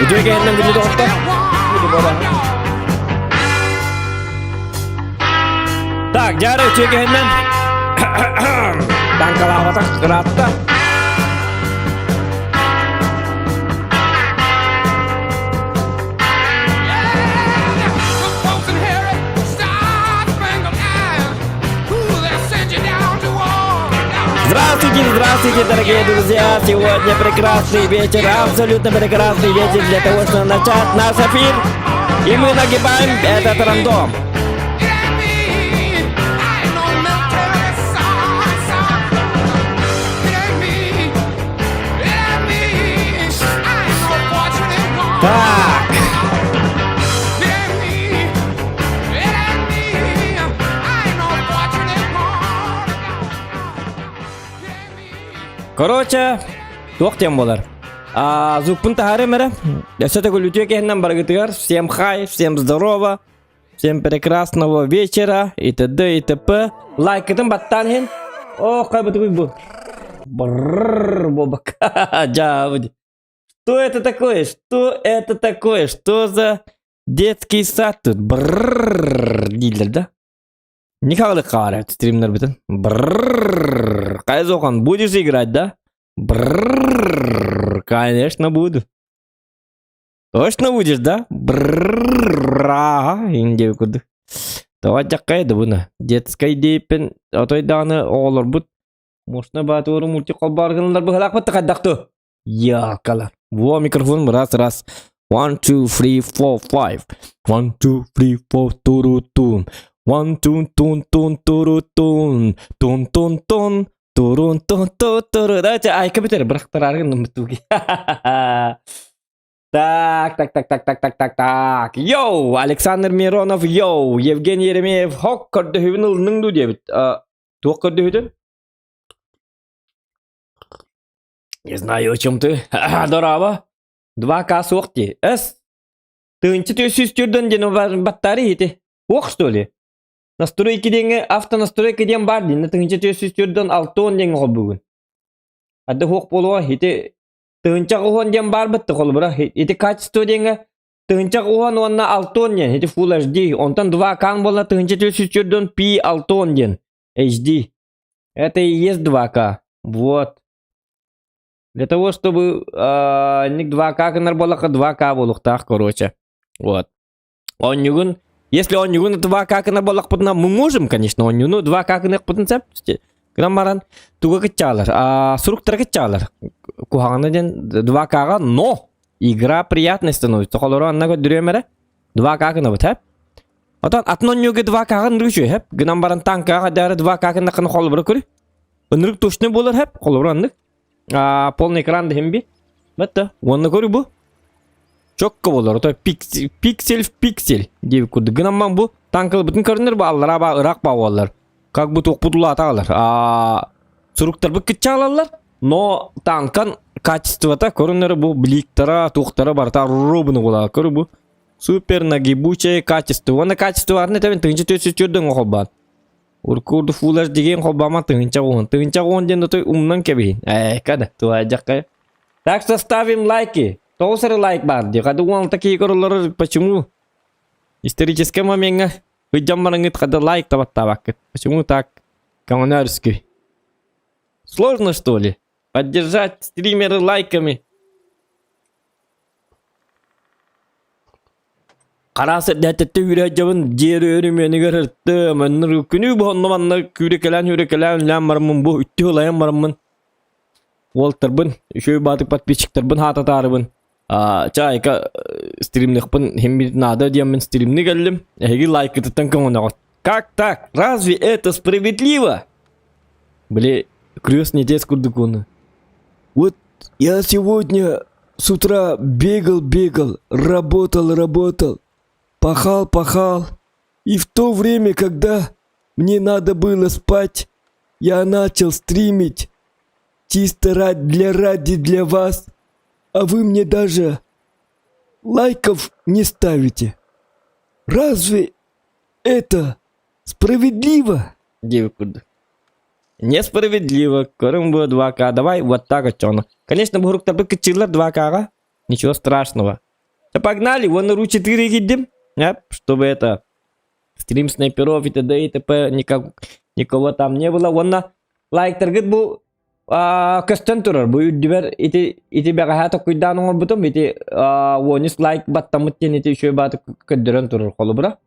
Үтүө кэһиннэн күндү доҕоттор. Так, дьаары үтүө кэһиннэн таҥкалаабатах ыраатта. Здравствуйте, здравствуйте, дорогие друзья! Сегодня прекрасный вечер, абсолютно прекрасный вечер для того, чтобы начать наш эфир. И мы нагибаем этот рандом. Так. Короче, туох диэн буолар. А, звукпун таһаарым эрэ. Өссө төгүл үтүө киһинэн барыгытыгар. Всем хай, всем здорово, всем прекрасного вечера и т.д. и т.п. Лайкытын баттаан иһин. Ох, хайбытыгый бу. Брррр, бобак. Дьаабы. Что это такое? Что это такое? Что за детский сад тут? Брррр дииллэр да? Никалык хаара стримнер бүтін. Брррр. Кайзохан, будешь играть, да? Брррр. Конечно, буду. Точно будешь, да? Брррр. Ага, инде курдук. Давай жаккай да буна. Детскай дейпен отойдааны оҕолорбут Мощно баатуору мультик холбоор гыналар быһалаахпыт хайдахту? Ялкалар. Во микрофон раз раз. One, two, three, four, five. One, two, three, four, туру тун. One, two, тун, тун, туру тун. Тун, тун, тун. Турун, тун, ту, туру. Давайте айка бүтер. Бырахтараргын туги. Так, так, так, так, так, так, так, так. Йоу, Александр Миронов, йоу, Евгений Еремеев, хок көрдөһүбүн ылының ду диэбит. Туох көрдөһүтүн? Не знаю, о чем ты. Дороба. 2К суох дии. Эс. Тыынчы төссүс түрдөн диэн баттары ити. Уох, что ли? Настройки диэҥҥэ автонастройка диэн баар диэн. Тыынчы төссүс түрдөн алтон диэҥҥэ холбугун. Ады хуох буолуо ити тыынча уон диэн баар бытты холобура. Ити качество диэҥҥэ тыынча уон уонна алтон диэн. Ити Full HD. Онтон 2К буолла тыынча төссүс түрдөн P алтон диэн. HD. Это и есть 2К. Вот. Для того, чтобы ник 2К гынар буоллахха 2К буолуохтаах, короче. Вот. Онньугун, если онньугун 2К гынар буоллахпытына, мы можем, конечно, онньуну 2К гыныахпытын сөп. Гынан баран туга кыччаалар, а, суруктара кыччаалар. Куһаҕана диэн 2К-га, но игра приятной становится. Холоро анна көрдөрүөм эрэ. 2К гынабыт, хэп? Отон атын онньуга 2К ынырык үчүгэй, хэп? Гынан баран танкаҕа дары 2К гыннаххына холобура көрүй. Ынырык точно буолар, хэп? Холобура аннык. А, полный экран дехим би. Бэтта, уонна көрү бу. Чокко болар, ото пиксель, пиксель в пиксель диэбит курдук. Гынан бу танкалыбытын көрүнөр бу аллара ба ыраах ба буоллар. Как бы туохпут улаатаалар. А, суруктарбыт кыччаалаллар, но танкан качествота көрүнөр бу бликтара, туохтара барыта ровно буолар. Көрү бу. Супер нагибучее качество. Уонна качество атын этэбин тыһыынча түөрт сүүс холбаан. Уркурду фулаш деген холбаама тыһыынча уон. Тыһыынча уон диэн отой умнан кэбиһин. Ээ, када, туайдьахха. Так что ставим лайки. Тоҕус эрэ лайк баар дии. Хады уон такие көрөллөр почему? Исторический моментҥа ыдьан бараҥҥыт хада лайк табаттаабаккыт. Почему так? Көҥөнөрүскүй. Сложно что ли? Поддержать стримеры лайками. Хараас эрдээтэттэ үүрээдьэбин дьиэ өрүмүөнүгэр ыртым, өннөр күнүү бу онно манна күүрэкэлээн үүрэкэлээн үлээн бараммын бу үттү ылайан бараммын уолтарбын үчүгэй баатык подписчиктарбын хаататаарыбын а чайка стримныхпын химмит наада диэммин стримни кэллим эһиги лайкытыттан көҥөнөҕүт как так разве это справедливо били крестный отец курдук уону вот я сегодня с утра бегал бегал работал работал пахал пахал и в то время когда мне надо было спать я начал стримить чисто ради для ради для вас а вы мне даже лайков не ставите разве это справедливо диэбит курдук Несправедливо. Көрүҥ бу 2К. Давай вот так вот. Конечно, буруктарбыт кыччыыллар 2К-ҕа. Ничего страшного. Да погнали, вон ру 4 киирдим. Чтобы это стрим снайперов и т.д. и т.п. Никак, никого там не было. Уонна лайктаргыт бу көстөн турар. Бу үрдүбэр ити ити бэҕэһээ токуйдаан оҥорбутум. Ити уонус лайк баттаммыт диэн ити үчүгэй бааты көрдөрөн турар холобура.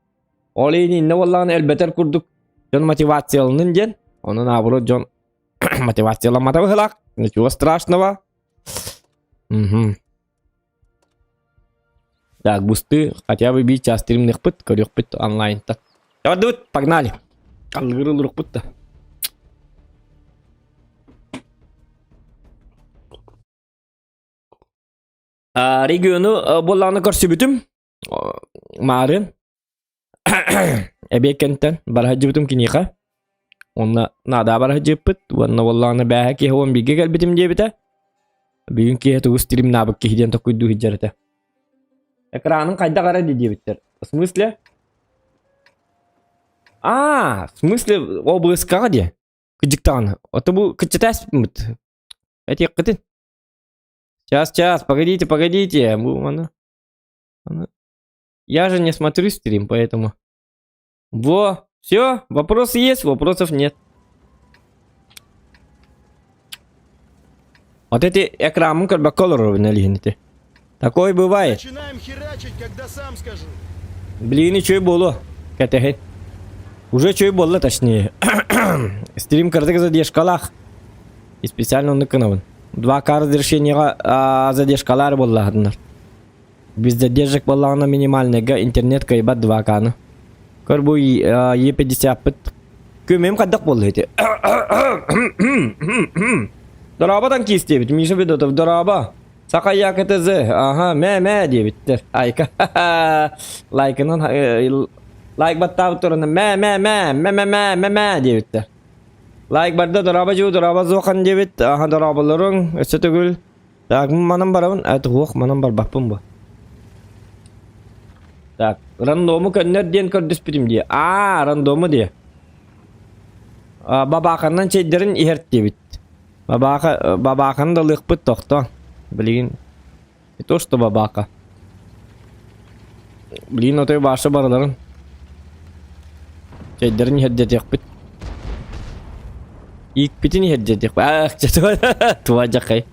Ол иһин иннэ буоллаҕына элбэтэр курдук дьон мотивацияланын диэн. Онон наоборот дьон мотивацияламмата быһылаах. Ничего страшного. Угу. Так, бусты хотя бы биир час стримныхпыт, көрүөхпүт онлайнта. Давай, погнали. Алгыры ылырыкпыт да. Региону буоллаҕына көрсүбүтүм. Маарын эбиэккэнтэн бара сылдьыбытым киниэхэ. Уонна наадаа бара сылдьыппыт. Уонна буоллаҕына бээһэ киһи уон бииргэ кэлбитим диэбитэ. Бүгүн киэһэ тугу стримнаабыт киһи диэн токуйдуу сылдьар этэ. Экранын хайдах эрэ диэбиттэр. В смысле? А, в смысле ОБС-каҕа диэ? Кыдьыктаҕына. Ото бу кыччатааспыт. Этиэххитин. Сейчас, сейчас, погодите, погодите. Бу маны. Я же не смотрю стрим, поэтому. Во, все, вопросы есть, вопросов нет. Вот эти экранын көрбөккө олоробун элиһин ити. Такое бывает. Начинаем херачить, когда сам скажу. Блин, үчүгэй буолуо. Кэтэһин. Уже үчүгэй буолла точнее. Стрим кырдык задержкалаах. И специально оннук гынабын. 2К разрешениеҕа задержкалар буоллаһыннар. Без задержек буоллаҕына минимальныйга интернет кыайбат 2К-ны. Көр бу Е50-пыт Күмүм хайдах буолла ити? Дорообо танкист диэбит Миша Федотов дорообо. Саха ЯКТЗ аха мэ мэ диэбиттэр. Айка лайкынан лайк баттаабыт туран мэ мэ мэ мэ мэ мэ мэ мэ диэбиттэр. Лайк барда дорообо дьуу дорообо зохан диэбит аха дорооболоруҥ өссө төгүл Так, манан барабын. А, туох, манан барбаппын бу. Так, рандому көннөр диэн көрдөспүтүм дии. Аа, рандому дии. А, бабааханнан чэйдэрин иһэрт диэбит. Бабааха, бабааханы да ылыахпыт тохто. Билигин. Не то, что бабааха. Блин, отой баша барыларын. Чэйдэрин иһэрдэтиэхпит. Иикпитин иһэрдэтиэхпит. Аах, туа дьахай.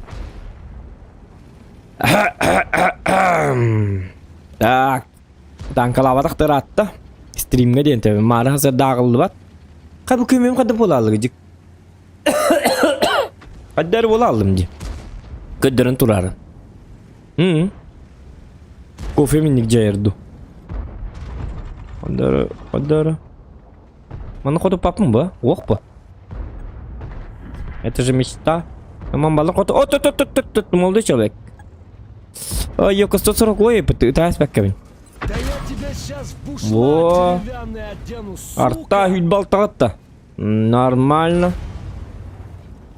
Так, танкалаабатах ыраатта. Стримҥэ диэн тэбин. Маары хасырдааҕыллыбат. Хай бу күмүм хадда буолааллыгы дьик. Хаддар буолааллым ди. Көрдөрөн турарын. М. Кофе минник дьайар ду. Хаддары, хаддары. Маны хоту папым ба? Ох ба. Это же мечта. Мам балык хоту. От, от, от, от, от, от, молодой человек. Ой, ёка 140 ой, пытаюсь бэккэбин. Да я тебя сейчас в бушлат Во. деревянный одену, сука! Арта хүлбалтаҕатта. Нормально.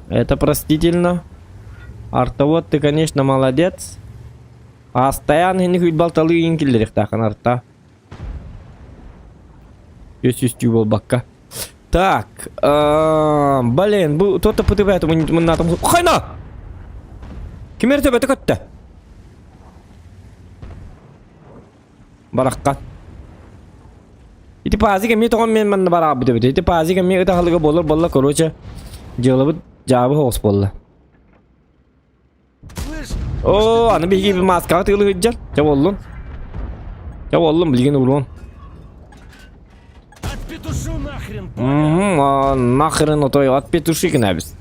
Это простительно. Арта вот ты, конечно, молодец. Астаян хини хүлбалталыы иин киллэриэхтээххин арта. Үс үстүү буолбакка. Так, блин, бу то-то пытыбайт муннатым. Хайна! Ким эрэ төбөтө көттө? Бараххан. Ити пазик эмиэ тоҕон мен манна бараабыт эбит. Ити пазик эмиэ ытаһалыга буолар буолла, короче, дьыалабыт дьаабы соҕус буолла. Слышь, Оо, аны биһиги маскаҕа тыылы сылдьар. Дьэ буоллун. Дьэ буоллун, билигин уруон. отпетушу нахрен, понял? Мгм, нахрен отой отпетуши гынабыз.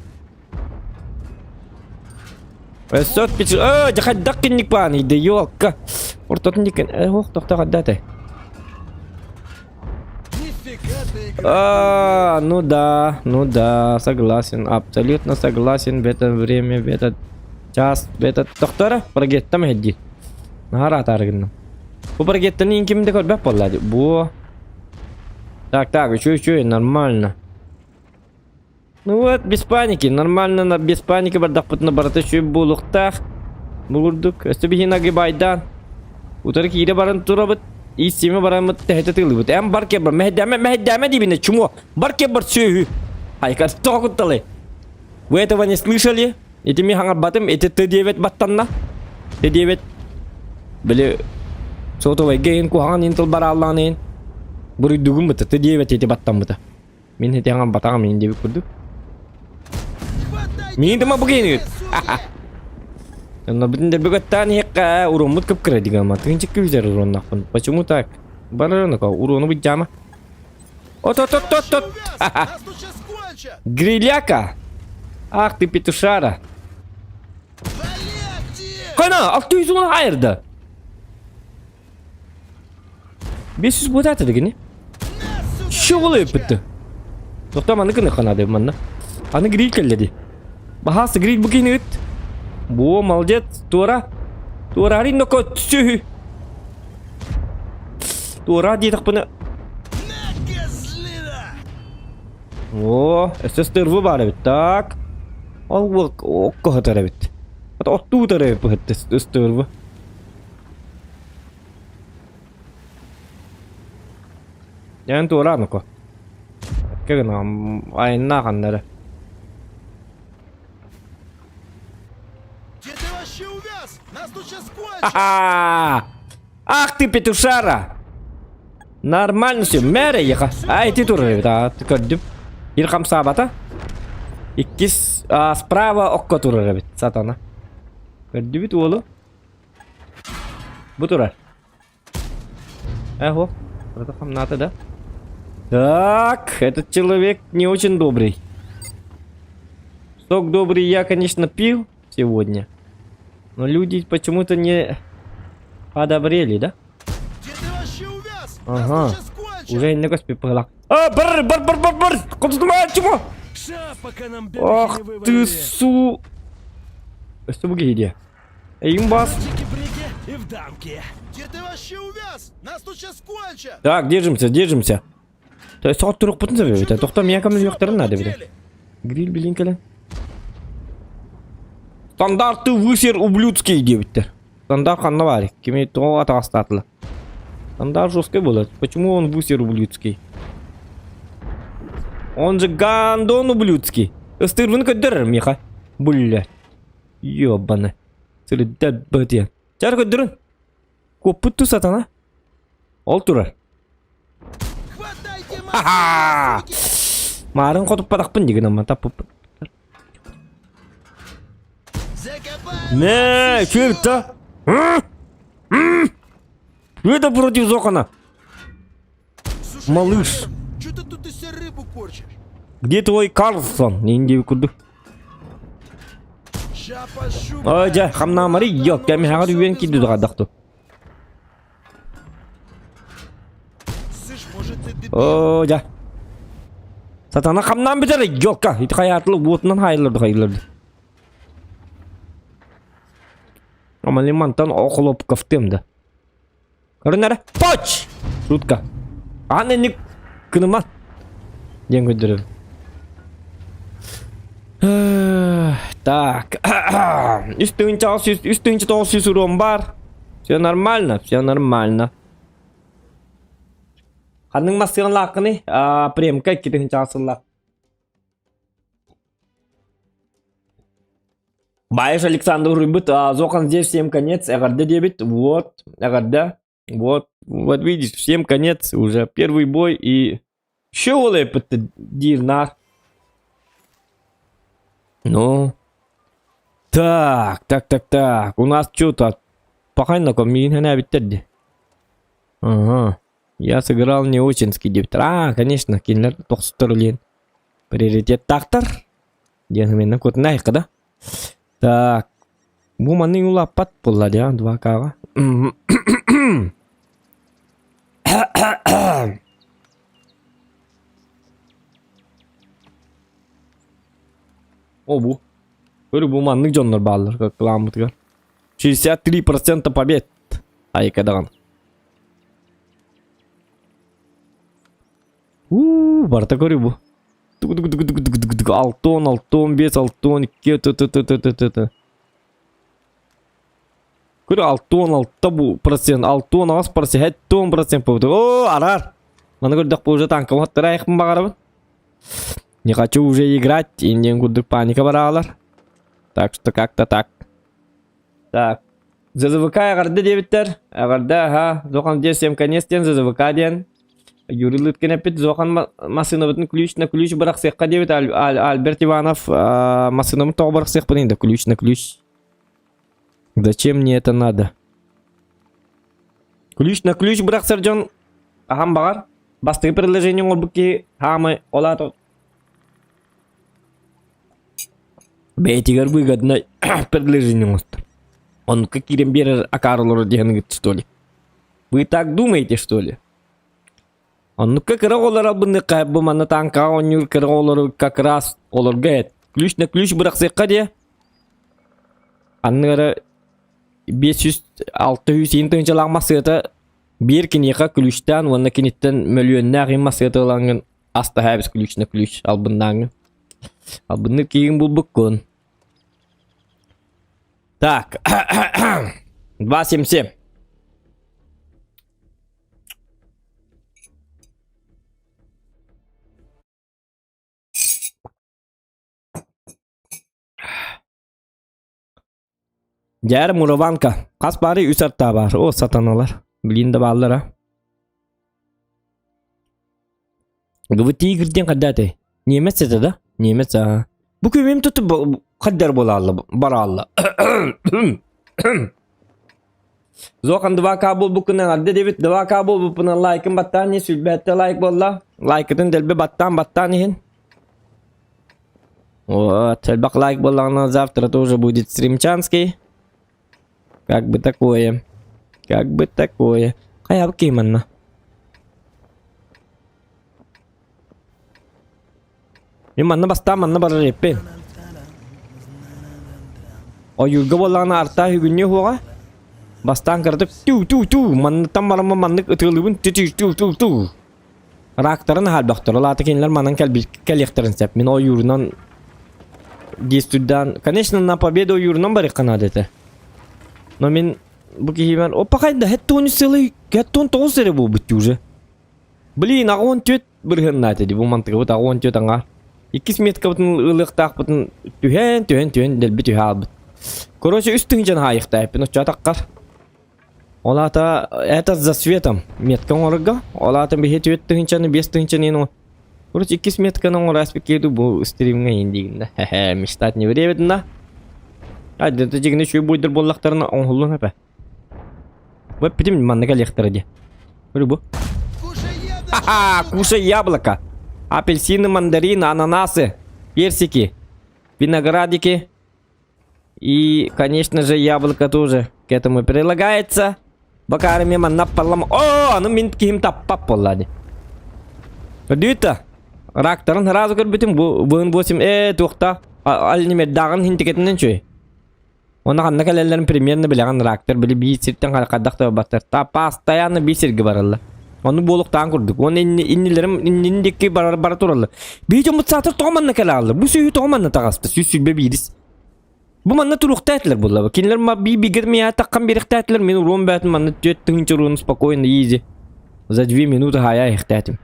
Өссө отпетуши. Э, дьэ хайдах кинник бааны, да ёлка. Ортотун дикен, э, ох, тохто хайдаты. Нифига ты играть А, ну да, согласен, абсолютно согласен в это время, в этот час, в этот... Доктора, прогеттам эдди. Наһаа атаарыгынным. Бу прогеттаны ким да көрбөт буолла дии. Бу. Так, так, үчүгэй, үчүгэй, нормально. Ну вот, без паники, нормально, на- без паники бардахпытына барыта үчүгэй буолуохтаах. Бу курдук, өссө биһиги нагибайдаан. Утары киирэ баран турабыт, ииссиэмэ бараммыт тэһитэ тыылыбыт. Эн бар кебар, мэһэйдээмэ, мэһэйдээмэ диибинэ, чмо, бар кебар сүөһү. Айка, тоҕо кутталый? Вы этого не слышали? Ити ми хаҥарбатым, ити ты диэбит баттанна. Ты диэбит. Били... Сотовайга иһин куһаҕан иһин тыл барааллаҕын иһин буруйдугум быта ты диэбэт ити баттаммыта. Мин ити батаҕым иһин диэбит курдук. Миин тыма бу киһини Онно бүтүн дэрбөгөттаан иһиэххэ уруоммут кып-кыра дигама. Тыынчык күбүтэр уруоннахпын. Почему так? Барарыныка уруону быдьаама. От от от от от. Гриляка. Ах ты петушара. Кана, 610 айырды. 500 буотаата дегини. Чоҕул өппүттү. Тохто манны кыны ханады манна. Аны гриль келледи. Бахасы гриль бу кини ыт. Бу молодец, туора. Туора арин ноко түсү. Туора диэтэхпинэ. О, өссө стерву баар эбит. Так. Ол окко хатар эбит. Оттуу утар эбит бу стерву. Дьэн туораан око. Экке гына айыннаах аннары. Где ты вообще увяз? Нас тут сейчас кончат! Ха-ха! Ах ты петушара! Нормально все, мэрэ еха. А, ити турар эбит, а, көрдүм. Ир хамсаабата. Иккис а, справа окко турар эбит, сатана. Көрдүбүт уолу. Бу турар. Эго, это хамната, да? Так, этот человек не очень добрый. Сок добрый я, конечно, пил сегодня. Но люди почему-то не подобрели, да? Где ты вообще увяз? Ага. Нас тут сейчас кончат! Уже не пыла. А, бар, бар, бар, бар, бар! Куда Ша, пока нам Ах бебехи не ты вывалили. су... Что вы где? Эй, бас. Чики-брики и в дамки. Где ты вообще увяз? Нас тут сейчас кончат! Так, держимся, держимся. То есть сот турук путын забебит. Тоқта меня кому юқтарын надо бит. Гриль билинкеле. Стандарты высер ублюдский дебиттер. Стандарт ханна бар. Кими тоға атағастатылы. Стандарт жесткий болады. Почему он высер ублюдский? Он же гандон ублюдский. Ыстырвын көддер, Миха. Бля. Ёбаны. Сырыдат бөтен. Чар көддөрүн. Коппут сатана. Ол турар. Хватайте Ха-ха! машину, суки! Марын хотуппатахпын деген ама таппып. Закопаем! Не, вас что еще! это? Это против Зохана. Слушай, Малыш. Что ты тут из себя рыбу корчишь? Где твой Карлсон? Нинди курду. Ща пощупаю. Ой, жа, хамнамари, ёк, кәми хагар үйен киду дагадакту. Слышь, может ты дебил? О, жа. Сатана хамнан битер, ёкка. Ит хаятылы уотунан хайылырды хайылырды. Амалимантан охлопков да. Көрүнәрэ. Поч! Шутка. Аны не кыныма. Диэн көрдөрөбүн. Так. 3900 урон бар. Все нормально, все нормально. Ханның массыгын лаакыны, премка 2000 сылла. Баеш Александр Рыбыт, Зохан здесь всем конец, Эгарде дебит, вот, Эгарде, вот, вот видишь, всем конец, уже первый бой и... Еще дирнар. Ну. Так, так, так, так, у нас что-то пахайнако миин биттерди. Ага. Я сыграл не очень дебитер. А, конечно, кинилер тохсуттар үлен. Приоритет тактар. Диэн менен кутунайка да. Так. Бу манны улаппат буолла дия 2К-га. О бу. Көрү бу маннык дьоннор бааллар кыламмытыгар. 63% побед. Айка даҕаны. У, барыта көрү бу. Алтон, алтон, бес, алтон, икки, т т т т т т т. Көрү алтон, алта бу процент, алтон, аҕыс процент, хэттон процент буолбут. О, арар. Маны көрдөхпө уже танка уһаттарайхпын баҕарабын. Не хочу уже играть, индиэн курдук паника бараалар. Так что как-то так. Так. ЗЗВК эҕэрдэ диэбиттэр. Эҕэрдэ, аһа, Зохан диэн всем конец диэн ЗЗВК диэн. Юрий Лыткин эппит, Зохан массыынабытын ключ на ключ бырахсыахха диэбит. Альберт Иванов массыынабын тоҕо бырахсыахпын да ключ на ключ. Зачем мне это надо? Ключ на ключ бырахсар дьон аһан баҕар. Бастакы предложение оҥорбут киһи хаамай ол аата Бэйэтигэр выгодно предложение оҥостор. Оннукка киирэн биэрэр акаары олорор диэн что ли? Вы так думаете, что ли? Оннукка кыра оҕолор албынныахха бу манна тааҥкаҕа оонньуур кыра оҕолору как раз олорго эт. Ключ на ключ бырахсыахха диэ. Анныгара 500-600 иин тыһыынчалаах массыата биир киниэхэ ключтээн уонна киниттэн мөлүйүөннээх иин массыата ылаҥҥын астаһа эбис ключ на ключ албыннааҥҥын. Албыннык киигин булбуккун. Так. 2.77. Дьээр Мурованка. Хас баары үс артаа баар. О, сатаналар. Блин да бааллара. Гыбы тигр диэн хайда этэй? Немец этэ да? Немец аа. Бу күмүм туту хаддар буолаалла бараалла. Зохан 2К буолбуккунан арда дебит 2К буолбуппунан лайкын баттаан не сүлбэттэ лайк буолла. Лайкытын дэлби баттаан баттаан иһин. Вот, элбэх лайк буоллаҕына завтра тоже будет стримчанский. Как бы такое. Как бы такое. Хайа ким манна? Мен манна бастаан манна барар эппин. Ойуурга буоллаҕына артаа үгүннү уһуоҕа. Бастаан кыратык түү-түү-түү манныттан бараммын маннык ытыалыыбын түү-түү-түү-түү. Рактарын аһарбахтар. Ол аата кинилэр манан кэлиэхтэрин сөп. Мин ойуурунан действуйдаан, конечно, на победу ойуурунан барыахха наада этэ. Но мин бу киһибэр, опа хайда, хэт целый, хэт тоҕус эрэ буолбут уже. Блин, аҕа 14 бырыһыаннаат дии бу мантыгыбыт аҕа 14 аҥаар. Иккис меткабытын ылыахтаахпытын түһэн, түһэн, түһэн дэлби түһэ аалбыт. Короче, үс тыһыынчаны хаайыахтаахпын оччо атаххар. Ол аата это за светом метка оҥорорго. Ол аата биһи түөрт тыһыынчаны, биэс тыһыынчаны иһин Короче, иккис метканы оҥоро ааспыт бу стримҥа иһин диигин да. Хе-хе, мечтать не время да. Ай, это дьигини үчүгэй буйдар буоллахтарына оҥоһуллуон эпэ. Бу эппитим манна кэлиэхтэрэ дии. Көрү бу. Ха-ха, кушай яблоко. Апельсины, мандарины, ананасы, персики, виноградики. И, конечно же, яблоко тоже к этому прилагается. Бакары мен манна паллам. О, аны мин киһим таппап буолла дии. Көрдүүт Рактарын сразу көрбүтүм бу быын 8 э туохта ал немердааҕын хинтикетинен чүй. Оны ханна кэлэллэрин примерно билэҕин рактар били биир сиртэн хайдах да барбаттар. Та постоянно биир сиргэ бараллар. Ону буолуктаан курдук. Уонна иннилэрим иннин диэки барар бара тураллар. Биир дьоммут саатар тоҕо манна кэлэ хаалла? Бу сүөһү тоҕо манна таҕыста? 121. Бу манна туруохтаатылар буолла. Кинилэр ма би бигер миа таххан биэрэхтээтилэр. Мин уруом бээтин манна 4000 уруону спокойно изи. За 2 минуты хая ихтээтим.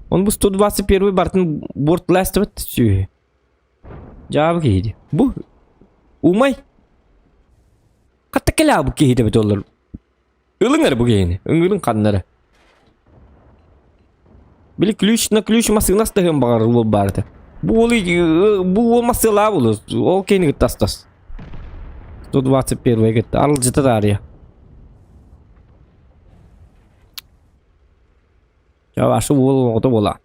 Он бу 121 бартын борт ластыбыт сүөһү. Дьаабы киһи Бу умай. Хатта кэлээ бу киһи дебит олар. Ылыҥ эрэ бу киһини, ыҥырыҥ ханна эрэ. Били ключ на ключ массыына астаһыан баҕарар уол баар этэ. Бу уолу бу уол массыылаах буолуо. Ол киһини кытта астас. 121 кытта арылдьыта таарыйа. Чавашы уол оҕото буола.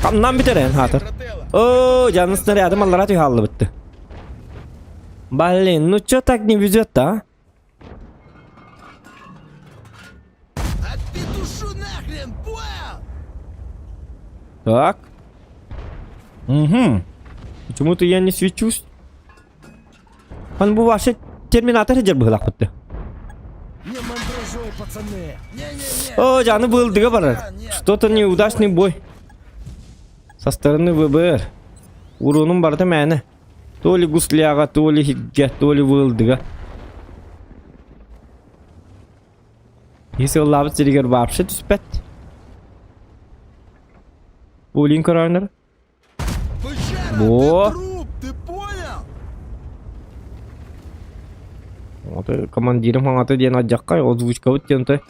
Хамнаан бүтэр эн хаатыр. Оо, дьааны снарядым аллара түһэ хааллыбытты. Блин, ну чё так не везет-то, а? Отпетушу нахрен, понял? Так. Угу. Почему-то я не свечусь. Он бу вообще терминатор сылдьар быһыылаахпыт Не мандражой, пацаны. Не-не-не. О, дьааны быылдыга барар. Что-то неудачный бой. Со стороны ВБР. Уруунум барыта мээнэ. То ли гусляга, то ли хиггэ, то ли вылдыга. Если ыллаабыт сиригэр вообще түспэт. Улин көрөөнөр. Бычара, Во. ты труп, ты понял? Вот командирым хаҥата диэн алдьаххай, озвучкабыт диэн той.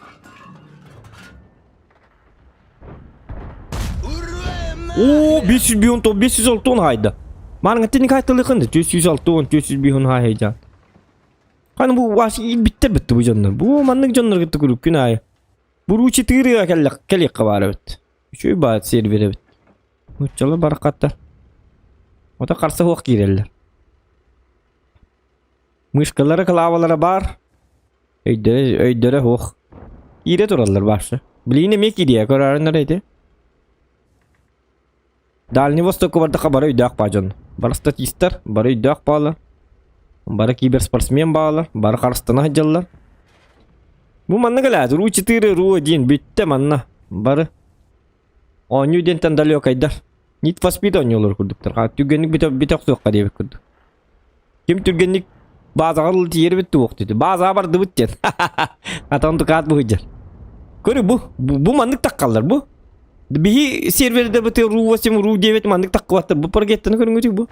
Оо, 510 560 хайда. Манга тини кайтылыкын 460 410 хайда. Ханы бу вас биттер битти бу дьоннор. Бу маннык дьоннор кытта күрүк күн аайы. Буручи тыырыга кэллэх кэлиэххэ баар эбит. Үчүгэй баат сервер эбит. Нуччалар барахаттар. Ото харса суох киирэллэр. Мышкалара кылаабалара баар. Өйдөрө, өйдөрө суох. Киирэ тураллар бааршы. Билигин эмиэ киириэ көрөөрүн эрэ ити. Дальний Востокка бардахха бары өйдөөх баа дьон. Бары статистар, бары өйдөөх баалар. Бары киберспортсмен баалар, бары харыстана сылдьаллар. Бу манна кэлээт, Ру 4, Ру 1 бүттэ манна. Бары оонньуу диэнтэн далекайдар. Need for Speed оонньуулар курдуктар. Түргэнник бүтэ бүтэ охсуохха диэбит курдук. Ким түргэнник баазаҕа ылы тиийэрбит туох диэтэ. Баазаҕа бардыбыт диэн. Атан тукаат быһыдьар. Көрү бу, бу, бу маннык таккаллар бу. Биһи серверде быты ру 8, ру 9 маннык таккыбаттар. Бу прогеттаны көрүҥүтүк бу.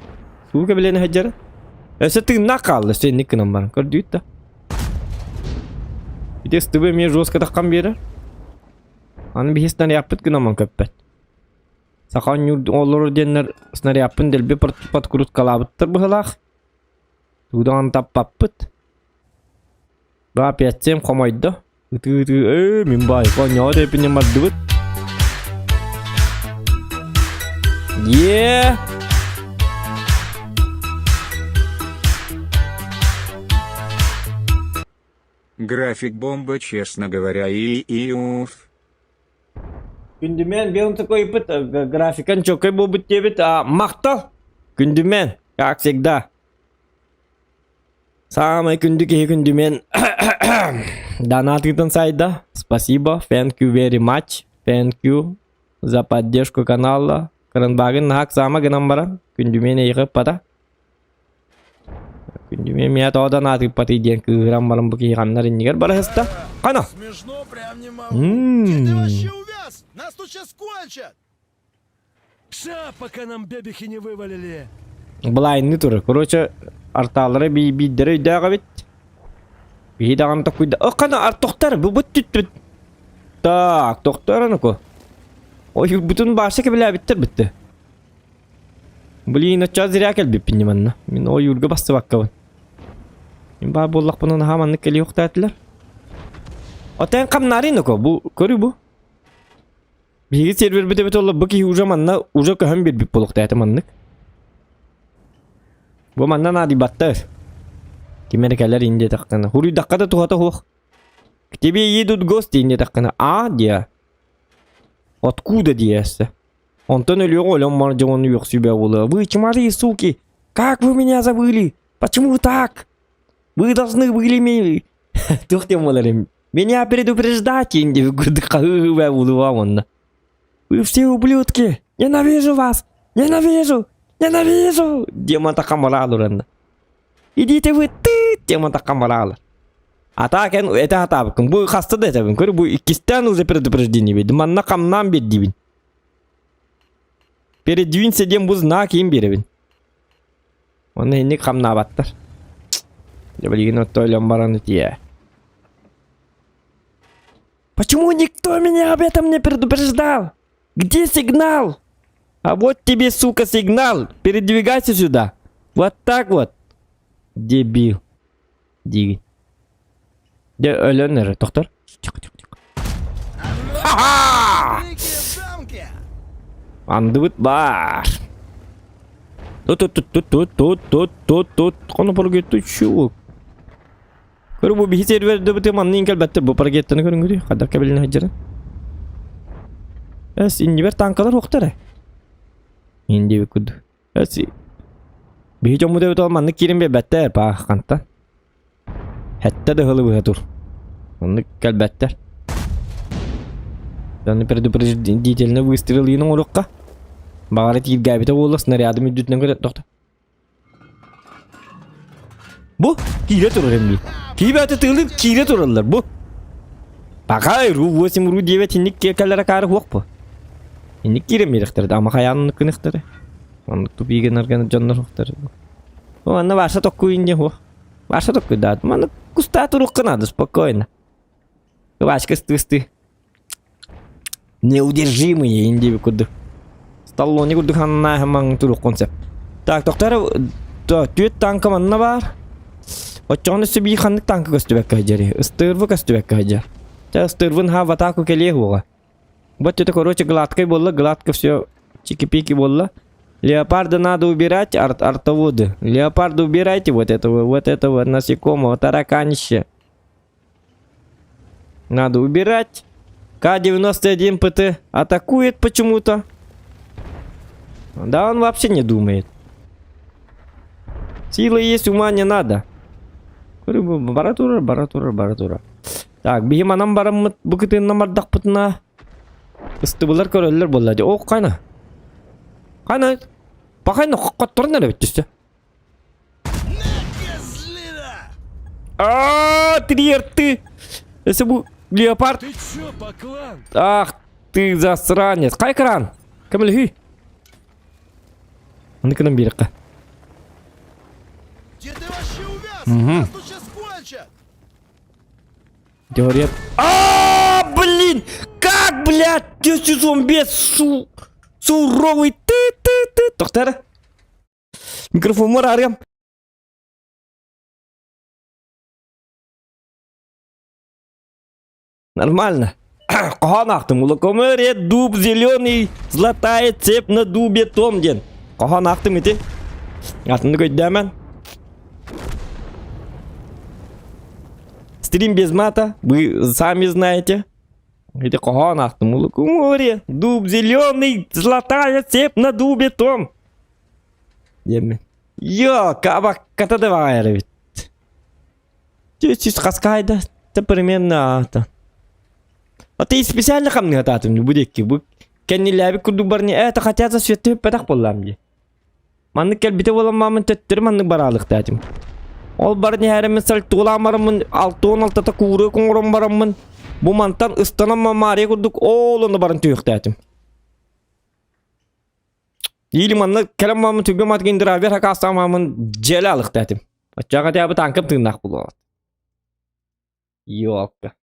Суу кэбилэни хаджара. Өссө тыыннаах хаалла, сенник гынан баран. Көрдүүт да. Ити СТБ эмиэ жестко таккан биэрэр. Аны биһи снарядпыт гынан көппөт. Саха оонньуур олорор диэннэр снарядпын дэлби подкруткалаабыттар быһыылаах. Тугу даҕаны таппаппыт. Ба пятсем хомойдо. Ытыы-ытыы ээ мин баай оонньоҕо тэпинэн бардыбыт. Е График бомба, честно говоря, и и уф. Күндүмэн бион такой ыпыт графикан чокой буолбут диэбит а махтал Күндүмэн как всегда Самый күндү киһи Күндүмэн донат сайда спасибо thank you very much thank you за поддержку канала Кырынбагын наһак саама гынан баран Күндүмэн эйиэхэ ыппата Күндүмэн миэ тоҕо донат ыппатый диэн кыыһыран баран бу киһи ханнар иннигэр бара сыста Хана Смешно прям не могу. Где ты вообще увяз? Нас тут сейчас кончат! Ша, пока нам бебехи не вывалили. Былайынны турар. Короче, артаалара биирдэрэ өйдөөх эбит. Биһи даҕаны токуйда. О, хана артохтар бу бут түттүт. Так, тохтор аныку. Ой, бутун баарса кэбилээбиттэр битте. Блин, оччо зря кэлбиппин манна. Мин ойуурга бастыбаккабын. Мин баар буоллахпына наһаа маннык кэлиэхтээтилэр. Отен хамнаарый ноко, бу көрү бу. Биһиги сервербит эбит олла бу киһи уже манна уже көһөн биэрбит буолуохтаата маннык. Бу манна наадыйбаттар. Ким эрэ кэлэр ин диэтэххинэ. Хуруйдахха да туһата суох. К тебе едут гости ин диэтэххинэ. А диэ. Откуда диэссе. Онтон өлүөҕү өлөн бар дьоҥун үөхсүбэ буолуо. Вы чмари, суки! Как вы меня забыли? Почему так? Вы должны были меня... Туох диэн буолар Меня предупреждать инди онно. Вы все ублюдки! Ненавижу вас! Ненавижу! Ненавижу! Демон такамаралуранна. Идите вы ты! Демон такамаралар. А так это атабыкын. Бу хаста да этебин. Көр бу иккистен уже предупреждение берди. Манна камнан бердибин. Передвинься диэн бу знак им беребин. Онно инник хамнаабаттар. Дьэ билигин оттойлон баран итиэ. Почему никто меня об этом не предупреждал? Где сигнал? А вот тебе, сука, сигнал. Передвигайся сюда. Вот так вот. Дебил. Диги. Дьэ өлөн эрэ, тохтор. Тихо, тихо, тихо. Ха-ха! Андыбыт баар. Тут-тут-тут-тут-тут-тут-тут-тут. Хону паргетты чук. Көрү бу биһи серверде маннын кэлбэттэр бу паргеттаны көрүҥүрү хадак кэбилин хаджара. Эс иннибер танкалар уохтара. Инди куд. Эс биһи дьоммут эбит ол маннык киирэн биэрбэттэр паах хантан. Хэттэ да ыһылы быһа тур. Оннук кэлбэттэр. Дьону предупредительно выстрел оҥоруохха. Баҕара тииргээбитэ буолла снарядым үрдүтүнэн көтө тохто. Бу киирэ турар эмиэ. Киибэти тыылы киирэ тураллар бу. Пока ру 8 ру 9 инник кэлэр акаары хуох бу. Инник киирэн биэрэхтэрэ ама хайаан оннук гыныхтара. Оннук тупиигын арган дьоннор хуохтар. О, анна Ваша токкуйун диэн хуох. Ваша токкуйдаат. Маннык. Куста туруохха надо спокойно. Васька ыстыы-ыстыы. Неудержимые индиби курдук. Сталлоне курдук ханнааһымаҥ туруоххун сөп. Так, тохтор түөрт танка манна баар. Оччоҕуна өссө биир ханнык танка көстүбэккэ сылдьарый? Ыстыырбы көстүбэккэ сылдьар. Чэ, ыстыырбын ха в атаку кэлиэ уоҕа. Вот это, короче, гладкой буолла, гладко все чики-пики буолла. Леопарда надо убирать, арт артоводы. Леопарда убирайте вот этого, вот этого насекомого, тараканище. Надо убирать. К-91 ПТ атакует почему-то. Да он вообще не думает. Силы есть, ума не надо. Бара турар, бара турар, бара турар. Так, биһи манан бараммыт бу кытыынна бардахпытына ыстыбылар көрөллөр буолла дии. О, қайна? Қайна? Пахайна хотторун эрэ бүттүстэ. А, ты Если бу леопард... Ты чё, баклан? Ах ты засранец. Қай кран? Кім Аны кынан биэрэххэ. Где ты вообще увяз? Мгм. Нас тут сейчас кончат! Теория... А, блин! Как, блядь, ты зомби су... Суровый ты ты ты Тоқтар. Микрофон арыам. Нормально. Хоһоон аахтым. Лукоморье, дуб зеленый, золотая цепь на дубе том диэн. Хоһоон аахтым ити. Атыннык өйдөөмөн. Стрим без мата, вы сами знаете. Ити хоһоон аахтым. Лукоморье, дуб зеленый, золотая цепь на дубе том. Диэммин. Йо, кабакката да баҕайар эбит. Чуть хаскайда, это примерно это. А ты специально хамныгатаатым бу диэки бу кэннилээбит курдук барни это хотя за светтү пэтэх буоллаам дии. Маннык кэлбитэ буолан маамын төттөрү маннык бараалыктаатым. Ол барни һээримин сальтуулаан бараммын алтуон алтата кууру оҥорон бараммын бу мантан ыстанан мамаарыйа курдук ол онно баран түһүөхтээтим. Или манна кэлэн маамын түргэн маатыгын драйвер хакаастаан маамын дьиэлэ алыктаатым. Оччоҕо хотя танкам тыыннаах буолуо. Ёлка.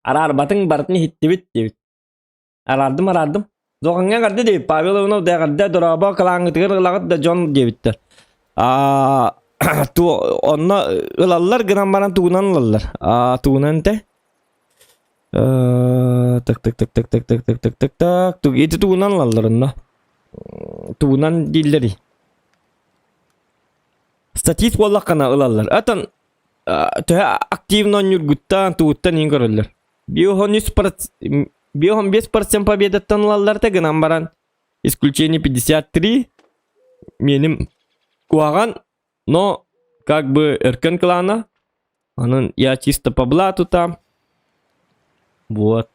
Араарбатыҥ барытын иһиттибит диэбит. Араардым араардым. Дуоҕаҥҥа эҕэрдэ диэбит. Павел Иванов да эҕэрдэ дорообо кылааҥҥытыгар ылаҕыт да дьон диэбиттэр. Аа онно ылаллар гынан баран тугунан ылаллар? Аа тугунан этэ? Так так так так так так так так так так ити тугунан ылаллар онно? Тугунан дииллэрий? Статист буоллаххына ылаллар. Атын төһө активно оонньуургуттан, тугуттан иһин көрөллөр. 5,5% победаттан ылаллар да гынан баран исключение 53 меним куһаҕан, но как бы өркөн клана. Анан я чисто по блату там. Вот.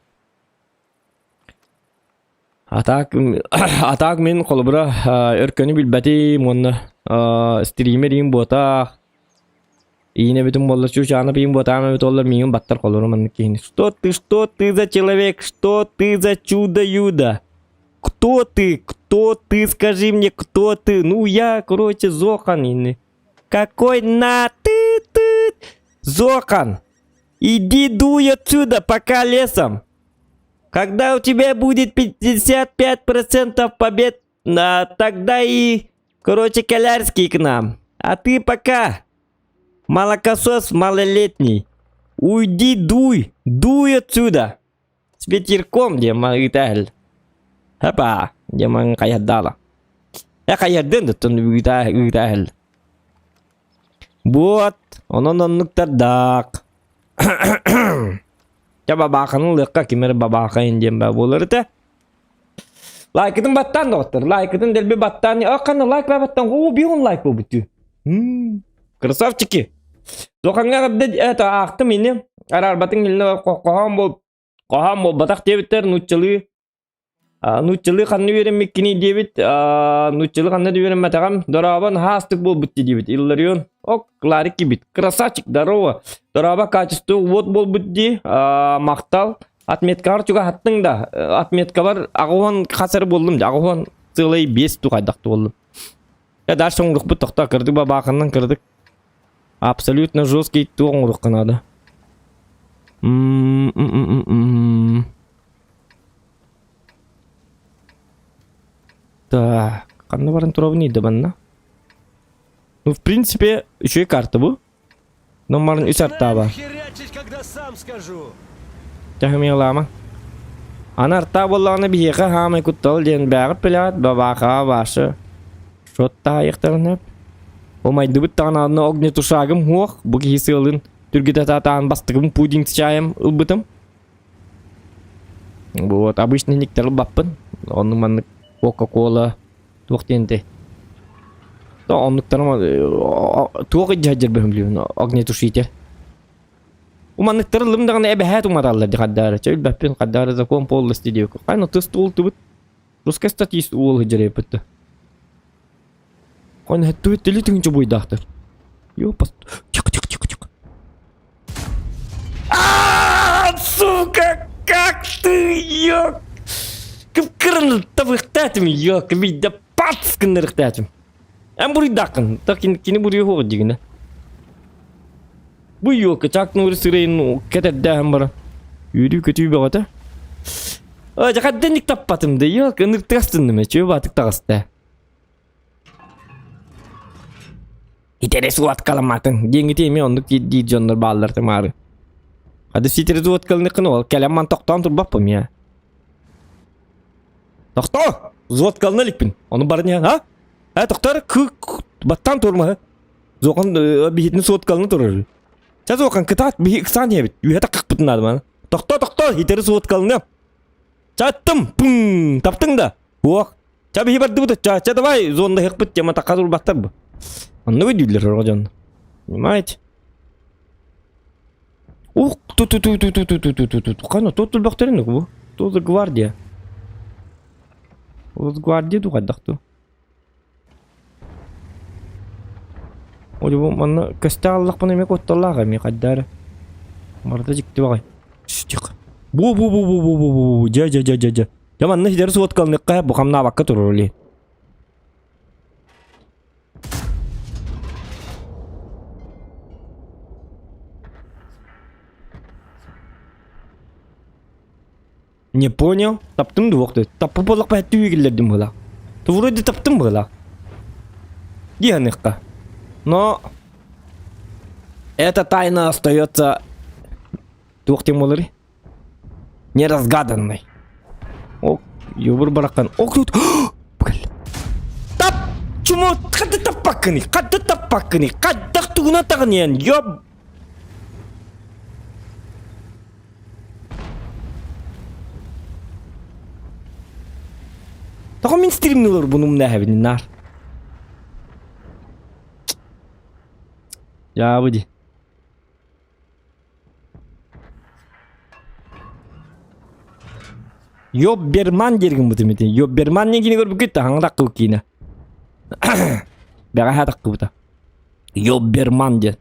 А так, а так мин холобура өркөнү билбэтим уонна стример иин буотаах. Иин эбитим буолла чуучаана иин буотаам эбит буоллар миигин баттар холобура маннык киһини. Что ты, что ты за человек, что ты за чудо-юдо? Кто ты, кто ты, скажи мне, кто ты? Ну я, короче, Зохан ини. Какой на ты ты? Зохан, иди дуй отсюда, пока лесом. Когда у тебя будет 55% побед, а, тогда и, короче, Колярский к нам. А ты пока, молокосос малолетний, уйди дуй, дуй отсюда. С ветерком, где ыытаһыл. Хапа, где ман хайардала. Э хайардын да ыытаһыл. Вот, онон оннуктардаах. Дьэ бабааханы ылыахха ким эрэ бабаахайын диэн баа буолар этэ. Лайкытын баттаан доҕоттор, лайкытын дэлби баттаан, а ханна лайк баттан, оо бион лайк буолбут Красавчики! Дохаҥҥа это аахтым ини, араарбатыҥ илинэ хоһоон буол хоһоон буолбатах диэбиттэр нууччалыы Нууччалыы ханна үөрэммиккиний диэбит, нууччалыы ханна да үөрэммэтэҕим, дорообо наһаа астык буолбут дии диэбит Илларион. Ок, Кларик кибит. Красавчик, здорово. Дорообо качество вот буолбут дии, махтал. Отметкалар чугаһаттыҥ да, отметкалар аҕыс уон хас эрэ буоллум дии, 80,5 тухайдах буоллум. Я дальше оҥоруохпут тохтоо кырдык бабаахыннан кырдык. Абсолютно жесткий туох оҥоруохха наада. М-м-м-м-м. Так, ханна баран турабын да манна? Ну, в принципе, үчүгэй карта бу. Номарын үс артааба. Херячить, когда сам скажу. Тэһимиалаама. Аны артаа буоллаҕына биһиэхэ хаамай куттал диэн бээҕит билэҕит бабаахаа башы. Шот таайыахтарын сөп. Умайдыбыт даҕаны аны огнетушагым суох. Бу киһи сыалын түргүтэ сатаан бастакым пудинг с чаем ылбытым. Вот, обычный никтер ылбаппын. Оннук маннык Кока-Кола туох диэн этэй? Оннуктарым туох илдьэ сылдьар бөһүмлүүбүн огнетушитель. Уманныктары ыллым даҕаны эбэһээт уматаллар дии хардаары. Чэ билбэппин хардаары закон полностью диэбиккэ. Хайна тыс туолтубут. Русская статист уол сылдьар эбиппит да. Хойна хэттүбүт тили тыһыынча буйдаахтар. Ёпас. Тихо, тихо, тихо, тихо. А, сука, как ты, ёк! Кып-кырын табыхтаатым, ёк, биирдэ пац гыннарыхтаатым. Эн буруйдааххын, та кини буруйа суох дигинэ. Бу ёлка Чак Норрис сырайын кэтэрдээһин баран. Үөрүү-көтүү бөҕөтө. Ой, дьэ таппатым да, ёлка, ыныртык астынным, чүө баатык таҕыста. Итэри суоткаламатын диэҥҥити эмиэ оннук диир дьоннор бааллар тымаары. Хады ситэри суоткалыныххын ол кэлэн ман тохтоон турбаппын я. Тохтоо! Суоткалына иликпин. Ону барын иһэн, а? Э, тохтоор, кы баттаан турма. Зохан биһитин суоткалына турар. Ча зохан кытаат биһи ыксаан иһэбит. Үһэ таккахпытын наада маны. Тохтоо, тохтоо, итэри суоткалына. Чаттым, пум, таптың да. Уох. Ча биһи бардыбыт, ча, ча давай, зондаһыахпыт, тема такка турбаттар бу. Оннук өйдүүллэр орго дьон. Понимаете? Ух, ту ту ту ту ту ту ту ту ту ту ту. Қана тот түлбөхтерин бу. Тоза гвардия. Росгвардия ду хайдах ту. Ой, бу манна көстө аллахпын эмиэ кутталлаах эмиэ хайдары. Барыта дьикти баҕай. Тихо. Бу бу бу бу бу бу бу бу дьэ дьэ дьэ дьэ дьэ. Дьэ манна сидэри суоткалыныахха бу хамнаабакка турар ли. Не понял. Таптым дуох ты. Таппы буоллахпа хэттүү киллэрдим быһыылаах. Ты вроде таптым быһыылаах. Дии саныахха. Но эта тайна остается туох диэн буоларый? Неразгаданной. Ок, юбур бараххан. Ок тут. Тап! Чумо, хадда таппаккыный? Хадда таппаккыный? Хайдах тугунан таҕыныйан? Ёб! Тоҕо мин стримнулар бунум нээһэбин наар. Дьаабы ди. Йобберман диир гыммытым ити. Йобберман диэн киинэ көрбүккүт да хаҥа таххыбыт киинэ. Бэҕэһээ таххыбыта. Йобберман диэн.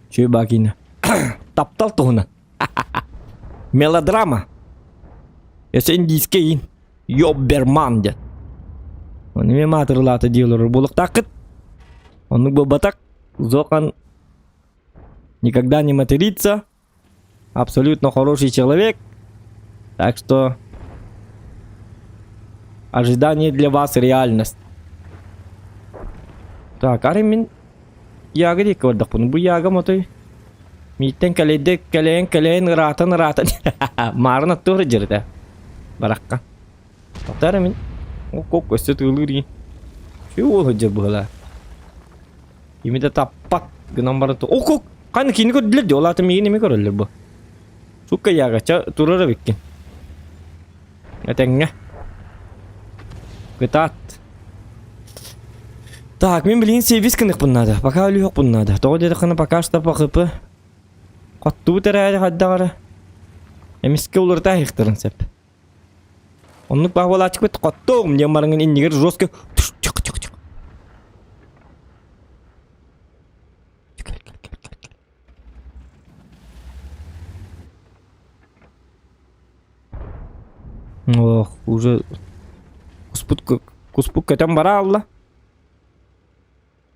Үчүгэй баа киинэ. Таптал туһунан. Мелодрама. Өссө индийскэй иин. Йобберман диэн. Ону эмиэ маатырылаата дии олорор буолуохтааххыт. Оннук буолбатах. Зохан никогда не матерится. Абсолютно хороший человек. Так что ожидание для вас реальность. Так, арай мин яга диэки бардахпын. Бу ягам отой мииттэн кэлэйдэ кэлэйэн кэлэйэн ыраатан ыраатан маарын аттыыр дьэритэ барахха. Тоқтар мин ок өссө тыылыыр ии. Үчүгэй уол сылдьар быһыылаах. Кими да таппат гынан баран ок ок ханна киини көрдүлэр дии ол аата миигин эмиэ көрөллөр бу. Сука ягача турар эбиккин. Этэҥҥэ. Кытаат. Так, мин билигин сервис гыныахпын наада. Пока өлүөхпүн наада. Тоҕо диэтэххинэ пока что по хп. Хоттубут эрээри хайдах эрэ. Эмискэ уларыта аһыахтарын сөп. Оннук баа буолааччыкпыт хоттуом диэн бараҥҥын иннигэр жестко тих тих тих. Ох, уже Господь как. Куспут көтөн бара алла.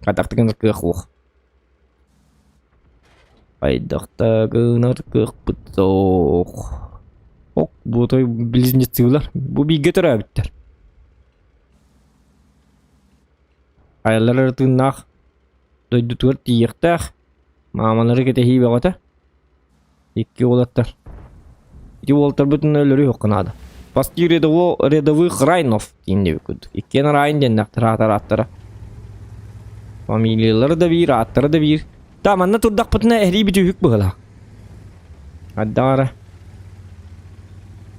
Хайдахтыгын кыах уох. Хайдахтагынар кыахпыт суох. Ок, бу той близнецылар. Бу бииргэ төрөөбүттэр. Айаллар эрэ тыыннаах дойдутугар тиийиэхтээх. Маамалары кэтэһии бөҕөтө. Икки уолаттар. Ити уолтарбытын өлөрүөххэ наада. Пасти рядово, рядовых Райнов диэн диэбит курдук. Иккиэн Райн диэннэхтэр аатар ааттара. Фамилиялара да биир, ааттара да биир. Та манна турдахпытына эһэрии бүтүүһүк быһыылаах. Ардара.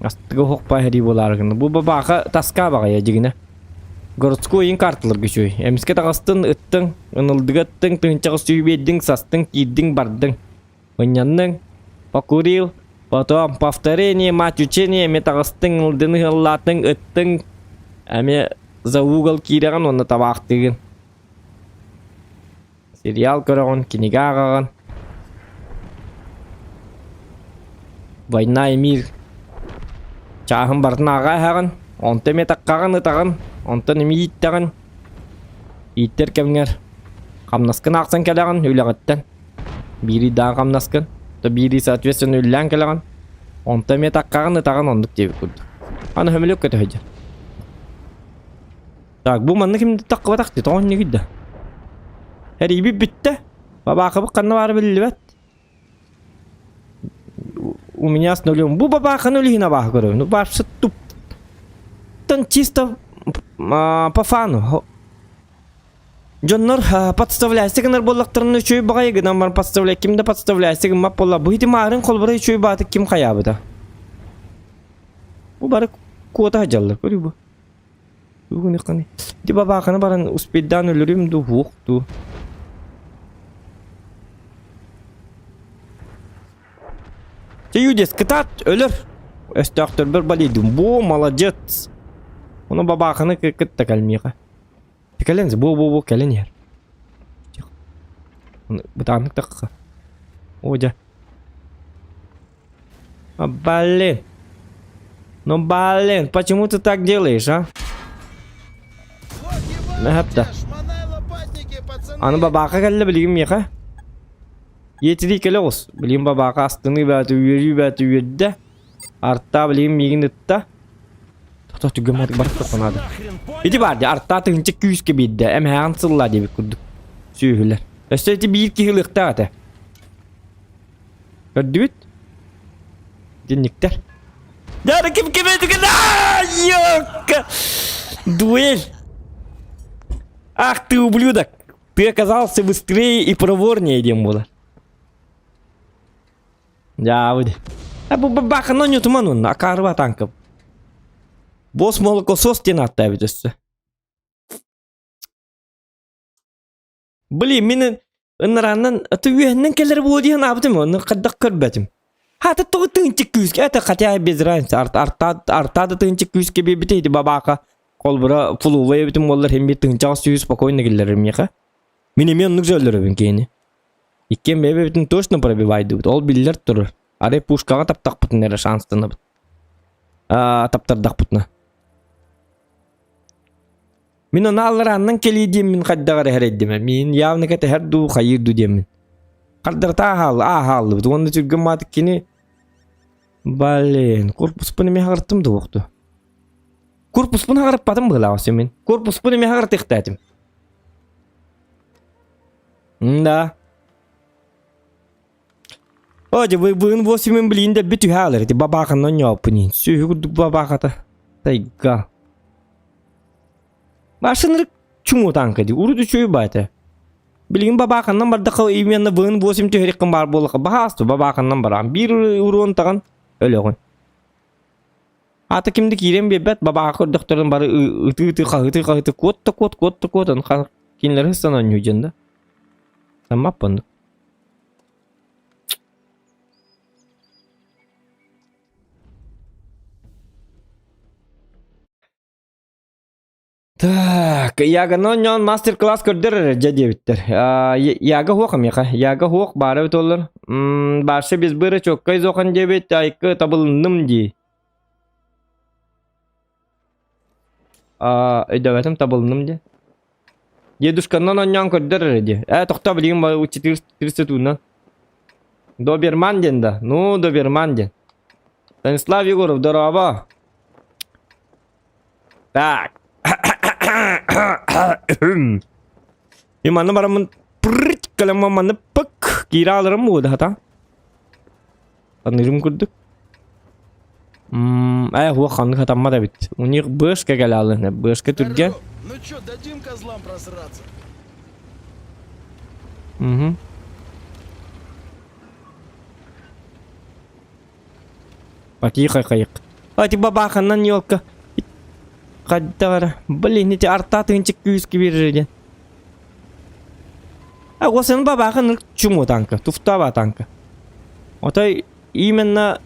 Астыга оһохпа эһэрии буолаары гынна. Бу бабааха таска баҕайа дьигинэ. Городской иин карталарга үчүгэй. Эмискэ таҕыстын, ыттыҥ, ынылдыга ыттыҥ, тыһыынчаҕа сүүһү биэрдиҥ, састыҥ, киирдиҥ, бардыҥ. Мунньанныҥ, покурил, потом повторение, мать учение, эмиэ таҕыстыҥ, ылдыны ыаллаатыҥ, ыттыҥ, эмиэ за угол киирэҕин уонна табаахтыыгын. Сериал көрөҕүн, кинигэ ааҕаҕын. Война и мир чааһын барытын ааҕа иһэҕин, онтон эмиэ таккаҕын, ытаҕын, онтон эмиэ ииттэҕин. Ииттэр кэмҥэр хамнаскын аахсан кэлэҕин үлэҕиттэн. Биири даан хамнаскын, то биири соответственно үллээн кэлэҕин. Онтон эмиэ таккаҕын, ытаҕын оннук диэбит курдук. Аны хөмүлүк көтө сылдьар. Так, бу манна ким таххыбатах дии, тоҕо иннигий да? Эрийбит бүттэ. Бабаахабыт ханна баара биллибэт. У меня с нулем. Бу бабааханы үлүһүн абааһы көрөбүн. Вообще туп. Тан чисто по фану. Дьоннор подставляйся гынар буоллахтарына үчүгэй баҕайы гынан баран подставляй ким да подставляйся гыммат буолла. Бу ити маарын холборо үчүгэй бааты ким хайаабыта? Бу бары куота сылдьаллар көрүү бу. Бүгүн Ити бабааханы баран успейдаан өлөрүм дуу, уох дуу. Чэ, кытаат, өлөр. Өстөөхтөрбөр балыйдым. Бу, молодец. Ону бабааханы кытта кэлмиэхэ. Кэлэн, бу-бу-бу кэлэн иһэр. Бытааннык тахха. О, дьэ. А, блин. Ну, блин, почему ты так делаешь, а? Нэһэптэ. Аны бабаака кэллэ билигин миэхэ. Иэтирии кэлэ оҕус. Билигин бабаака астыныы бээтэ, үөрүү бээтэ үөрдэ. Артаа билигин миигин ытта. Тото түгэн барыт наада. Ити баар дии артаа тыһыынча күүскэ биэрдэ. Эмһээҕин сыллаа диэбит курдук. Сүөһүлэр. Өссө ити биир киһи ылыахтаах этэ. Көрдүбүт? Динниктэр. Дары ким ким Ёкка! Дуэль! Ах ты ублюдок! Ты оказался быстрее и проворнее, диэн буолар. Дьаабы. А бу бабахын онньутуман уонна акаарыба танкым. Босс молокосос диэн ааттаабыт өссө. Блин, мин ыннарааннан аты үөһэннэн кэлэр буолуо диэн аабытым, онно хайдах көрбөтүм. Хата тоҕо тыынчык күүскэ, это хотя без разницы, артаа да тыынчык күүскэ биэрбитэ ити бабаака холбура фулуба эбитим буоллар хим бир тыынчаҕа сүүс спокойно киллэрэр миэхэ. Мин эмиэ оннук зөллөрөбүн киһини. Иккиэн бэйэ-бэйэбитин точно пробивайдыбыт, ол биллэр турар. Арай пушкаҕа таптахпытына эрэ шанстанабыт. Аа, таптардахпытына. Мин ону алларааннан кэлии диэммин хайдах эрэ эрэйдим. Мин явно кэтэһэр дуу, хайыыр дуу диэммин. Хардарыта ааһааллы, ааһааллыбыт. Уонна түргэн маатык кини Блин, корпуспун эмиэ хаҕыртым да буохту. Корпуспун хаҕырыппатым быһыылаах өссө мин. Корпуспун эмиэ хаҕыртыахтаатым. Да. О, дьэ, быын восемь блин да бүт үһэ ити бабааханна онньооппун Сүөһү курдук бабаахата. Тайга. Машинырык чуҥу танка дии. Урут үчүгэй баата. Билигин бабааханнан бардахха именно быын восемь түһэриккин баар буоллахха баһаасту бабааханнан бараан. Биир уруон таҕан өлөҕүн. Ата ким да киирэн биэрбэт бабааха көрдөхтөрүн бары ытыы-ытыы хаһытыы-хаһытыы куот да куот куот да куот кинилэри сыстан оонньуу дьон да. Саммаппын. Так, Яганы оонньоон мастер-класс көрдөр эрэ дьэ диэбиттэр. Яга хуох миэхэ. Яга хуох баара эбит олор. Барша без быра чоккай зохан диэбит, айкы табылынным дии. Өйдөөбөтүм табылынным дии. Дедушканнан оонньоон көрдөр эрэ дии. Ээ, тохтоо билигин 4 туунан. Доберман диэн да? Ну, Доберман диэн. Станислав Егоров, дорообо. Так. И манна бараммын прыть кэлэммин манна пык киирэ аларым буолда хата. Таныырым курдук. Ээ, хуох ханнык хатаммат эбит. У них бышка кэлэ алыһына. Бышка түргэн. Ну чё, дадим козлам просраться? Угу. Потихо хайык. А ти бабаханнан елка. Хайдара. Блин, эти арта тыынчык күүс кибирер диэн. А осын бабахын чуму танка, туфтаба танка. Отой именно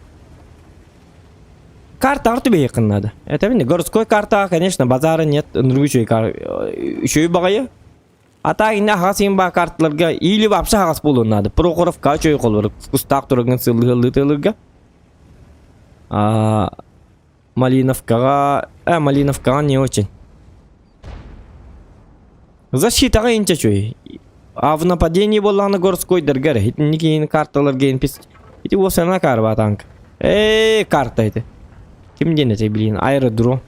карта түбэйэххин надо. Это видно, городской карта, конечно, базара нет, үчүгэй үчүгэй баҕайы. А так инне аһаҕас иин баа карталарга или вообще аһаҕас буолуон наада. Прохоровка үчүгэй холборук кустаах турагын сыллыһыллыы тыалырга. А Малиновкаҕа, Малиновкаҕа не очень. Защитаҕа инчэ үчүгэй. А в нападении буоллаҕына городскойдарга эрэ. Итинник иһин карталарга ин Ити уосана карба танк. Эй, карта ити. Ким диэн этэй блин, аэродром.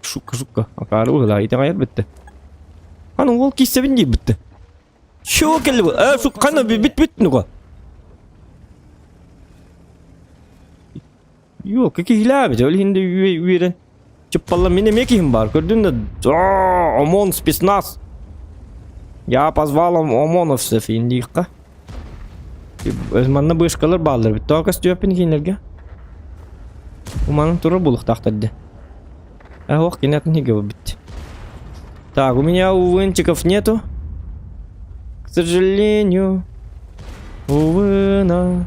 Шука, шука. Акаары быһылаа, итэҕэйэр бүттэ. Аны уол киссэбин дии бүттэ. Чего кэлли бу? Э, сук, хана бит бит нуга. Yok, киһилээбит, ол иһин да үөрэн. Чыппалла мин эмиэ киһим баар, көрдүн да, ОМОН спецназ. Я позвал ОМОНовцев индиикка. Манна бышкалар бааллар бит. Тоҕо көстүөппүн кинилэргэ? Уманан турар буолуохтаахтар дии. Ох, кини атын иһигэ бит. Так, у меня увынчиков нету. К сожалению, увы, на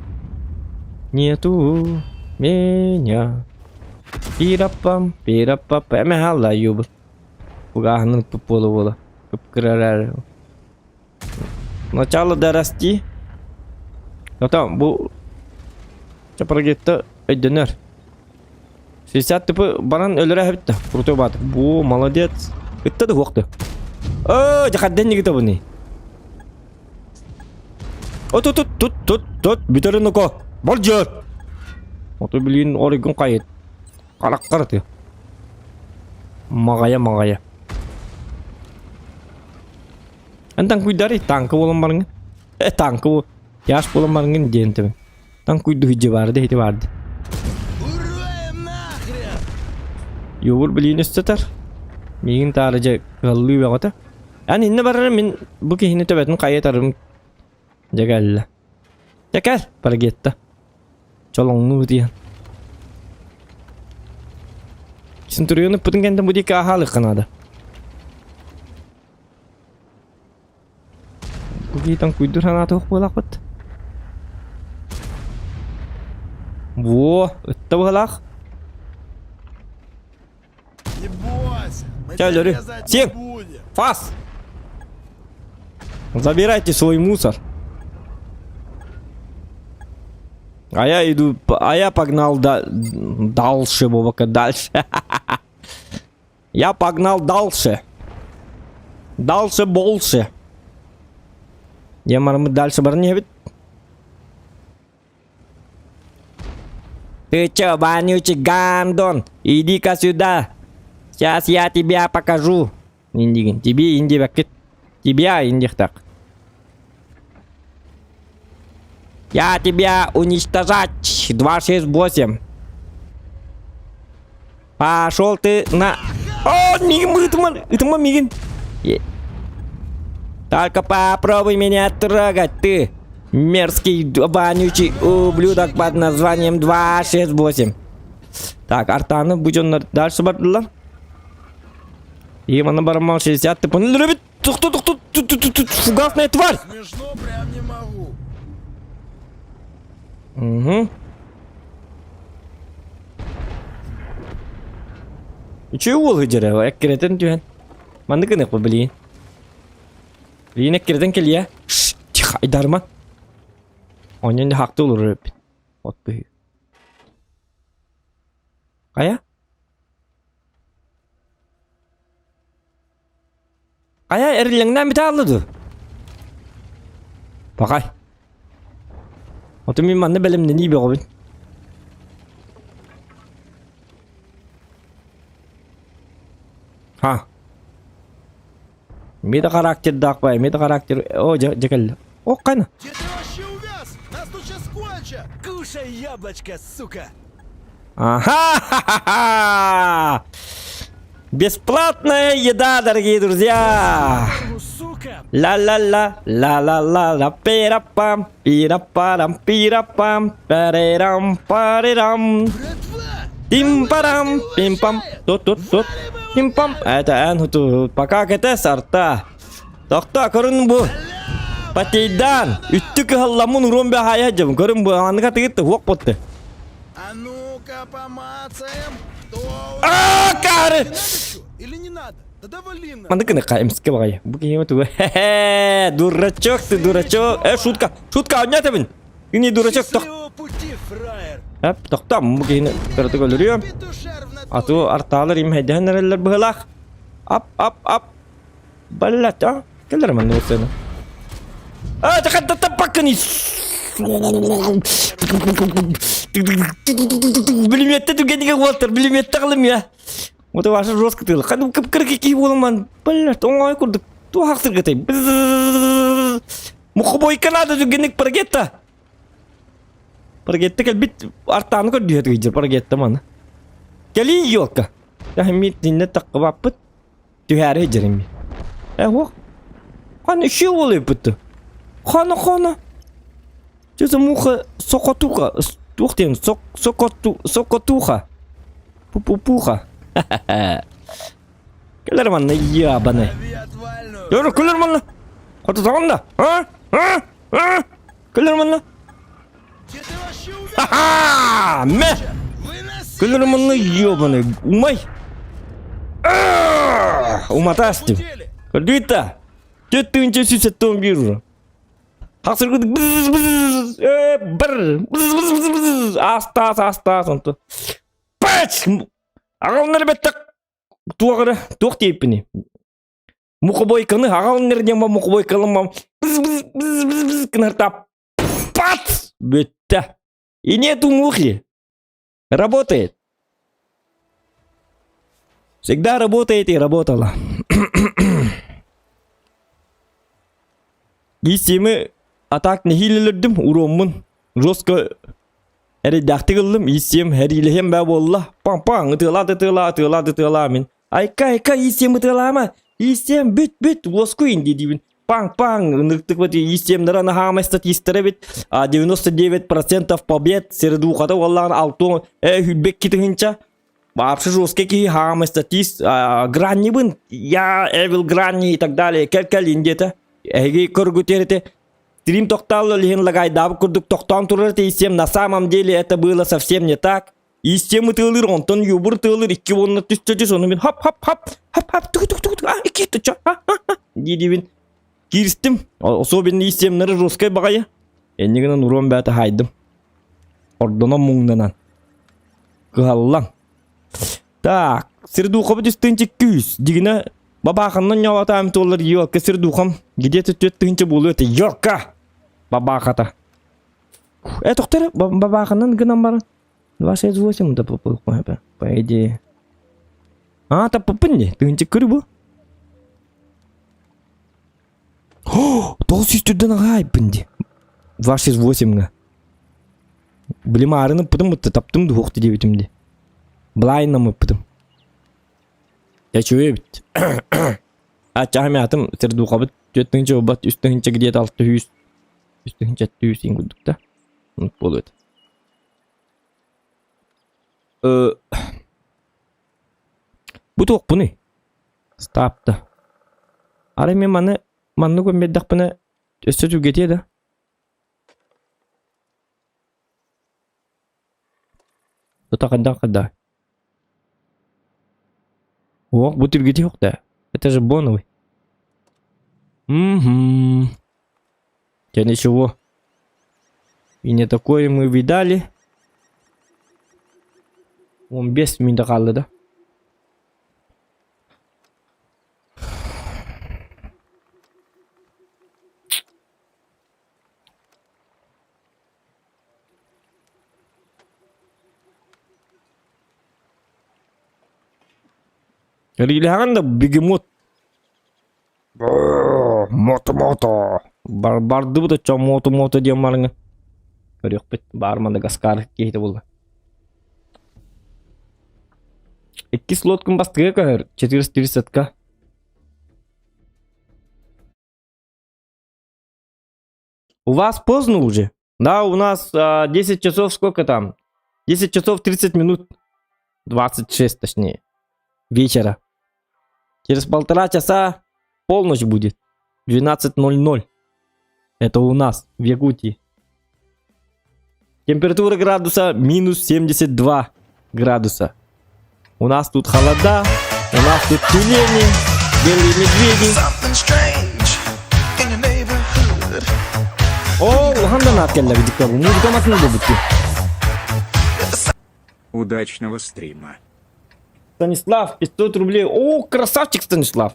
нету меня. Пирапам, пирапап, эмэ юб. Угаһынын буола буола. Кыпкырарар. Начало дорасти. Потом бу Чапаргетта өйдөнөр. 60 типы баран өлөрө эбит Крутой баатыр. Бу молодец. Ытта да хуохты. Оо, жахадден нигите буни. О тут тут тут тут тут бүтөрүн око. Бол жөр. Ото билин оригун кайыт. Караккар ты. Магая магая. Антан куйдары танка болон барыңы. Э танка бу. Яш болон барыңын диэн тебе. Танкуйду хиджи барды хити барды. Ура им нахрен! Юбур билиин өстөтөр. Миигин таары дьэ кыһаллыы бөҕөтө. Эн иннэ барарым мин бу киһини төбөтүн хайытарым дьэ кэллэ. Дьэ кэл, Паргетта. Чолоҥнуу диэн. Центуриону ыппытын кэннэ бу диэки ааһаалыахха наада. Бу киһитэн куйдур санаата суох буолаахпыт. Во, ытта быһалаах. Не бойся, мы Ча, тебя Лёри. резать не Всем. будем. Фас! Забирайте свой мусор. А я иду, а я погнал да, дальше, Бобака, дальше. Я погнал дальше. Дальше больше. Я мармы дальше баран иһэбит. Ты чё, вонючий гандон? Иди-ка сюда. Сейчас я тебя покажу. Индигин. Тебе инди баккет. Тебя индихтак. Я тебя уничтожать. 268. Пошел ты на... О, мигин, ытыма, ытыма, мигин. Только попробуй меня трогать, ты. Мерзкий, вонючий ублюдок под названием 268. Так, артаны бу дьоннор дальше бардылар. И манна барамал 60 ты понял, Тухту, тухту, фугасная тварь! Смешно прям не могу. Угу. Үчүгэй уол сылдьара, эккирэтэн түһэн. Маннык гыныахпыт билигин. Билигин эккирэтэн кэлиэ. Шш, тихо, айдарма. Онньон хакты олорор эбит. От быһыы. Хайа? Хайа эриллэҥнээн бүтэ хаалла дуу? Пахай. Оту мин манна бэлэмнэнии бөҕөбүн. Ха. Эмиэ да характердаах бай, эмиэ да характер. О, дьэ, дьэ кэллэ. О, қана. Где ты вообще увяз? Нас тут сейчас кончат! Кушай яблочко, сука! Ага! Бесплатная еда, дорогие друзья! Сука! Ла-ла-ла, ла-ла-ла-ла, пира-пам, пира-парам, пира-пам, парерам, парерам. Братва! Тим-парам, пим-пам, тут-тут-тут, тим-пам. Это эн ту пока кете сарта. Тохто көрүн бу. Патейдан, үттү кыһалламмын уруом бэхайа дьым. Көрүн бу, аныга тыгытты, хуок ботты. А ну-ка помацаем, кто у А, кары! Надо чё? Или не надо? Да давали на. Маннык гыныка эмске баҕайы. Бу киһи тугу хе-хе, дурачок ты, дурачок. Э, шутка, шутка, оонньоотубун. Не дурачок, тох. Счастливого пути, фраер! Эп, тохтом, бу киһини кыратык өлөрүөм. Петушар в натуре. Ату артаалар им хэйдэһэн эрэллэр быһылаах. Ап, ап, ап. Блять, а? Кэлэр маннык сцена. А, тахаттаппаккын Билимиэтте түгэнигэр уолтар, билимиэтте кылым я. Вот ваша жестко тыл. Ханып кып-кыргы киһи буоламан. Блять, оҥой курдук. Туох сыргытай. Мухобойка надо түгэнник паргетта. Паргетта кэлбит артааны көрдүһэ тыйдыр паргетта маны. Кэлии елка. Тахмит тинне таққыбаппыт. Түһээри сылдьар Э, уох. Хана еще уолуйбут. Хана хана. Что муха сокотуха. Туох диэн сок сокоту сокотуха. Пу-пу-пуха. Кэлэр манна ябаны. Лови отвальную. Йору кэлэр манна. Хоту да? А? А? А? Кэлэр манна. Где ты вообще увяз? Ха-ха! Мэ! Выноси! Кэлэр манна ебаный. Умай. Уматастым. Путели. Көрдүгүт 4 171 уже. Хасыргыт быз быз э бір быз быз быз быз астаас астаас онто. Пач! Аҕалыннар беттек туох эрэ туох диэппиний Мухобойканы аҕалыннар диэн мухобойкалым быз быз быз быз быз гынартап пац! Бүттэ. И нету мухи. Работает. Всегда работает и работала. Истеми атак нэһиилэ өлөрдүм уруоммун жестко эрэйдээхтик ыллым истиэм хэриилэһиэм баа буолла паҥ-паҥ ытыалаа да ытыалаа ытыалаа да ытыалаа мин айка айка истиэм ытыалаама истиэм бүт бүт уоскуйун дии-диибин паҥ-паҥ ынырыктык истиэмнэрэ наһаамай статистара эбит 99% побед середухата уоллаҕын алтуон э хүлбэкки тыһынча вообще жесткий киһи хаамай статист граннибын я Эвил Гранни и так далее кэл-кэл индиэтэ эһиги көргүтэрите стрим тохтоол иһин лагайдаабыт курдук тохтоон турар этэ на самом деле это было совсем не так истиэм ытыалыыр онтон юбур ытыалыыр икки уонна түстэ түс ону мин хоп хоп хоп хоп хоп тук тук тук а икки туча дии-диибин кииристим особенно истиэмнэри жесткай баҕайы инньэ гынан уруом бээтэ хаайдым ордонон муҥнанан кыһаллан так сирдуухабыт үстүнчэ күүс дигинэ бабааханнан ньоолотаам туоллар елка сирдуухам где-то 4 тыһыынча буолуо этэ елка бабаахата э тохтор бабааханан гынан баран 268 да по идее а таппыппын дии тыһыынча көрү бу 900 түрдэн аҕаайбын дии 268-ҥа Блин, аарыны ыппытым бытта таптым дуһуохта диэбитим дии. Былаайынан ыппытым. Я чуе эбит. Аччаһа атым сирдуухабыт 4 тыһыынча буолбат 3 тыһыынча где-то 600 3 тыһыынча 700 иин курдук да. Оннук буолуо этэ. Э, бу туохпунуй? Стапта. Арай мен маны маннык өммердэхпинэ өссө түргэтиэ да. Тута хайдах хайдах? Ох, бу түргэтиэх да. Это же боновый. Угу. Я ничего. И не такое мы видали. 15 мүнүүтэ хаалла да. Рилэһэҕин да бегемот Мото-мото. Бар бардыбыт оччо мото-мото диэн барыҥа. Көрүөхпүт баар Мадагаскар киһитэ буолла. Иккис лодкун бастыга көһөр 430-ка. У вас поздно уже? Да, у нас 10 часов сколько там? 10 часов 30 минут. 26 точнее. Вечера. Через полтора часа полночь будет. 12.00. Это у нас в Якутии. Температура градуса минус 72 градуса. У нас тут холода, у нас тут тюлени, белые медведи. О, улахан да наат кэллэ дикка бу музыка матын буолбут Удачного стрима. Станислав, 500 рублей. О, красавчик Станислав.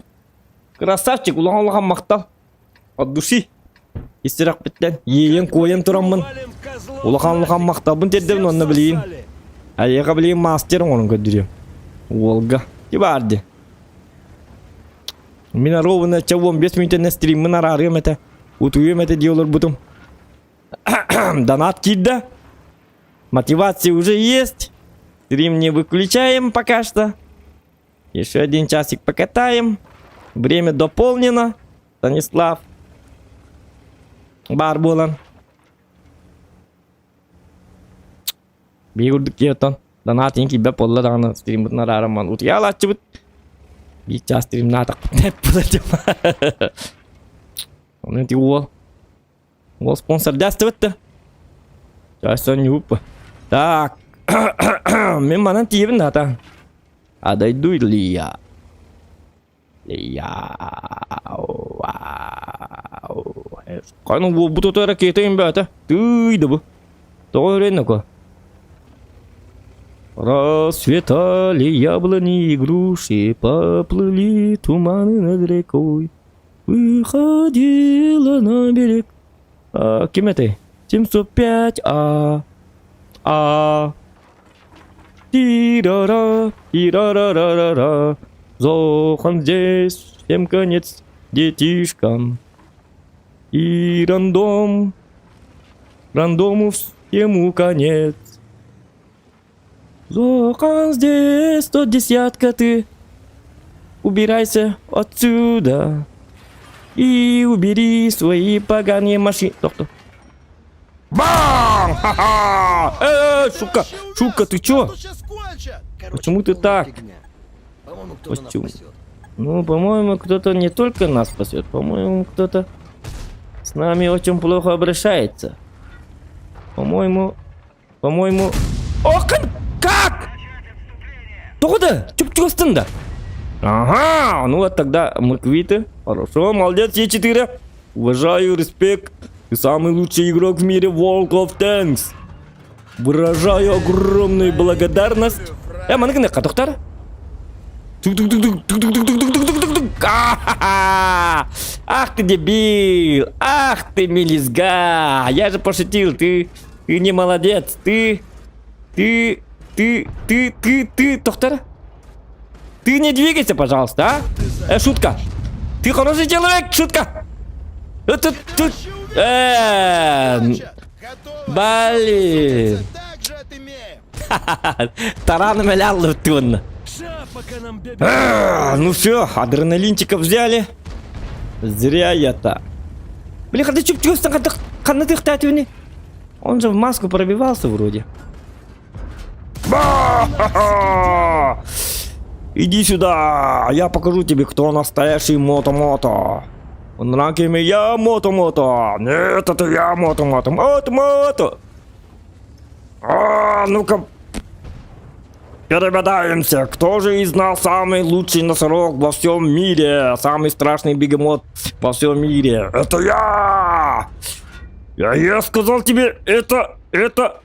Красавчик, улахан улахан махтал. От души. Истирах биттен. Иэйэн куойан тураммын. Улахан улахан махталбын тиэрдэбин онно билигин. Айыга билигин мастер оҥорон көрдүрүөм. Уолга. Ти баар ди. Мин ровно ча 15 мүнүүтэннэ стриммин араарыам этэ. Утуйуом этэ дии олорбутум. Донат киирдэ. Мотивация уже есть. Стрим не выключаем пока что. Еще один часик покатаем. Время дополнено. Станислав. Баар буолан. Биир үрдүк киһи Донат иин киирбэт буолла даҕаны стриммытын араарамман утуйаалааччыбыт. Биир чаас стримнаатахпыт эппит Онон ити уол Уол спонсордаастыбыт да. Чаасан юппа. Так. Мин манан тиийэбин да хата. А дойду ли я? Я. Хайны буолбут ото ракета имбээтэ. Тыый да бу. Тоҕо өрен око? Расцветали яблони и груши, поплыли туманы над рекой. Выходила на берег. А, ким этэй? 705 А. А. Ти-ра-ра, ти-ра-ра-ра-ра-ра. Зохан здесь, всем конец детишкам. И рандом, рандому всему конец. Зохан здесь, сто десятка ты. Убирайся отсюда. И убери свои поганые машины. Тоқтоо. Бам! Ха-ха! Э, шука, шука, ты чё? Почему ты так? Почему? Ну, по-моему, кто-то не только нас спасет, по-моему, кто-то с нами очень плохо обращается. По-моему, по-моему... Окон! Как? Тоҕо да? Чуп-чугастын да. Ага, ну вот тогда мы квиты. Хорошо, молодец, Е4. Уважаю, респект. Ты самый лучший игрок в мире World of Tanks. Выражаю огромную благодарность. Э, маны гына тоқтар. Ах ты дебил! Ах ты мелизга! Я же пошутил, ты, ты не молодец, ты, ты, ты, ты, ты, ты, доктор? Ты не двигайся, пожалуйста, а? Шутка. Ты хороший человек, шутка. Это ты... Блин. Тараном ыллыбыт Ну все, адреналинчиков взяли. Зря я так. Блин, когда чуп Он же в маску пробивался вроде. Иди сюда, я покажу тебе, кто настоящий мото-мото. Он я мото-мото. Нет, это я мото-мото. Мото-мото. А, ну-ка, перегадаемся, кто же из нас самый лучший носорог во всем мире? Самый страшный бегемот во всем мире. Это я! Я, я сказал тебе, это, это,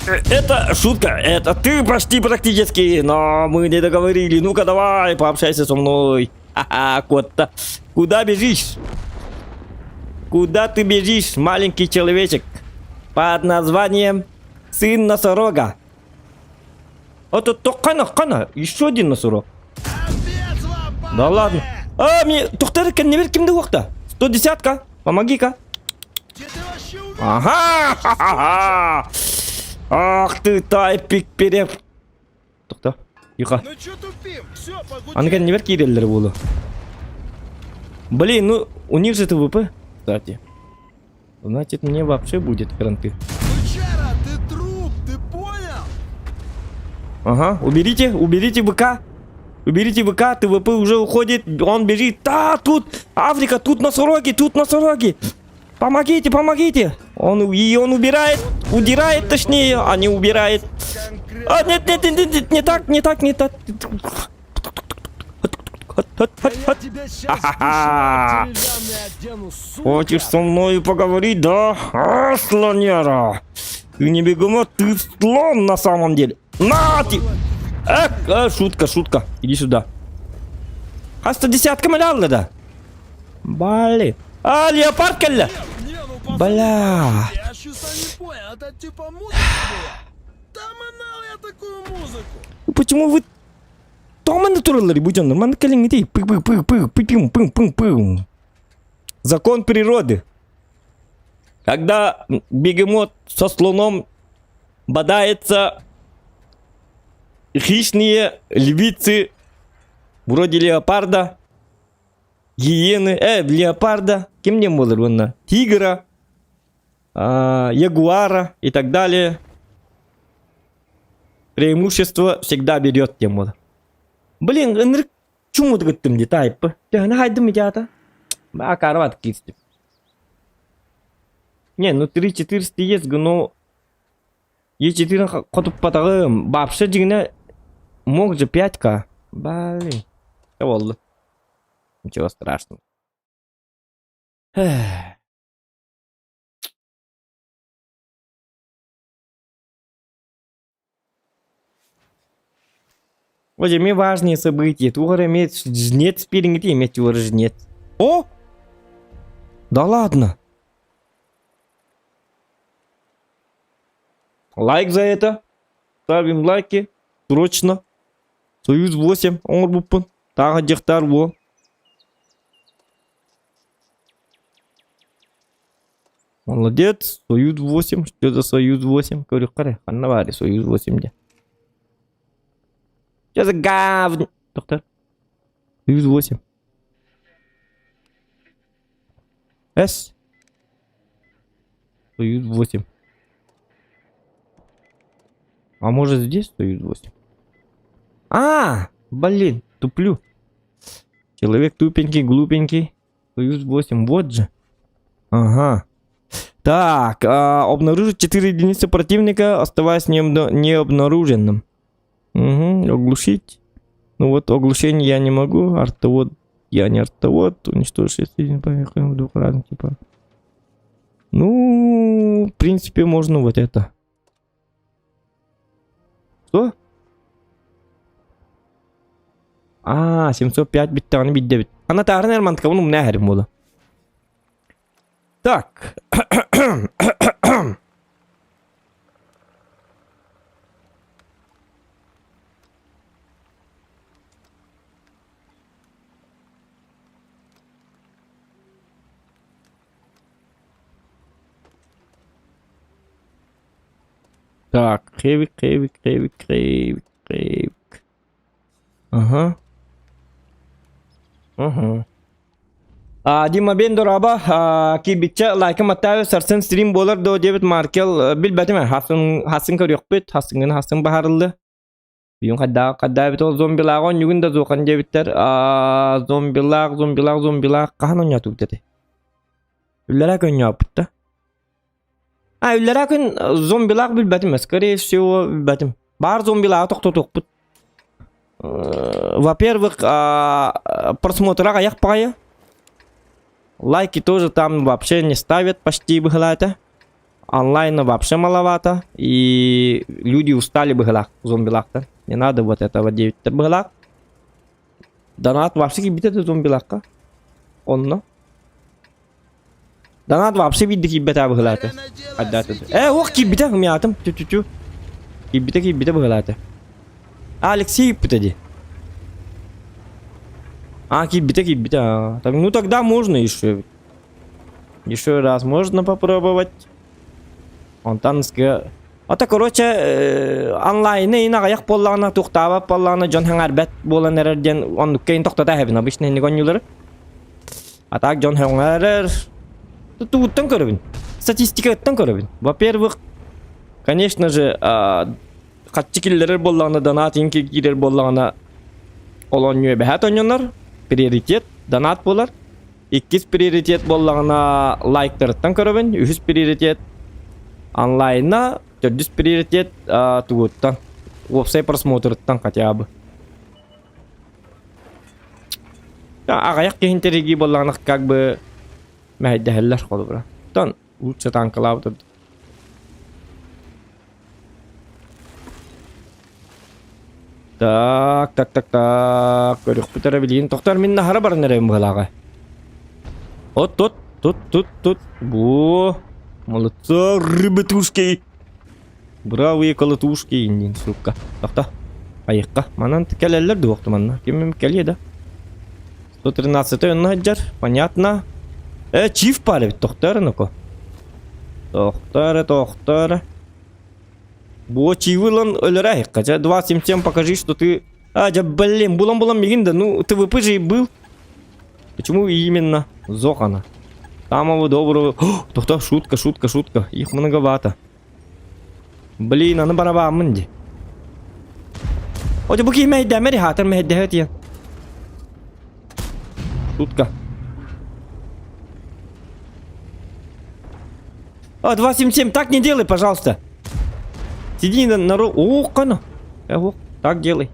э, это шутка, это ты почти практически, но мы не договорили. Ну-ка давай, пообщайся со мной. Ха-ха, кот-то. Куда бежишь? Куда ты бежишь, маленький человечек? Под названием Сын носорога. Это то кана, кана, еще один носорог. Да ладно. А, мне тухтар кеннебер кимде уақта? 110-ка. Помоги-ка. Ага! Ах ты тайпик переп. Тохто. Тихо. Ну чё тупим? Все, Аны кэннибэр киирэллэр буолу. Блин, ну у них же ТВП, кстати. Значит, мне вообще будет кранты. Лучара, ты труп, ты понял? Ага, уберите, уберите быка. Уберите быка, ТВП уже уходит, он бежит. Да, тут Африка, тут носороги, тут носороги. Помогите, помогите. Он, и он убирает, удирает точнее, а не убирает. А, нет, нет, нет, нет, не так, не так, не так. Хочешь со мной поговорить, да? А, слоняра! Ты не бегемот, ты слон на самом деле. На ты! Эх, а, шутка, шутка. Иди сюда. А 110 малялла да? Блин. А, леопард кэллэ! Ну, Бля. Я не понял, это типа музыка была? Там я такую музыку. Почему вы Тоҕо манна тураллар бу дьоннор? Манна кэлиҥҥитий пы пы пы пы пы пым пым пым пым. Закон природы. Когда бегемот со слоном бодается, хищные львицы вроде леопарда, гиены, леопарда, кем не буолар уонна, тигра, ягуара и так далее. Преимущество всегда берет тем буолар. Блин, ынырык чумутугуттум дии таайппы. Төһөнө хайдым итята? Баа карват киирдим. Не, ну 3-4 есть, но Е4 хотуппатаҕым. Вообще дьиҥинэ мог же 5К. Блин. Буолла. Ничего страшного. Вот эми важные события. Тугар эмиэ жнец пириҥити эмиэ тугар жнец. О! Да ладно! Лайк за это. Ставим лайки. Срочно. Союз 8. Оҥорбуппун. Тааҕа дьахтар буо. Молодец. Союз 8. Что за Союз 8? Көрүк Ханна баары Союз 8 де. Что за гав... Доктор. Союз 8. С. Союз 8. А может здесь Союз 8? А, блин, туплю. Человек тупенький, глупенький. Союз 8, вот же. Ага. Так, обнаружить 4 единицы противника, оставаясь необнаруженным. Угу, оглушить. Ну вот, оглушение я не могу. Артовод, я не артовод. Уничтожить 6 единиц двух разных типа. Ну, в принципе, можно вот это. Что? А, 705 биттаҕына биирдэ эбит. Ана тааран эрмантыкабын умна эһэрим буола. Так. Так, Хевик, Хевик, Хевик, Хевик, Хевик. Ага. Ага. А, Дима бен дораба, кирбиччэ лайка маттаабы сарсын стрим буолар дуо диэбит Маркел билбэтим ээ хасын хасын көрүөхпүт хассыҥҥын хасын баһарыллы Бүгүн хайдаах хайдаабыт ол зомбилааҕы онньугун да зуохан диэбиттэр аа зомбилаах зомбилаах зомбилаах хаһан оонньоотубут этэй Үллэрээ күн оонньооппут да А үллэрээ күн зомбилаах билбэтим скорее всего билбэтим баар зомбилааҕы тохтотуохпут Во-первых, просмотра аҕыйах баҕайы. Лайки тоже там вообще не ставят почти быһылаата. Онлайна вообще маловато. И люди устали быһылаах зомбилаахтан. Не надо вот этого диэбиттэр быһылаах. Донат вообще киирбитэ да зомбилаахха. Онно. Донат вообще биирдэ киирбэтэ быһылаата. Айдаата. Э, ох киирбитэ, мятым. Тю-тю-тю. Киирбитэ киирбитэ быһылаата. А, Алексей ыппыта дии. А, киирбитэ киирбитэ. А, так, ну тогда можно еще. Еще раз можно попробовать. Онтон Ата короче онлайны ин аҕыйах буоллаҕына туохтаабат буоллаҕына дьон хаҥарбат буолан эрэр диэн оннукка ин тохтото эһэбин обычно инник оонньуулары. А так дьон хөҥөрөр тугуттан көрөбүн. Статистикаттан көрөбүн. Во-первых, конечно же, хаччы киллэрэр буоллаҕына донат инки киирэр буоллаҕына ол оонньуу эбэһээт оонньонор приоритет донат буолар. Иккис приоритет буоллаҕына лайктарыттан көрөбүн. Үһүс приоритет онлайна, төрдүс приоритет тугуттан уопсай просмотрыттан хотя бы. Аҕыйах киһи интэригии буоллаҕына как бы мэһэйдэһэллэр холобура. Оттон лучше танкалаабыт ордук. Так, так, так, так. Көрүөхпүт эрэ билигин. Тохтор мин наһара баран эрэбин быһалааҕа. От, тут, тут, тут, тут. Бу. Молодцы, рыбытушки. Бравые колотушки, индин, сука. Тохто. Айыққа. Манан кэлэллэр дуохту манна. Ким кэлиэ да. 113 онно сылдьар. Понятно. Э, чиф баар эбит. Тохтоор ну-ка. Тохтоор, тохтоор. Бу чивы ылан өлөрө Хотя 2.77 покажи, что ты... А, да блин, булан-булан мигин да, ну, ТВП же и был. Почему именно Зохана? Самого доброго... Тохто, шутка, шутка, шутка. Их многовато. Блин, аны барабааммын дии. О, бу киһи мэһэйдээмэри хаатар мэһэйдэһэ тиэн. Шутка. А, 277, так не делай, пожалуйста. Сиди на, на ру... О, кана. Э, так делай.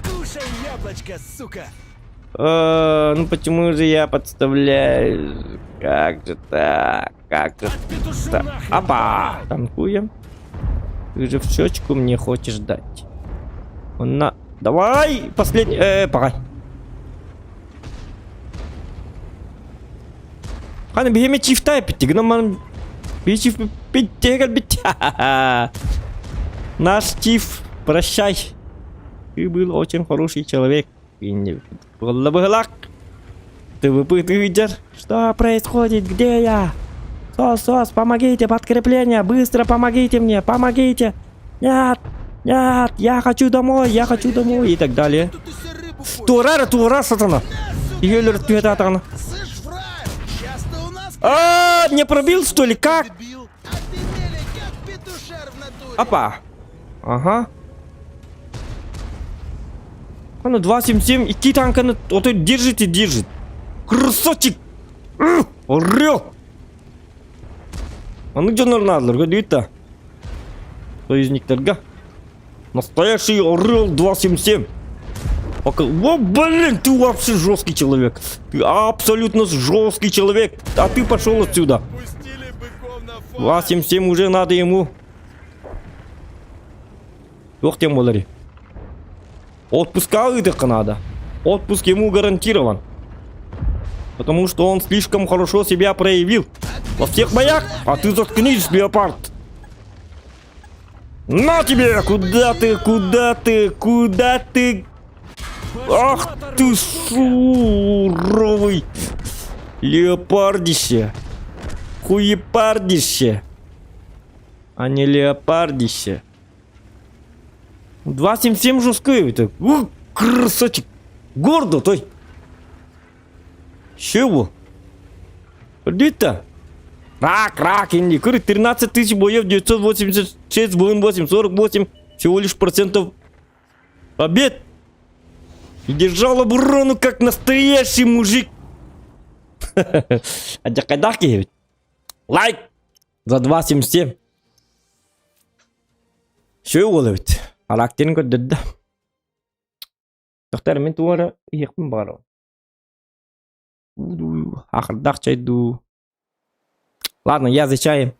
Кушай яблочко, сука! Э, ну почему же я подставляю? Как же так? Как же так? Опа! Танкуем. Ты же в щечку мне хочешь дать. Он на... Давай! Последний... Э, пора. Хана биһиэме чифтай питти гынан Би чиф питти бит. Наш чиф, прощай. Ты был очень хороший человек. Быһылак. Ты выпытываешь. Что происходит? Где я? Сос, сос, помогите, подкрепление, быстро помогите мне, помогите. Нет, нет, я хочу домой, я хочу домой и так далее. Тура, тура, сатана. Елер түһэтаатаҕына. А, не пробил, что ли? Как? Опа. Ага. Аны 277, икки танканы ото держит и держит. Красавчик! Орел! Аны дьоннор наадалар, көрдүгүт да? Союзниктарга. Настоящий Орел 277. Пока... О, блин, ты вообще жесткий человек. Ты абсолютно жесткий человек. А ты пошел отсюда. 277 уже надо ему. Туох диэн буоларый? Отпуска ыытыахха надо. Отпуск ему гарантирован. Потому что он слишком хорошо себя проявил. Во всех боях, а ты заткнись, леопард. На тебе! Куда ты, куда ты, куда ты? Ах ты суровый леопардище! Хуепардище! А не леопардище. 2.77 жесткий это. У, красавчик! Гордо, той! Чего? Көрдүт Рак, рак, инди. Көр, 13 тысяч боев, 986, 8, 48, всего лишь процентов побед. И держал оборону, как настоящий мужик. Адьякайдах ведь. Лайк за 2.77. Все уол эбит. Характерын көрдөрдө. Дьахтар мин тугу эрэ иһиэхпин баҕарабын. Ахырдаах чай дуу. Ладно, я за чаем.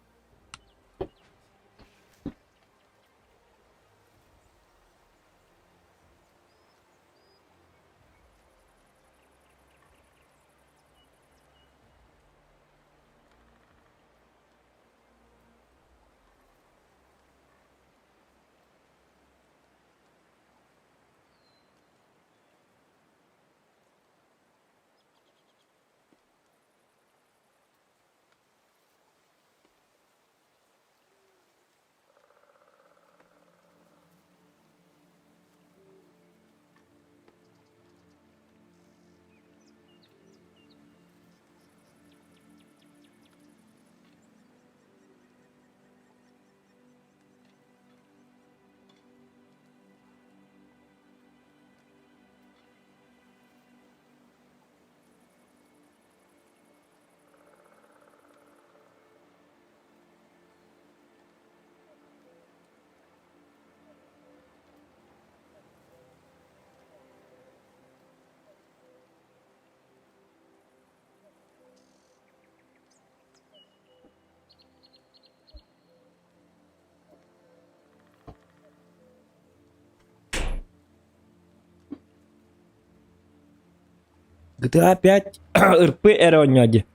GTA 5 РП эрэ оонньоо дии.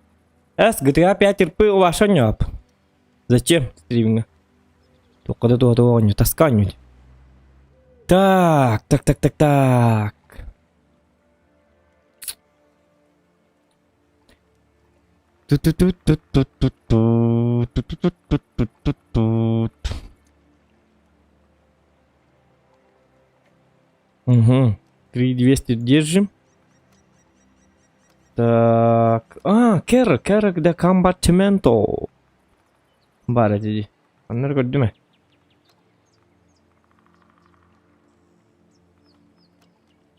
Эс GTA 5 РП ваша оонньоп. Зачем стримҥа? Туохха да туһата оонньуу, таска оонньуу. Так, так, так, так, так. Угу. 3200 держим. Так. А, Кэр, Кэр де Combattimento. Баар этэ дии. Оннор көрдүм ээ.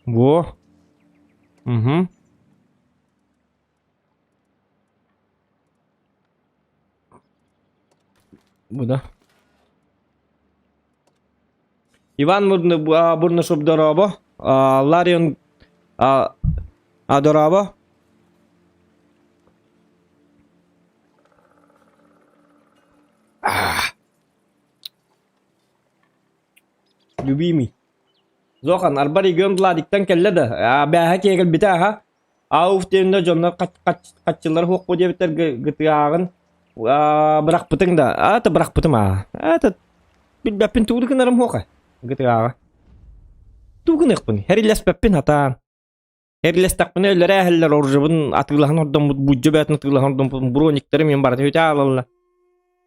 Во. Угу. Бу да. Иван Бурнашов дорообо. Ларион дорообо. Любимый. Зохан, арба регион Владиктан кэллэ да, бээһэ киэгэлбитэ аха. Ауф диэннэ дьоннор хаччылар хуохпу диэбиттэр гытыааҕын бырахпытыҥ да, аата бырахпытым аа. Аата билбэппин тугу гынарым хуоха гытыааҕа. Тугу гыныахпын, хэрилэспэппин хатаан. Хэрилэстэхпинэ өлөрө эһэллэр оружебын атыылаһан ордоммут буддьа бээтин атыылаһан ордоммут брониктары мен барыта үтэ аалалла.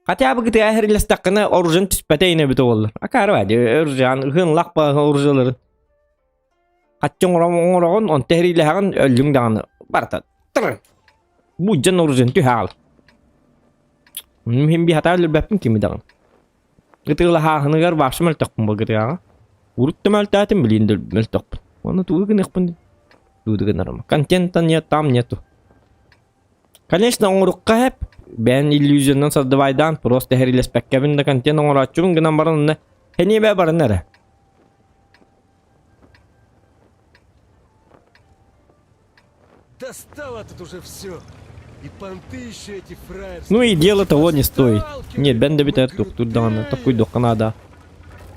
Хотя бы гытыа хэрилэстэххинэ оружен түспэтэ ини эбитэ буоллар. Акаары баа дии оружан ыһын лахпа оружеларын. Хаччы оҥороҕун, онто эһэриилэһэҕин өллүҥ даҕаны барыта тырын. Буддьан оружен түһэ аал. Мин би хатаа өлөрбөппүн кими даҕаны. Ытыалаһааһыныгар вообще мөлтөхпүн бу гытыаҕа. Урут да мөлтөөтүм, билигин да мөлтөхпүн. Уонна тугу гыныахпын тугу да гынарым. Контента нет, там нету. Конечно, оҥорукка хэп. Бэйэн иллюзионнан создавайдаан просто эһэрилэспэккэбин да контент оҥорооччубун гынан баран онно эниэбэ баран эрэ. Достало тут уже все. И понты еще эти фраерские. Ну и дело того не стоит. Нет, бен да битэр туктуур даҕаны токуйдуохха наада.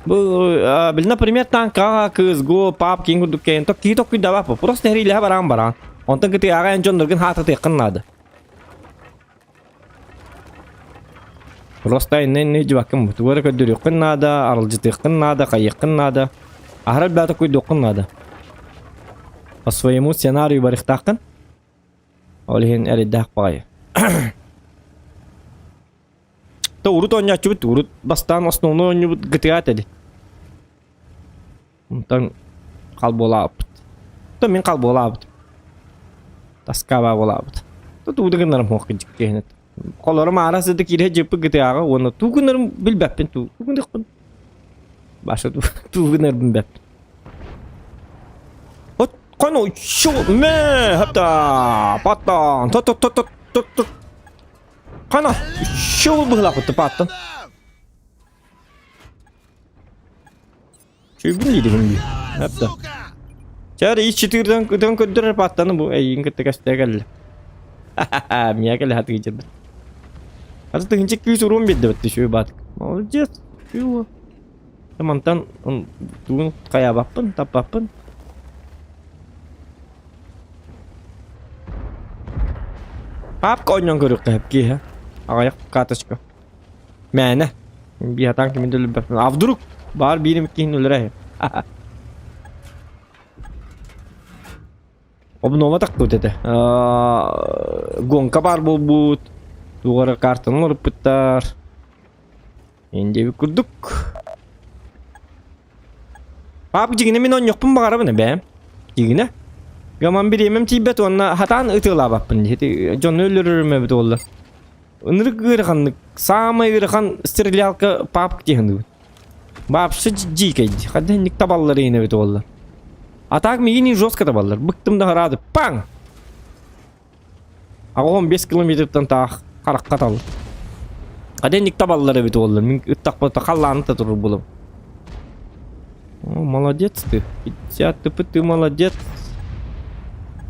Бу, бил, например, танка, КСГО, PUBG киин курдук кэйэн токкии токуйдабаппа. Просто эриилэһэ бараан бараан. Онтон кытыаҕа эн дьонноргун хаататыаххын наада. Просто иннэ дьыбаккын бу. Тугу эрэ көрдөрүөххүн наада, аралдьытыаххын наада, хайыаххын наада. Аһара элбэҕи токуйдуоххун наада. По своему сценарию барыахтааххын. Ол иһин эрэйдээх баҕайы. То урут оонньооччубут, урут бастаан основной оонньуубут GTA этэ. Онтон хал буолаабыт. То мин хал буолаабыт. Тоскаба буолаабыт. То тугу да гыннарым хуох киһинет. Холорум аара сыты киирэ дьыппы GTA-га уонна тугу гынарым билбэппин туу. Тугу гыныахпын. Баша тугу гынарбын билбэппин. Вот коно шо мэ хапта паттан то то то то то то Хана шо быһылаахпыт паттан. Чүйгүн диидигин дии. Хапта. Чэ, ис чытыырдан ытан көрдөрөр пааттаны бу эйигин кытта кэстээ кэллэ. Миэхэ кэлэ сатыы Аты тыһыынча күүс уруон биэрдэ бэтти үчүгэй баатык. Молодец. Чего? Мантан тугун хайаабаппын, таппаппын. Папка оонньоон көрүөххэ сөп киэһэ. Аҕыйах карточка. Мээнэ. Биһатаан кимин да өлөрбөппүн. А вдруг баар биир эмит киһини өлөрө Обнова тахпыт этэ. Гонка баар буолбут. Туох эрэ картаны олоруппуттар. Индиэбит курдук. Пап дьигинэ мин онньохпун баҕарабын эбээм. Дьигинэ. Гаман бириэмэм тиийбэт уонна хатаан ытыалаабаппын. Ити дьону өлөрөрүм эбит уолла. Ынырык ыараханнык, саамай ыарахан стрелялка папк диэхыныгын. Вообще дьиикэй. Хадда инник табаллар иин эбит уолла. А так мигини жестко табаллар. Быктым да хараады. Паң! Аҕа 15 километртан таах харахха тал. Хадда инник табаллар эбит уолла. Мин ыттахпыта халлааны та турur булам. О, молодец ты. 50 ты, ты молодец.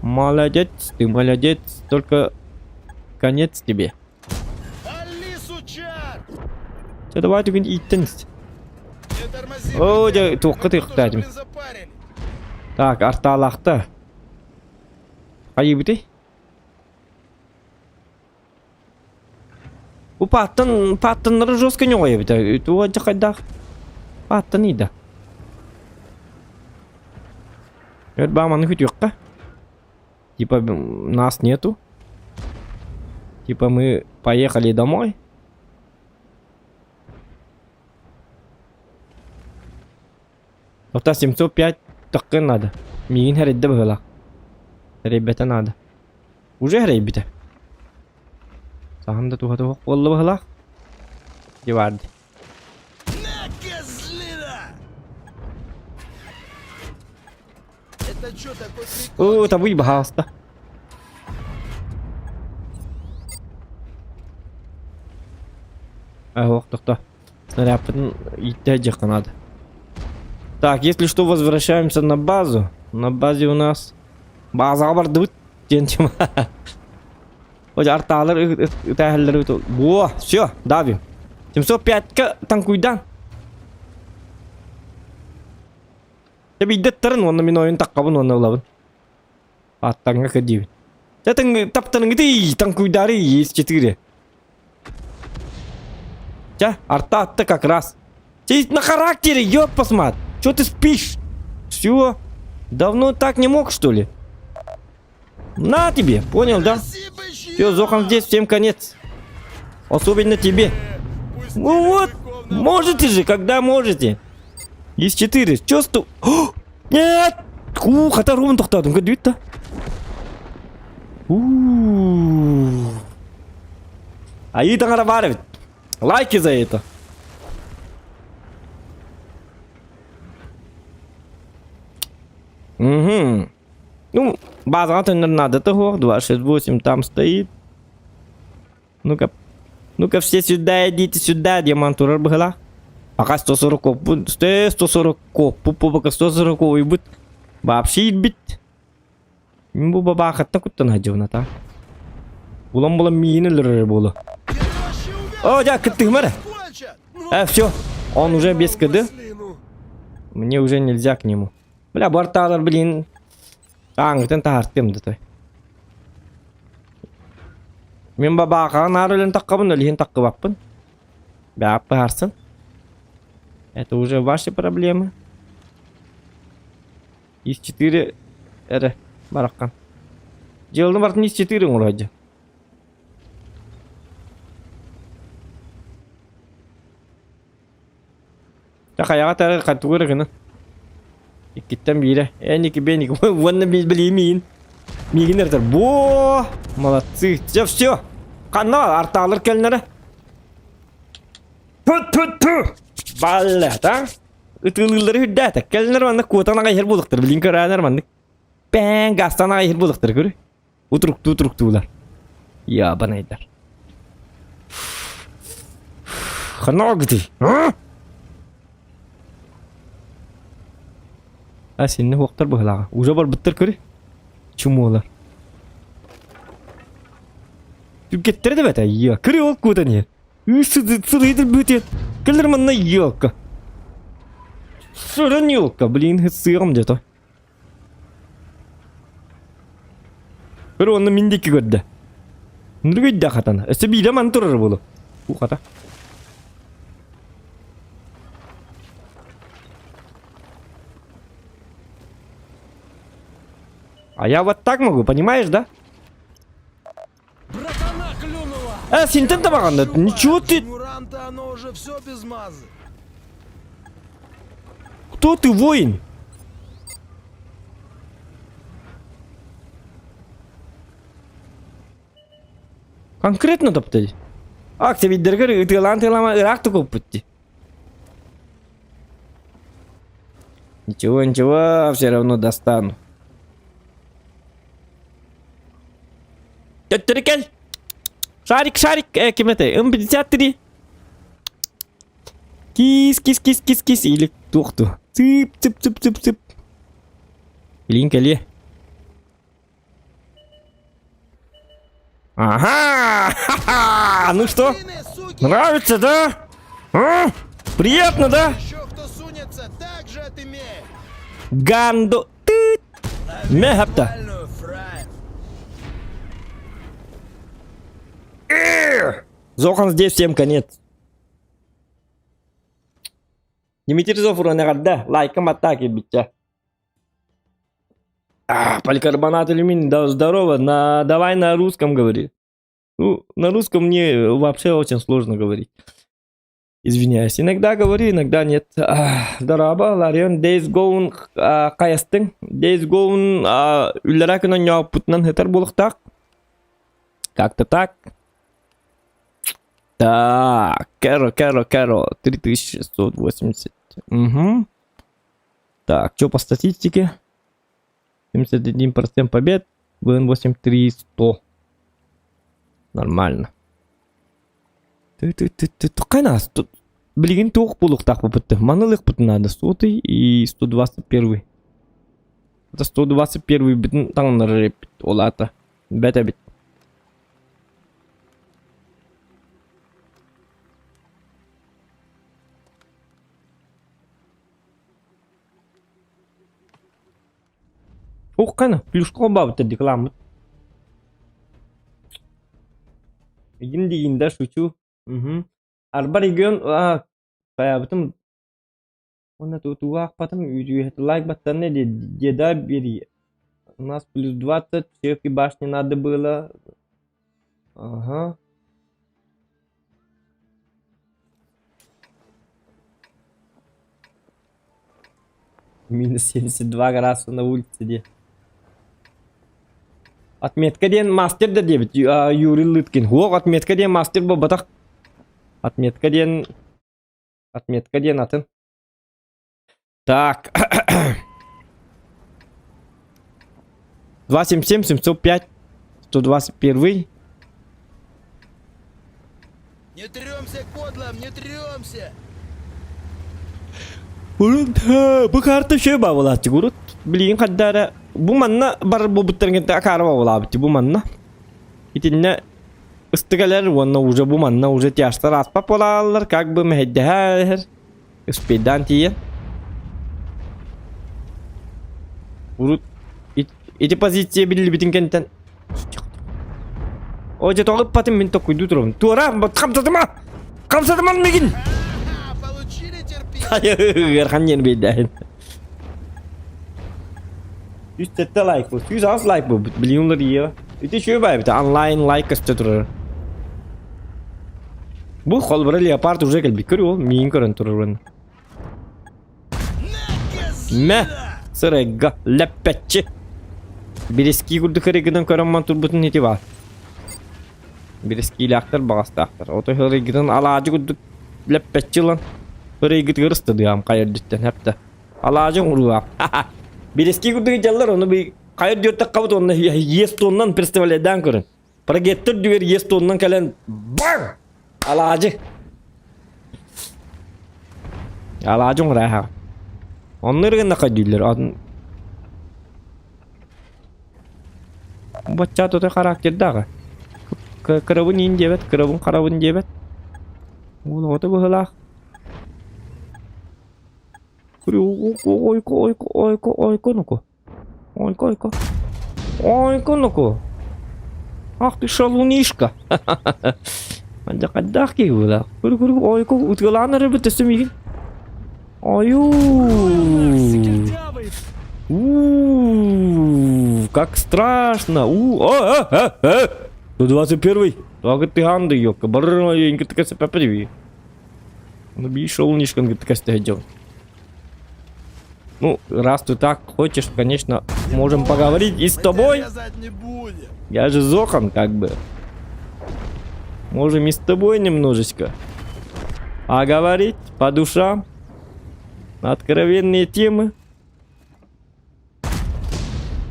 Молодец, ты молодец. Только конец тебе. Али, сучар! Чэ, давай түгін ииттен ис. Не тормози, О, блин! дьэ, туохха Мы тут уже, тыктаатым. блин, запарили. Так, артаалаахта. Хайыбыты? Бу пааттан, пааттаннары жестко ньоҕой эбитэ. Туга дьэ хайдах? Пааттан ыйда. Өр бааманы күтүөххэ. Типа нас нету. Типа мы поехали домой. Ота 705 таххын надо. Миигин хэрийдэ быһыылаах. Хэрийбэтэ надо. Уже хэрийбитэ. Саһан да туһа туһах буолла быһыылаах. Диварды. На, козлина! Это чё такой прикол? О, табуй баһаалыста. Ох, тохто. Снарядпытын ииттэ дьиэххэ надо. Так, если что, возвращаемся на базу. На базе у нас... Базаҕа бардыбыт диэн тема. Хоть артаалар ытааһаллары Во, все, давим. 705-ка танкуйдан. Дьэ биирдэ ыттарын уонна мин ойун таххабын уонна ылабын. Ааттаҥҥа кырдьыыбын. Дьэ таҥ таптарыҥҥытый таҥкуйдаары есть четыре. Чэ, арта атта как раз. Ты на характере, ёб посмат. Чё ты спишь? Все. Давно так не мог, что ли? На тебе, понял, да? Все, Зохан здесь, всем конец. Особенно тебе. Ну вот, можете же, когда можете. Есть четыре. Чё сто... Нет! Уу, хата румын тохтоотум, көрдүбүт да. Уу. Айыы таҥара баар эбит. Лайки за это. Угу. Ну, базаҕа төннөр наадата суох, 268 там стоит. Ну-ка, ну-ка все сюда идите сюда, диамант турар быһылаах. Пока 140 оппут, 140 оппут, пока 140 ойбут. Вообще ирбит. Мин бу бабаахаттан куттан сылдьабын ата. Булан-булан миигин өлөрөр буолуо. О, дьэ, кыттыһыма эрэ. Э, все, он уже без КД. Мне уже нельзя к нему. Бля, бартаалар, блин. Ааҥҥытын таһаартыам да той. Мин бабаахаҕа наар өлөн таххабын, өлүһүн таххыбаппын. Бэҕэп быһаарсын. Это уже ваши проблемы. Из 4 эрэ бараххан. Дьыаланы барытын из 4 оҥороодьу. Дьэ хайаҕа тары тугу эрэ гынан. Иккиттэн биирэ. Эн ики бен ики уонна билиим миигин. Миигин эрэтэр. Во! Молодцы. Все, все. Ханна артаалар кэлнэрэ. Ту ту ту. Баллата. Ытыылыыллары үрдээтэ. Кэлнэр маннык куотан аҕай иһэр буолуохтар. Билин көрөөнөр маннык. Пээн гастан аҕай иһэр буолуохтар көрү. Утуруктуу утуруктуулар. Ябанайдар. Ханна баргытый? А синни хуохтар быһылааҕа. Уже барбыттар көрү. Чумуолар. Түргэттэрэ да бэтэ, йо. Көрү ол куутан иһэр. Сырыйдыр бүтү. Кэлэр манна елка. Сырын елка, блин, сыаҕым дето. Көр онно мин диэки көрдө. Нүргүйдэ хатана. Өссө биирэ ман турар буолу. У хата. А я вот так могу, понимаешь, да? Братана клюнула! А, синтен табаҕанда, ничего ты... Муранта оно уже все без мазы. Кто ты, воин? Конкретно топтай. Акция биддергер ытыалаан тыалама ыраах тукуппут дии. Ничего, ничего, все равно достану. Төттөрү кэл. Шарик, шарик, э, ким это? М53. Кис, кис, кис, кис, кис. Или туохту. Цып, цып, цып, цып, цып. Илин кэлиэ. Ага! Ха-ха! Ну что? Нравится, да? А? Приятно, да? Еще кто сунется, так же отымеет. Гандо... Ты... Мехапта. Зохан здесь всем конец. Дмитрий Зофурон эҕэрдэ, лайкам атаки биччэ. А, поликарбонат алюминий, да, здорово, на, давай на русском говори. Ну, на русском мне вообще очень сложно говорить. Извиняюсь, иногда говорю, иногда нет. Дорообо, Ларион, Days Gone хайастыҥ. Days Gone үллэрэ күн онньооппутунан сытар буолуохтаах. Как-то так. Так, Кэро, Кэро, Кэро, 3680. Угу. Так, что по статистике? 71% побед, ВН8 300. Нормально. Хайнаас билигин туох буолуохтаах буппут маны ылыахпытын наада сотый и 121 это 121 бүтүн таҥнарар эппит ол аата бэт эбит Уххана, плюшка бабыта рекламы. Игин дигин да шучу. Угу. Арба регион хайабытым уонна тутуулаахпатым лайк баттанна деда бери. У нас плюс 20, всех и башни надо было. Ага. Минус 72 градуса на улице де. Отметка диэн мастер да диэбит Юрий Лыткин. Уох, отметка диэн мастер буолбатах. Отметка диэн... Отметка диэн атын. Так. 277 705 121. Не трёмся, кодлам, не трёмся! Урут бу карта үчүгэй баҕалааччы урут билигин хайда эрэ бу манна барар буолбуттарын кэннэ акаары баҕалаабыт бу манна итиннэ ыстык элэр уонна уже бу манна уже тяжтар ааспат буолааллар как бы мэһэйдэһэ иһэр успейдаан тиийэн урут ити позиция биллибитин кэнниттэн О, дьэ тоҕо ыппатым мин токуйдуу турабын. Туора, хамсатыма! Хамсатыман мигин! Ыархан диэн биэрдээһин. 107 лайк бу. 108 лайк бу. Билигин уларыйыа. Ити үчүгэй баайбыт. Онлайн лайк көстө турар. Бу холбора леопард уже кэлбит. Көр ол миин көрөн турар. Мэ! Сырайга лэппэччи! Бирэскии курдук ырыгынан көрөн турбутун ити баар. Бирэскиилээхтэр баҕастаахтар. Ото ырыгытын алаадьы курдук лэппэччи ылан ырыгытыгар ыстадыам хайа үрдүттэн хэптэ. Алаадьы оҥоруулаах. Бирэскии курдук дьаллар ону би хайа үрдүттэн хабыт уонна иэс туоннан представляйдаан көрүн. Прогектор үрдүгэр иэс туоннан кэлэн баҥ! Алаадьы. Алаадьы оҥорааһа. Онно ырыгыннахха дииллэр. Бачча тута характердааҕа. Кырабын иин диэбэт, кырабын харабын диэбэт. Уол оҕото быһыылаах. Ойко, ойко, ойко, ойко, ну-ка. Ойко, ойко. Ойко, ну-ка. Ах ты шалунишка. Хайдах киһи быһыылаах. Көрү көрү ойко ытыалаан эрэрбит өссө миигин. Ою. У, как страшно. У, а, а, а. 121. Так ты ганды, ёпка. Барыр, Ну, шалунишкан, говорит, такая Ну, раз ты так хочешь, конечно, можем поговорить и с тобой. Я же Зохан, как бы. Можем и с тобой немножечко. А говорить по душам. Откровенные темы.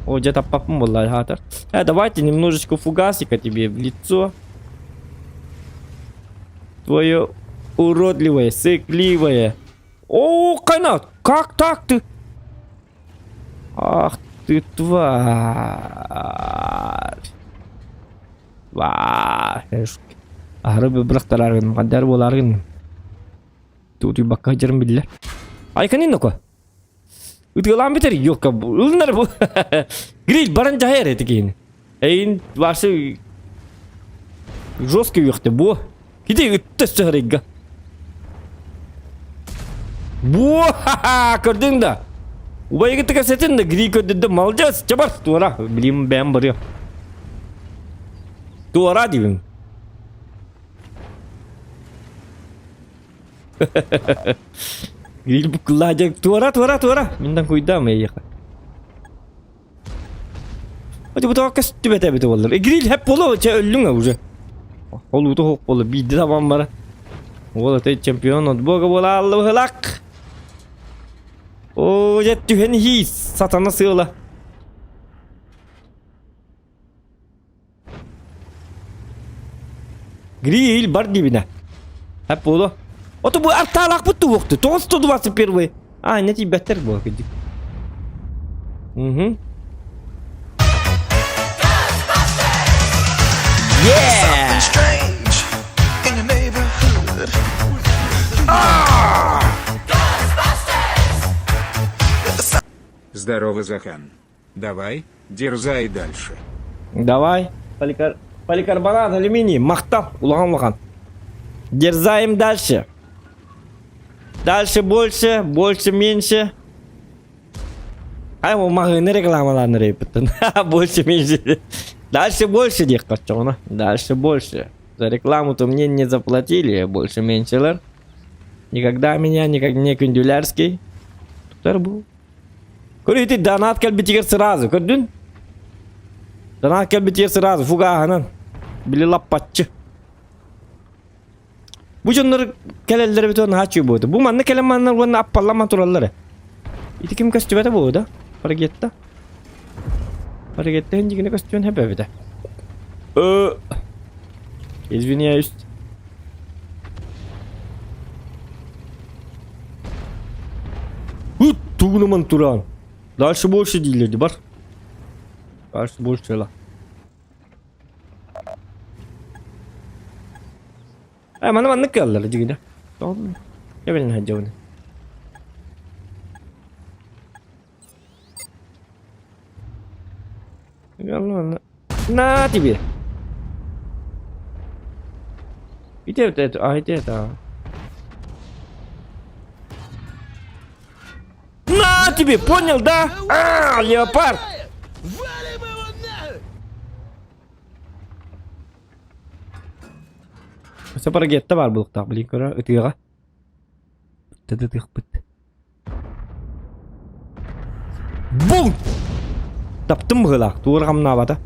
О, где-то папа была, давайте немножечко фугасика тебе в лицо. Твое уродливое, сыкливое. О, канат, как так ты? Ах ты тварь. Тварь. Аһары бырахтараргын, хаддар буоларгын. Туутуйбакка сылдьарым биллэр. Айканин ноко. Ытыалаан бүтэр, ёлка, ылынар бу. Гриль баран дьаһайар эти киһини. Эйин ваши жесткий үөхтэ буо. Кити ытта өссө Буо, көрдүҥ да. Убайгы кэпсэтин да гри көрдүрдэ молодец, чабар туора. Билим бэм барыа. Туора дибин. Гриль буккулла туора туора туора. Миндан куйдам эйиэхэ. Ати бу тоҕо көстүбэтэ эбитэ буоллар. Гриль хэп буолуо, чэ өллүҥ уже. Ол уута суох буолла, биирдэ табан бара. Уол это чемпион от бога буола аллыбыһылак. Оо, дьэ түһэн иһии, сатана сыала. Гриль бар диибинэ. Хэп буолуо. Ото бу артаалаахпыт туһуохту. 921. А, не тиийбэттэр буо кырдьык. Угу. Yeah! strange in your neighborhood. Здорово, Захан. Давай, дерзай дальше. Давай. Поликар... Поликарбонат, алюминий, махта, улахан улахан. Дерзаем дальше. Дальше больше, больше меньше. Ай, ол маҕаһыыны рекламалаан эрэйбиттэн. Больше меньше. Дальше больше диэх оччоҕуна. Дальше больше. За рекламу-то мне не заплатили, больше меньшелэр. Никогда меня никак не күндүлэрский. Тутар бу. Көр ити донат кэлбитигэр сразу, көрдүн? Донат кэлбитигэр сразу фугаһынан. Били лаппаччы. Бу дьоннор кэлэллэрэ бүтүн наһаа үчүгэй буолуо. Бу манна кэлэн манна уонна аппалламан тураллар. Ити ким көстүбэтэ буолуо да? Парагетта. Парагетта индигине көстүөн хэп эбитэ. Э, извиняюсь. Тугунаман туран. Дальше больше дииллэр бар. Дальше больше ла. Э, маны маннык кыаллар дьигинэ. Эбэлин сылдьабын. На тебе! Ити это, а ити это. На тебе, понял, да? А, леопард! Валим его нахуй! Өссө парагетта баар буолуохтаах, блин, көрө ытыаҕа. Ытыахпыт. Бум! Таптым быһыылаах, туора хамнаабата.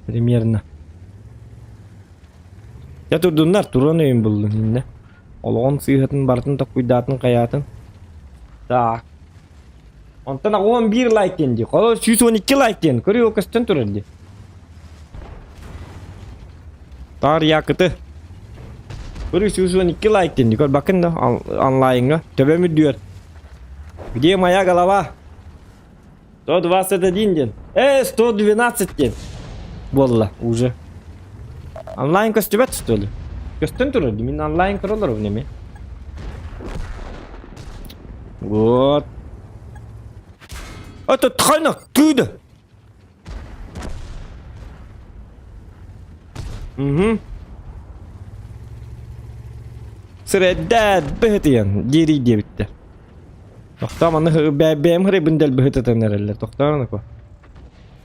Примерно. Дьэ турдуннар, туран өйүн буллун иннэ. Олоҕун сыыһатын барытын токкуйдаатын хайаатын. Так. Онтон 11 лайк диэн дии. Холо 112 лайк диэн. Көрүө көстөн турар дии. Таар якыты. Көрү 112 лайк диэн дии. Көр бакын да онлайнга. Төбөм үрдүөр. Где моя голова? 121 диэн. Э, 112 диэн. Буолла уже. Онлайн көстүбэт что ли? Көстөн турар дии, мин онлайн көрө олоробун эмиэ. Вот. Это тайна, ты Угу. Сирэйдээт быһытыйан диирий диэбиттэр. Тохтоо манны бэйэм хырайбын дэлби ытытан эрэллэр. Тохтоо ко.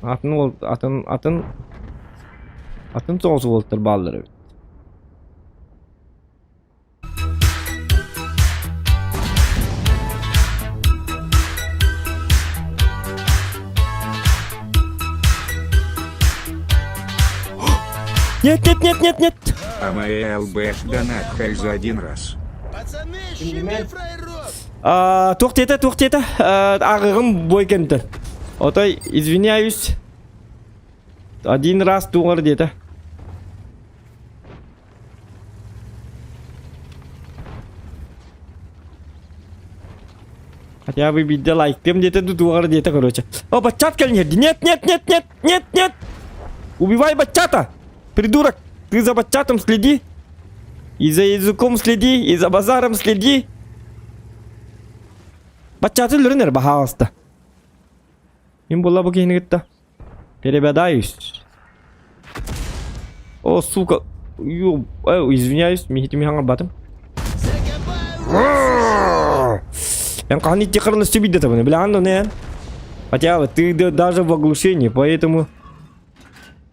Атын уол атын атын атын соҕус уолаттар бааллар эбит. Нет, нет, нет, нет, нет. А моя ЛБ донат за один раз. Пацаны, щеми фраеров! А, туох диэтэ, туох диэтэ? Ааҕыгым бой кэмтэн. Отой, извиняюсь. Один раз туоҕар диэтэ. Хотя бы биирдэ лайктыам диэтэ ду туоҕар диэтэ короче. О, баччат кэлин иһэрди. Нет, нет, нет, нет, нет, нет! Убивай баччата! Придурок! Ты за баччатом следи! И за языком следи, и за базаром следи! Баччаты өлөрөн эрэ баһаалыста. Мин буолла бу киһини кытта перебядаюсь. О, сука. Ё, извиняюсь, михитими хаҥарбатым. Эн хаһан итти хараны сүбүйдэ табыны, билэҕин да эн? Хотя бы ты даже в оглушении, поэтому...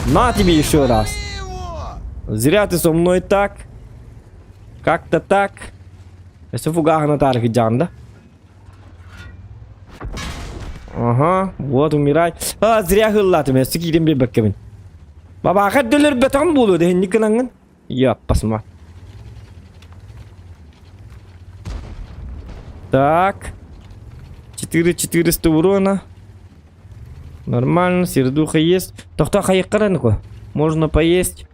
На тебе еще раз. Зря ты со мной так. Как-то так. Өссө фугаһына таарык да? Ага, вот умирай. А, зря хыллатым, өссө киирэн биэрбэккэбин. Бабаха өлөрбөтөҕүм буолуо дэһинник гынаҥҥын. Яппасма. Так. 4400 урона. Нормально, сердуха есть. Тохто хайыккаранку. Можно поесть.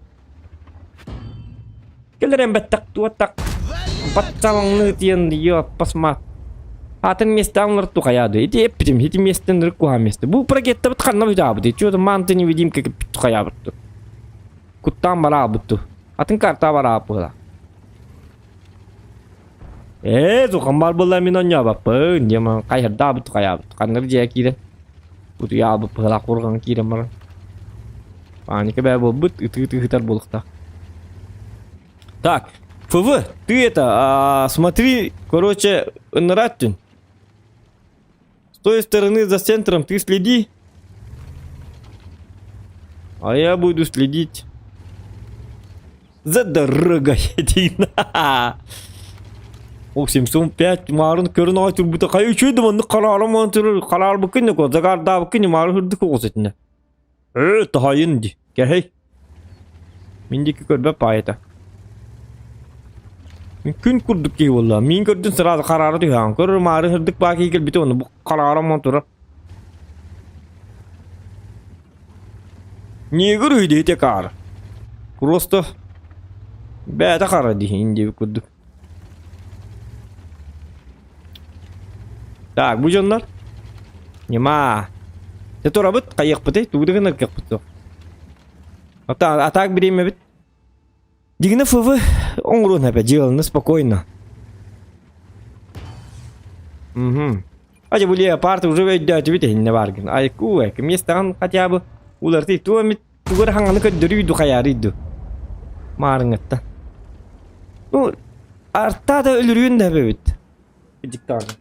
Кэлэрэн бэттэх туоттах батталаҥныы тиэн йоппасма. Атын местаҥлар тухайаады. Ити эппитим, ити местен рыккуха месте. Бу прогеттабыт ханна бүтаабыт. Чё-то манты невидимка тухайаабыт. Куттаан бараабыт. Атын карта бараабыт. Ээ, тухан бар буолла мин онньообаппын. Диэмэн хайырдаабыт тухайаабыт. Ханна дьиэ киирэн. Утуйаабыт быһалаах курҕан киирэн баран. Паника бээ буолбут, ытыы-ытыы буолуохтаах. Так, ФВ, ты это, смотри, короче, Нраттин. С той стороны за центром ты следи. А я буду следить за дорогой. О, 705 марын көрін ай турбута кайы үчүйді манны карарым антырыр карар букын ко загарда букын мары хырды коғыз. Ээ, таһайын ди. Кэһэй. Мин диэки көрбөт баайыта. Мин күн курдук киһи буолла. Мин көрдүн сразу хараара түһэҕин. Көрөр маары сырдык баа киһи кэлбитэ уонна бу хараарам турар. Негр үһү диэти каара. Просто бэйэтэ хара дии диэбит курдук. Так, бу дьоннор. Ньыма. Дьэ турабыт, хайыахпытый, тугу да гынар кыахпыт суох. А так бириэмэбит. Дигинэ ФВ оҥоруон эбэ, дьыаланы спокойно. Угу. А дьэ бу леопард уже өйдөөтүбүт иһиннэ бааргын. Айку, миэстэҕин хотя бы уларытый туох эмит тугу эрэ хаҥаны көрдөрүү ду хайаарый ду. Маарыҥҥыттан. Ну, артаа да өлөрүөн да эбэбит. Диктатор.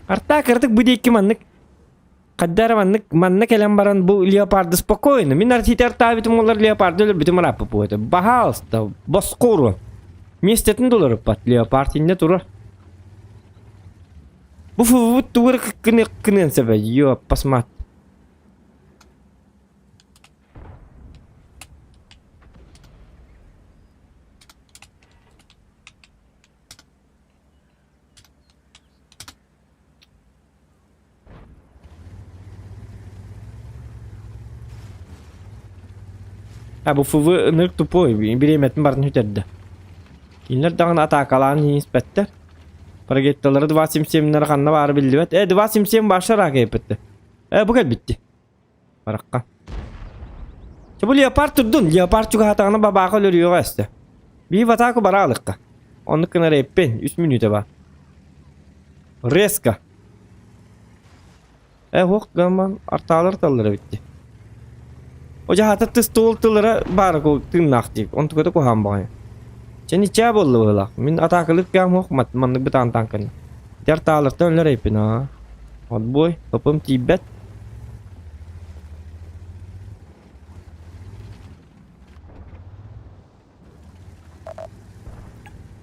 Артаа кыратык бу диэки маннык Хадда эрэ маннык манна кэлэн баран бу леопарды спокойно. Мин артиты артаабытым олар леопарды өлөрбүтүм ырааппыт буолуо. Баһаалыста, босхо уруо. Миэстэтин да уларыппат. Леопард иннэ турар. Бу фубут тугу эрэ кыныан сөбө. Йо, посмат. А бу ФВ ынырык тупой, бириэмэтин барытын сүтэрдэ. Кинилэр даҕаны атаакалаан иһиспэттэр. Прогетталары 277-лэр ханна баара биллибэт. Э, 277 баша рака еппетте. Э, бу кэлбитти. Барахха. Чэ бу леопард турдун, леопард чугаһатаҕына бабааха өлөрүөҕэ өстө. Биир атааку бара алыкка. Оннук гынар эппин, үс мүнүүтэ бар. Резко. Э, ох, гаман, артаалар таллара битти. О жаһата тыс туол тыллара баара тыыннаах диик. Онтуката куһаан баҕайы. Чэ ничаа буолла быһыылаах. Мин атаакалык кэм ох маннык бытаан таанканы. Ити артаалартан өлөр эйпин аа. Отбой, топум тиийбэт.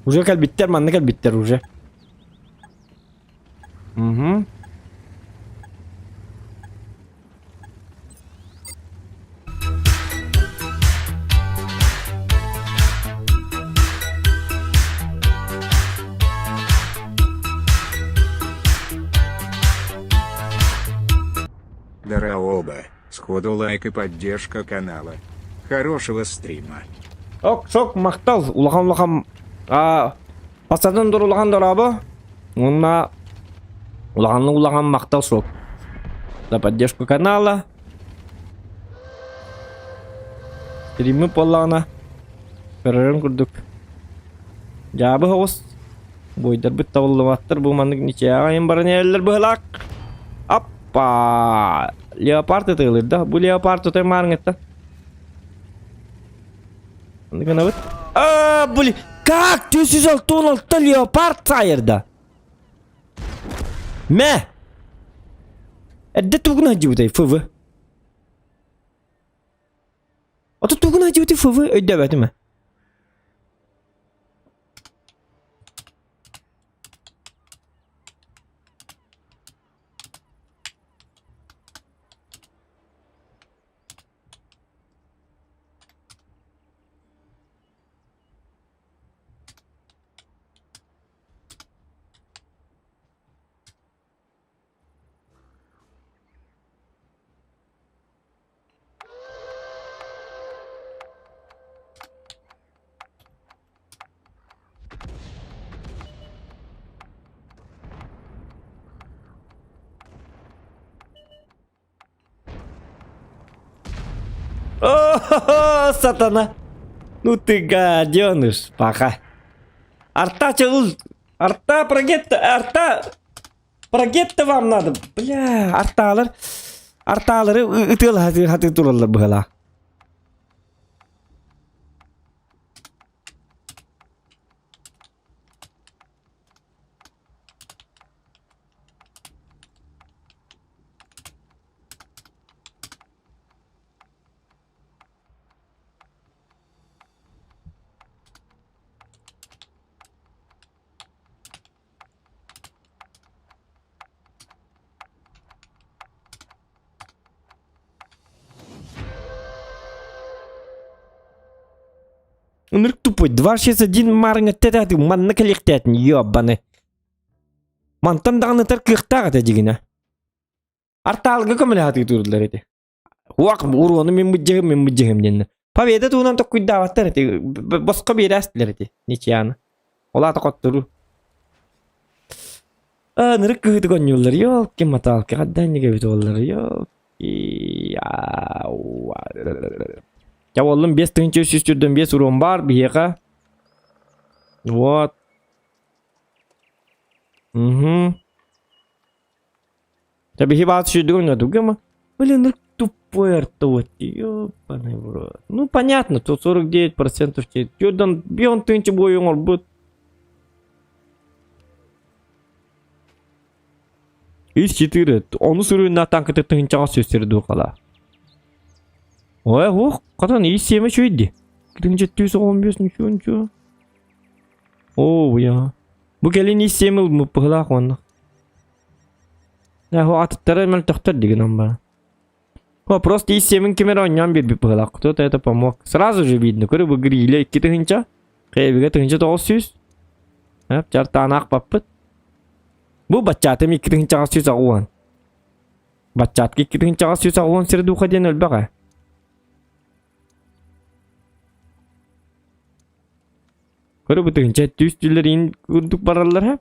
Уже кэлбиттэр, манна кэлбиттэр уже. Угу. Здорово. Сходу лайк и поддержка канала. Хорошего стрима. Ок, шок, махтал, улахан улахан а Пасатын дур улахан дорообо. Уонна улаханнык улахан махтал суох. За поддержку канала. Стриммит буоллаҕына көрөрүн курдук дьаабы соҕус буойдарбыт табыллыбаттар бу маннык ничьяҕа айан баран иһэллэр быһылаах. Аппа! Леопард ытыалыыр да? Бу леопард тутай маарыҥыттан. Гынабыт. А, блин, как 466 леопард сайырда? Мэ! Эрдэ тугун сылдьыбытай ФВ? Ото тугун сылдьыбытай ФВ өйдөөбөтүм ээ. О, сатана! Ну ты гаденыш, паха. Арта чыл, арта прогетта, арта прогетта вам надо. Бля, арталар, арталары ытыал хаты хаты тураллар быһала. Ынырык тупой, 261 марыҥа тэтээтин манна кэлиэхтээтин, ёбаны. Мантан даҕаны ытар кыахтаах этэ дьигинэ. Артаалга көмөлөһө турдулар ити. Уак уруону мин быдьыһым, мин быдьыһым диэннэ. Победа туһунан токкуйдаабаттар ити. Босхо биэрээстилэр ити. Ничьяны. Ол аата хотторуу. Ынырык кыһытык оонньууллар. Ёлки-маталки, хаддаан эбит уоллар. Ёлки. Дьэ уоллум 5345 уруон баар биһиэхэ. Вот. Угу. Да биһи баат сүйдүгүм нөдүгүм. Блин, ну тупой артовать, ёбаный в рот. Ну понятно, тут 49% те. Тюрдан бион тынчы бойуң олбут. Из 4. Ону сүрүнна танкыты тыһынчаҕа сүстэр дуукала. Ой, ох, катан из 7 чүйді. Тыһынча түс 15 ничего ничего. Оо, я. Бу кэлин из 7 ылмыппыһылаах уонна. Атыттара мөлтөхтөр дигин бара. О, просто из 7 кимер оонньоон биэрбит быһыылаах. Кто-то это помог. Сразу же видно. Көрө бу гриле 2 тыһыынча. Хэбигэ 1900. Эп, чартанаах баппыт. Бу баччаатым 2 880. Баччаатка 2 880 сир духа диэн өлбөх ээ. Көрө бу тыһыынча түс түллэр иин курдук бараллар ха.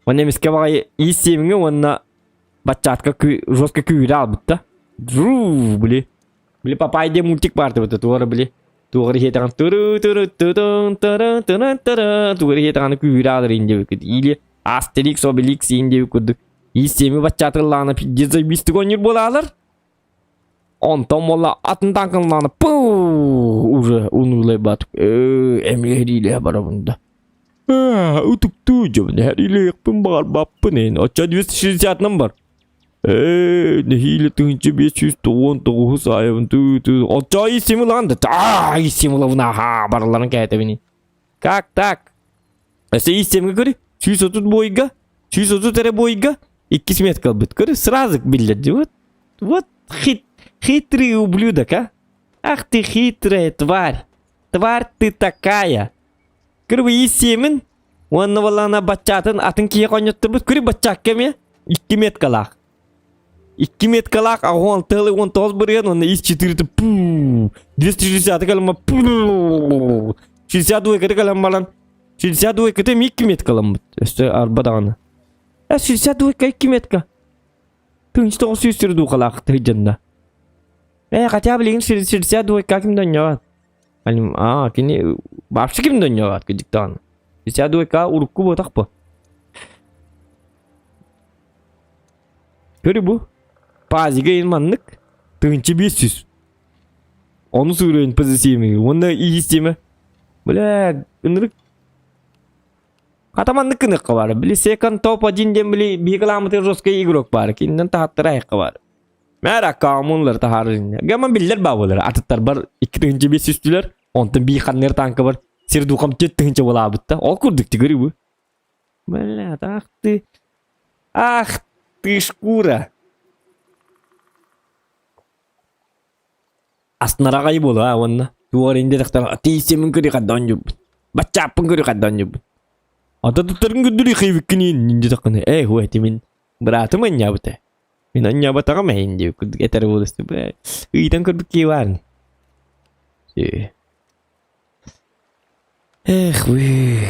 Уонна эмискэ баҕайы иис сиэмҥэ уонна баччаатка жестко күүрэ аалбытта. Дру, били. Били Папай диэн мультик баар дебите туора били. Туора иһиэтэҕин туру туру тутун туру туру туру туора иһиэтэҕин күүрэ аалар иин диэбит. Или Астерикс Обеликс иин диэбит курдук. Иис сиэми баччаатыллаана пиздец заебистик оонньуур буолаалар. Онтон буолла атын таҥкаллаана пуу уже унуулайбат эмиэ хэриилэһэ барабын да. Утуктуу дьобун хэриилэһиэхпин баҕарбаппын эн оччо 260-нан бар. Ээ нэһиилэ 1599 саайабын тыы тыы оччо исимылаан да аа исимылабын аха барыларын кээтэбини. Как так? Өссө истиэмҥэ көрү 130 буойга 130 эрэ буойга иккис метка ылбыт. Көрү сразу биллэрди. Вот, вот хит, хитрый ублюдок, а? Ах ты хитрая тварь. Тварь ты такая. Көрү бу истиэмин уонна балана баччаатын атын киһи хонньоттурбут. Көрү баччаакка эмиэ икки меткалаах. Икки меткалаах аҕыс тыалы 19 бырыан уонна ис четырты пуу 260 кэлэн пуу 62 кэлэн баран 62 кытым икки меткаламмыт өссө арба даҕаны э 62 икки метка 1900 сүр дуухалаах тыһыдьанна э хотя билигин 62 ким да онньоҕот а кини вообще ким да онньоҕот кыдьык даҕаны 62 урукку буотах бу Көрү бу. Пазига ин маннык. 1500. Ону сыырыын позициямы. Уонна иистиэмэ. Бля, ынырык. Хата маннык кыныхха бар. Били секонд топ один диэн били биһиги лаамытыгар жесткий игрок бар. Кининэн таһаттара айахха бар. Мэр аккаунлар таһаарар. Гаман биллэр баа буолар. Атыттар бар 2500 түлэр. Онтон бии ханныр танка бар. Сир духам 4000 болаабытта. Ол курдук тигири бу. Бля, ах ты. Ах ты шкура! Астынар буолуо уонна туох эрэ инде тиийсэмин көрү хаддаан дьубут. Баччааппын көрү хаддаан дьубут. Ата туттарын көрдөрүү хайбыккын инде таххына ээ хуа мин быраатым анньаабыта. Мин анньаабатаҕым эһин диэбит курдук этэр буолуста. Ыйтан көрбүт киһи баар. Эх вы.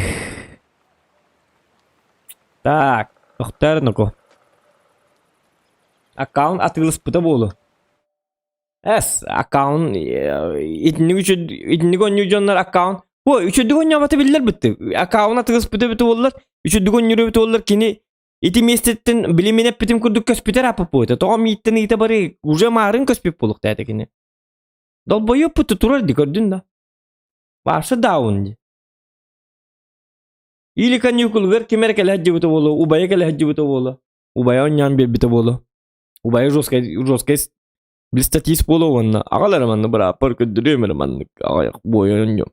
Так, тохтоор ноко. Аккаунт атыыласпыта буолуо. Эс, аккаунт итинник итинник оонньуур дьоннор аккаунт Ой, үчүгдүк оонньообото биллэр бытты. Аккаунт атыыласпыта эбитэ буоллар, үчүгдүк оонньуур эбитэ буоллар кини ити миэстэттэн били мин эппитим курдук көспүтэр аппыта. Тоҕо мииттэн ыйыта бары уже маарын көспүт буолуохтаата кини. Долбойуоппут турар ди көрдүн да. Барса даун ди. Или каникулугар ким эрэ кэлэ сылдьыбыта буолуо, убайа кэлэ сылдьыбыта буолуо. Убайа оонньоон биэрбитэ буолуо. Убайа жесткай жесткай били статист буолуо уонна аҕал эрэ манна бырааппар көрдөрүөм эрэ маннык аҕыйах буойан оонньуом.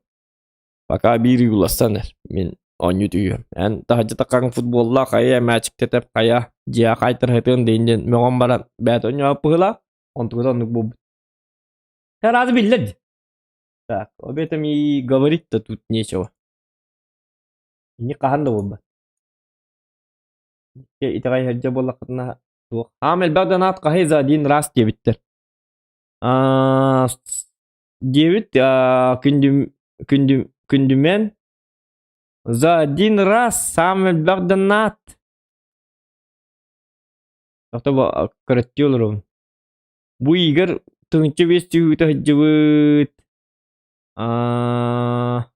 Пока биир улассан эр мин оонньуу түһүөм. Эн таһырдьа таххаҥ футболлаах хайа мээчиктэтэр хайа дьиэҕэ хаайтарыһытыан диэн диэн мөҕөн баран бэйэтэ оонньообут быһыылаах. Онтуката оннук буолбут. Разы биллэр дии. Так, об этом и говорить-то тут нечего. Инник хаһан да буолбат. Итэҕэй иһэрдьэ буоллаххытына туох. Аам элбэх донат хаһый за один раз диэбиттэр. Аа диэбит күндүм күндүм күндүмэн за один раз саам элбэх донат. Охто көрөттүү олоробун. Бу Игорь 1500 түһүүтэ сылдьыбыт. Аа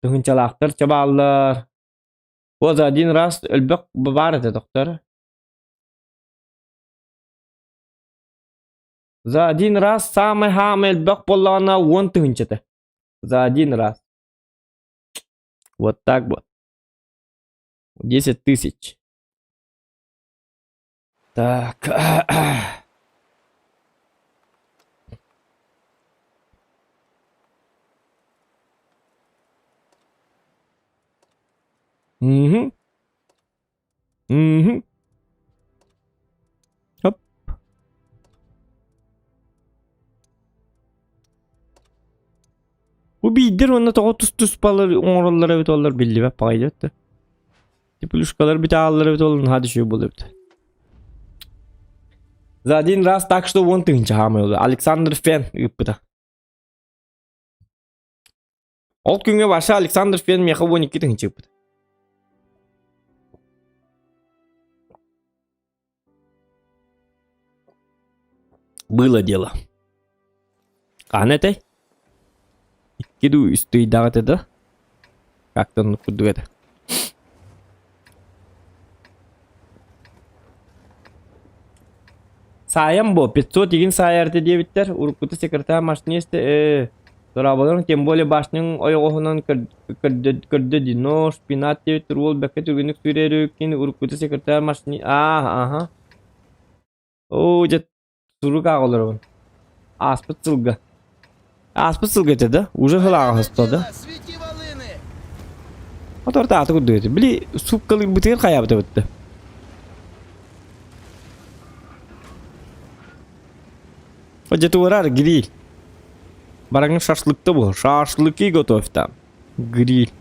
тыһыынчалаахтар чабааллар. Вот за один раз өлбөх баар этэ доктор. За один раз самый хаамай элбэх буоллаҕына уон тыһыынчата. За один раз. Вот так вот. 10 тысяч. Так. Мгм. Мгм. Хоп. Бу биирдэр уонна тоҕо тус-туспалар оҥороллор эбит оллор биллибэт баҕайы да. Теплушкалар бүтэ эбит ол наһаа үчүгэй буолар эбит. За один раз так что 10 000 хаамай Александр Фен ыыппыта. Ол күҥҥэ Ваша Александров диэн миэхэ 12 тыһыынча ыыппыт. Было дело. Хаһан этэй? Икки дуу, үс ыйдаах этэ да? Как-то оннук курдук этэ. Саайан буо, 500 игин саайар этэ диэбиттэр. Уруккута секретарь машинист Дорооболоруҥ, тем более башняҥ ойоҕоһунан көрдө дии, но шпинат диэбиттэр уол бэккэ түргэнник сүүрэриккин уруккута секретарь машини аа аха оо дьэ сурук ааҕа олоробун ааспыт сылга ааспыт сылга этэ да уже сыл ааҕа да Свети волыны! Оторто ааты курдук этэ били сууккалыырбытыгар хайаабыта бытта Дьэ туорар гриль. Бараҥҥа шашлыкта буол. Шашлыки готовь там. Гриль.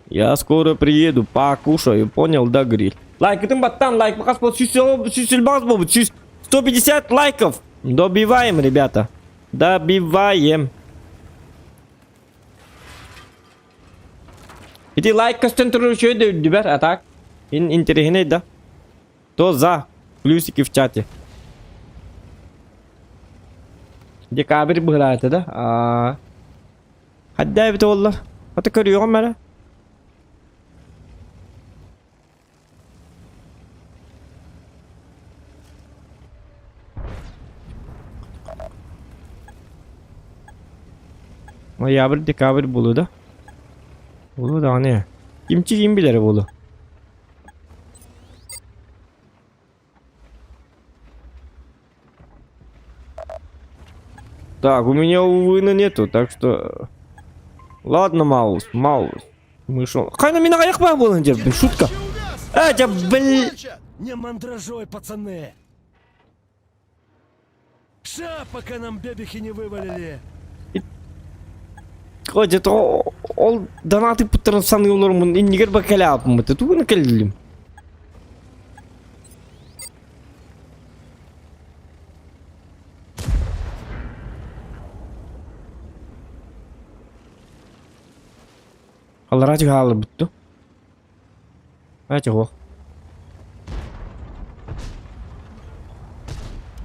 Я скоро приеду, покушаю, понял, да, гриль? Лайкытын баттан, лайк бакас бол, сүүс багас болбут, сүүс 150 лайков. Добиваем, ребята. Добиваем. Ити лайк көстөн турар үчүгэй да үрдүбэр, а так? Ин интэриэһинэй да. Кто за? Плюсики в чате. Декабрь быһылаата да? Аа. Хадда эбит оллар. Ата көрүөҕүм эрэ. Ноябрь, декабрь буолуо да? Буолуо даҕаны. Кимчи ким билэрэ буолуо. Так, у меня, увы, нету, так что... Ладно, Маус, Маус. Мышел. Хайна мин аҕыйах баа буолан дьэрбин, шутка. Э, дьэ, бл... Не мандражой, пацаны! Ша, пока нам бебехи не вывалили! Где-то ол донаты пыттарын саныы олорумун иннигэр бакалааппыммыт тугуна кэллим. Аллараа түһэ бутту. А чего?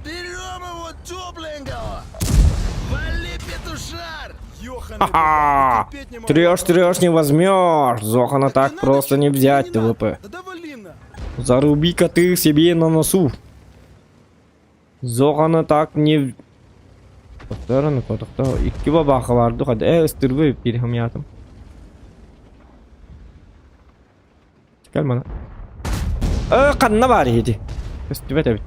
Берем его тепленького! Вали, петушар! Ёханый Ха-ха! терпеть не могу. Трешь, трешь не возьмешь. Зохана Да так надо просто чё, не да взять, не надо. ТВП. Да давали на. Заруби-ка ты себе на носу. Зохана так не... Тохторон, котохто. Икки бабаха барды хады. Э, ыстырбы бир хам Кэл мана. Э, ханна баар иһити? Көстүбэт эбит.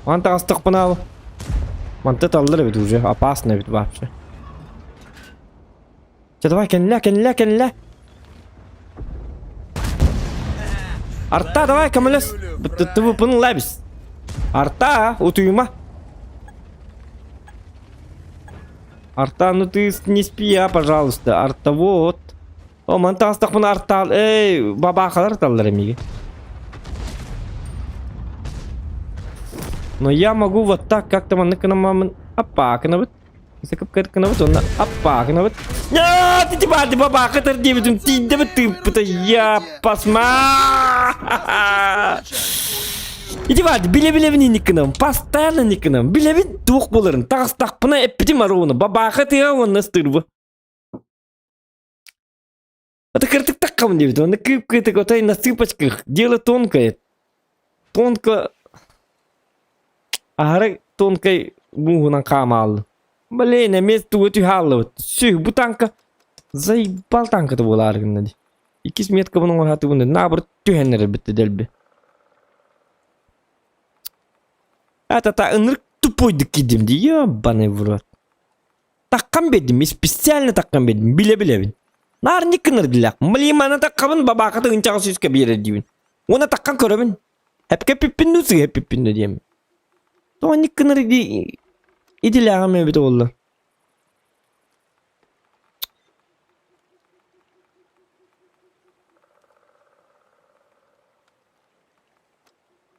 Ман таҕыстахпына манта таллар эбит уже, опасно эбит вообще. Чэ, давай, кэннилэ, кэннилэ, кэннилэ. Арта, давай, көмөлөс. Тыбыпын лабис. Арта, утуйма. Арта, ну ты не спи, а, пожалуйста. Арта, вот. О, маны таҕыстахпына артаал, эй, бабаахалар ыталлар эмиги. Но я могу вот так как-то маннык гынаммын аппаа гынабыт. Сыкып гынабыт уонна аппаа гынабыт. Нет, ити баарды бабаахы ытар диэбитим тиийдэбит тыыппыта я пасма. Ити баарды биле-билебин инник гынабын, постоянно инник гынабын. Билебин туох буоларын, таҕыстахпына эппитим аруына, бабаахы тыа уонна ыстыырбы. Это кыртык таккам диэбит, уонна кыып-кыытык отой на цыпочках, дело тонкое. Тонко аһары тонкай мууһунан хаамааллым. Блин, эмиэ тугу түһэ Сү, бу танка заебал танката буолаары гынна дии. Иккис меткабын оҥоһаатыбын наоборот түһэн эрэр битте дэлби. Это ынырык тупойдук киирдим дии, ебаный в рот. Таккан биэрдим, специально таккан биэрдим, билэ-билэбин. Наар инник гынар дилээх. Блин, маны таккабын бабааката ынчаҕа сүүскэ биэрэр диибин. Уонна таккан көрөбүн. Эпкэ эппиппин дуу, сыыһа эппиппин дуу диэммин. Тоҕо инник гынар ди идилээҕим эбитэ буолла.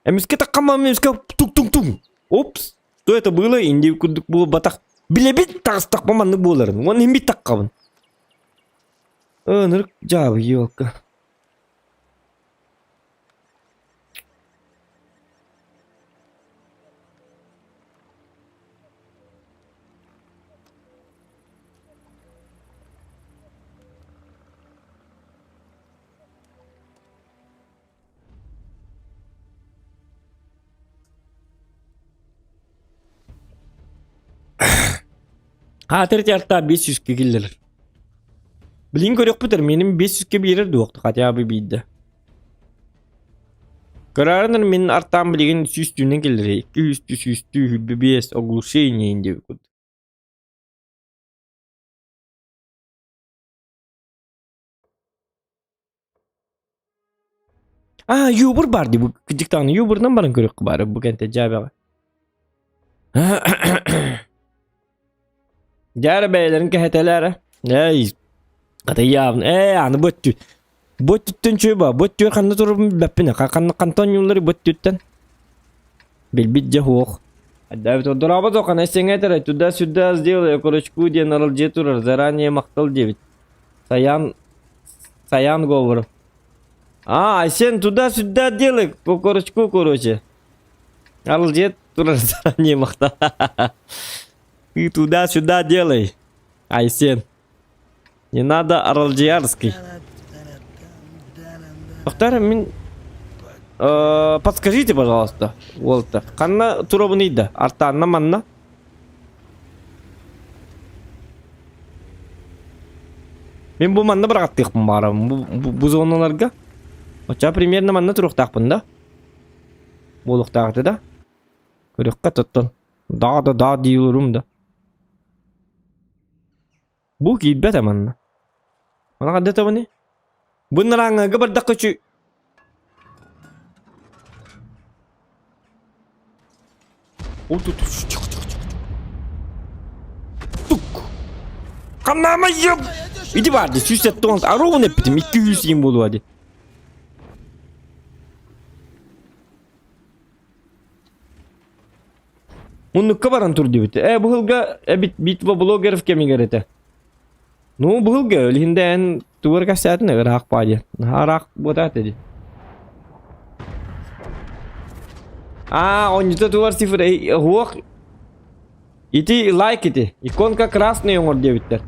Эмискэ таккаммам эмискэ тук-тук-тук. Упс, что это было? Инди курдук буолбатах. Билэбит таҕыстахпа маннык буоларын. Уонна иһин бит таххабын. Ынырык дьаабы елка. Хаатыр тиартаа 500-ке киллэрэр. Билин көрүөхпүтэр миним 500-ке биэрэр дуохту хотя бы биирдэ. Көрөөрүнэр мин артаам билигин сүүс түүнэн киллэрэ 200 сүүстүү хүрбэ биэс оглушение диэбит курдук. Аа, юбур бар дии бу кыдьыктаҕына юбурунан баран көрүөххэ баара бу кэнтэ дьээбэҕэ. Дьээрэ бэйэлэрин кэһэтэлээрэ. Эй, хатыйаабын. Ээ, аны бу өттү. Бу өттүттэн чүө ба, бу өттүгэр ханна турарбын билбэппин. Ханна хантан ньууллары бу өттүттэн. Билбит дьэ суох. Дабит дорообо тохан эсэҥэ этэрэ туда-сюда сделай окорочку диэн аралдьыйа турар заранее махтал диэбит. Саян Саян Говоров. А, Айсен туда-сюда делай окорочку, короче. Аралдьыйа турар заранее махтал. Ты туда-сюда делай, Айсен. Не надо аралдьыярский. Тоқтар, мин подскажите, пожалуйста, Уолта. Ханна туробун ыйда? Артаанна манна? Мин бу манна быраҕаттыахпын баарабын. Бу, бу, бу зоналарга. Оччо примерно манна туруохтаахпын да? Буолуохтаах этэ да? Көрүөххэ тоттон. Да да да диирум да. Бу киирбэтэ манна. Мана ханна табыный? Бу нарааҥҥа бардахха үчү Тук! Ханнаама йып! Иди барды, 170, а ровно эппитим, 200 им буолуо ди. Муннукка баран тур диэбит. Ээ, бу сылга эбит битва блогеров кэмигэр этэ. Ну, бу сылга өлүһүндэ эн тугар кэпсээтин ыраах баа диэн. Наһаа ыраах буотаат дии. Аа, онньута тугар цифра уох ити лайк ити. Иконка красный оҥор диэбиттэр.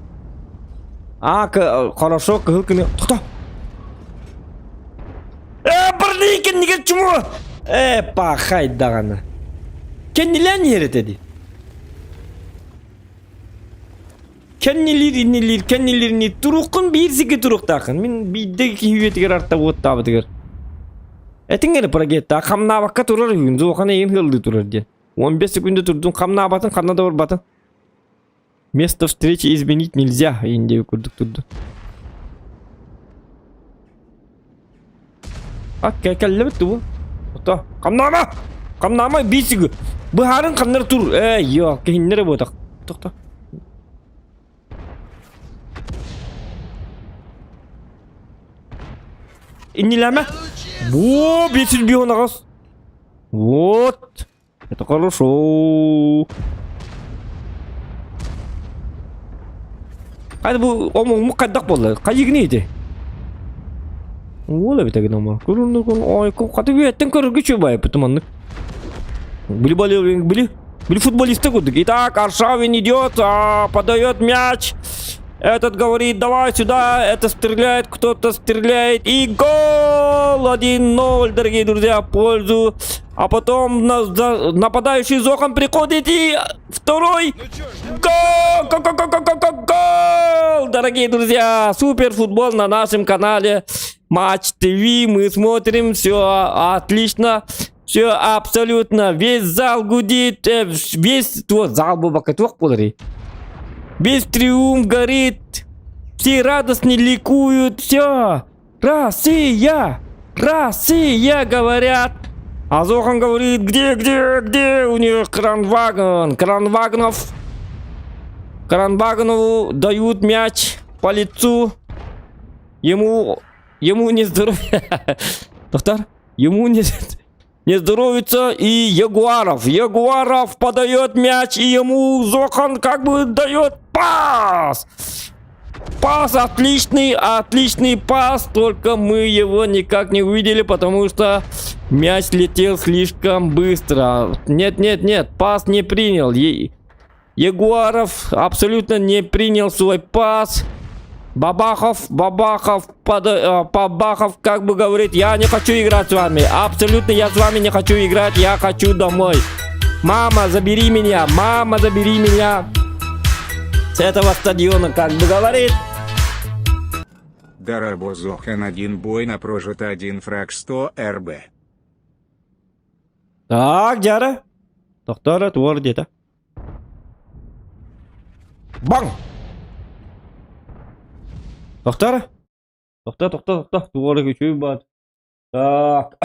Аа, хорошо, кыһыл кыны. Тоқта. Ээ, бырныы кэннигэр чуму! Ээ, пахай даҕаны. Кэннилээн иһэр этэ дии. Кэннилиир иннилиир, кэннилиир иннилиир. Туруккун биир сиргэ туруохтааххын. Мин биирдэ киһи үйэтигэр арта уоттаабытыгар. Этиҥ эрэ прогетта, хамнаабакка турар үһүн, зохан эйин ыаллыы турар диэн. 15 секунда турдун, хамнаабатын, ханна да барбатын. Место встречи изменить нельзя, индия курдук турду. А кэллэбит тубу. Ото хамнаама! Хамнаама биисиги. Быһаарын ханнар тур. Ээ, йо, киһиннere буотах. Тохто. Иннилээмэ. Бу бесил бион Вот. Это хорошо. Хайда бу омук хайдах буолла? Хайыгыный ити? Уол эбит эгин омо. Көрүнү ой хаты үөттэн көрөргө чубай маннык. Били бали били били футболисты курдук. Итак, Аршавин идет, а, подает мяч. Этот говорит, давай сюда, это стреляет, кто-то стреляет. И гол! 1-0, дорогие друзья, в пользу а потом на, за, нападающий Зохан приходит и второй ну гол! Гол, гол, гол, гол, гол, гол! Дорогие друзья, супер футбол на нашем канале Матч ТВ. Мы смотрим, все отлично. Все абсолютно. Весь зал гудит. Э, весь вот, зал бубакатух Весь триумф горит. Все радостно ликуют. Все. Россия! Россия, говорят! А Зохан говорит, где, где, где у них кранвагон? Кранвагонов. Кранвагонову дают мяч по лицу. Ему, ему не здоровье. Доктор, ему не, Не здоровится и Ягуаров. Ягуаров подает мяч, и ему Зохан как бы дает пас. Пас отличный, отличный пас, только мы его никак не увидели, потому что мяч летел слишком быстро. Нет, нет, нет, пас не принял. Ягуаров абсолютно не принял свой пас. Бабахов, Бабахов, под, Бабахов как бы говорит, я не хочу играть с вами. Абсолютно я с вами не хочу играть, я хочу домой. Мама, забери меня, мама, забери меня. С этого стадиона, как бы говорит. Дорообо Зохан один бой на прожито один фраг 100 РБ. Так, Дяра. Доктора, твор где-то. Бang! Доктор? Доктор, доктор, доктор. Твор үчүгэй баар. Так.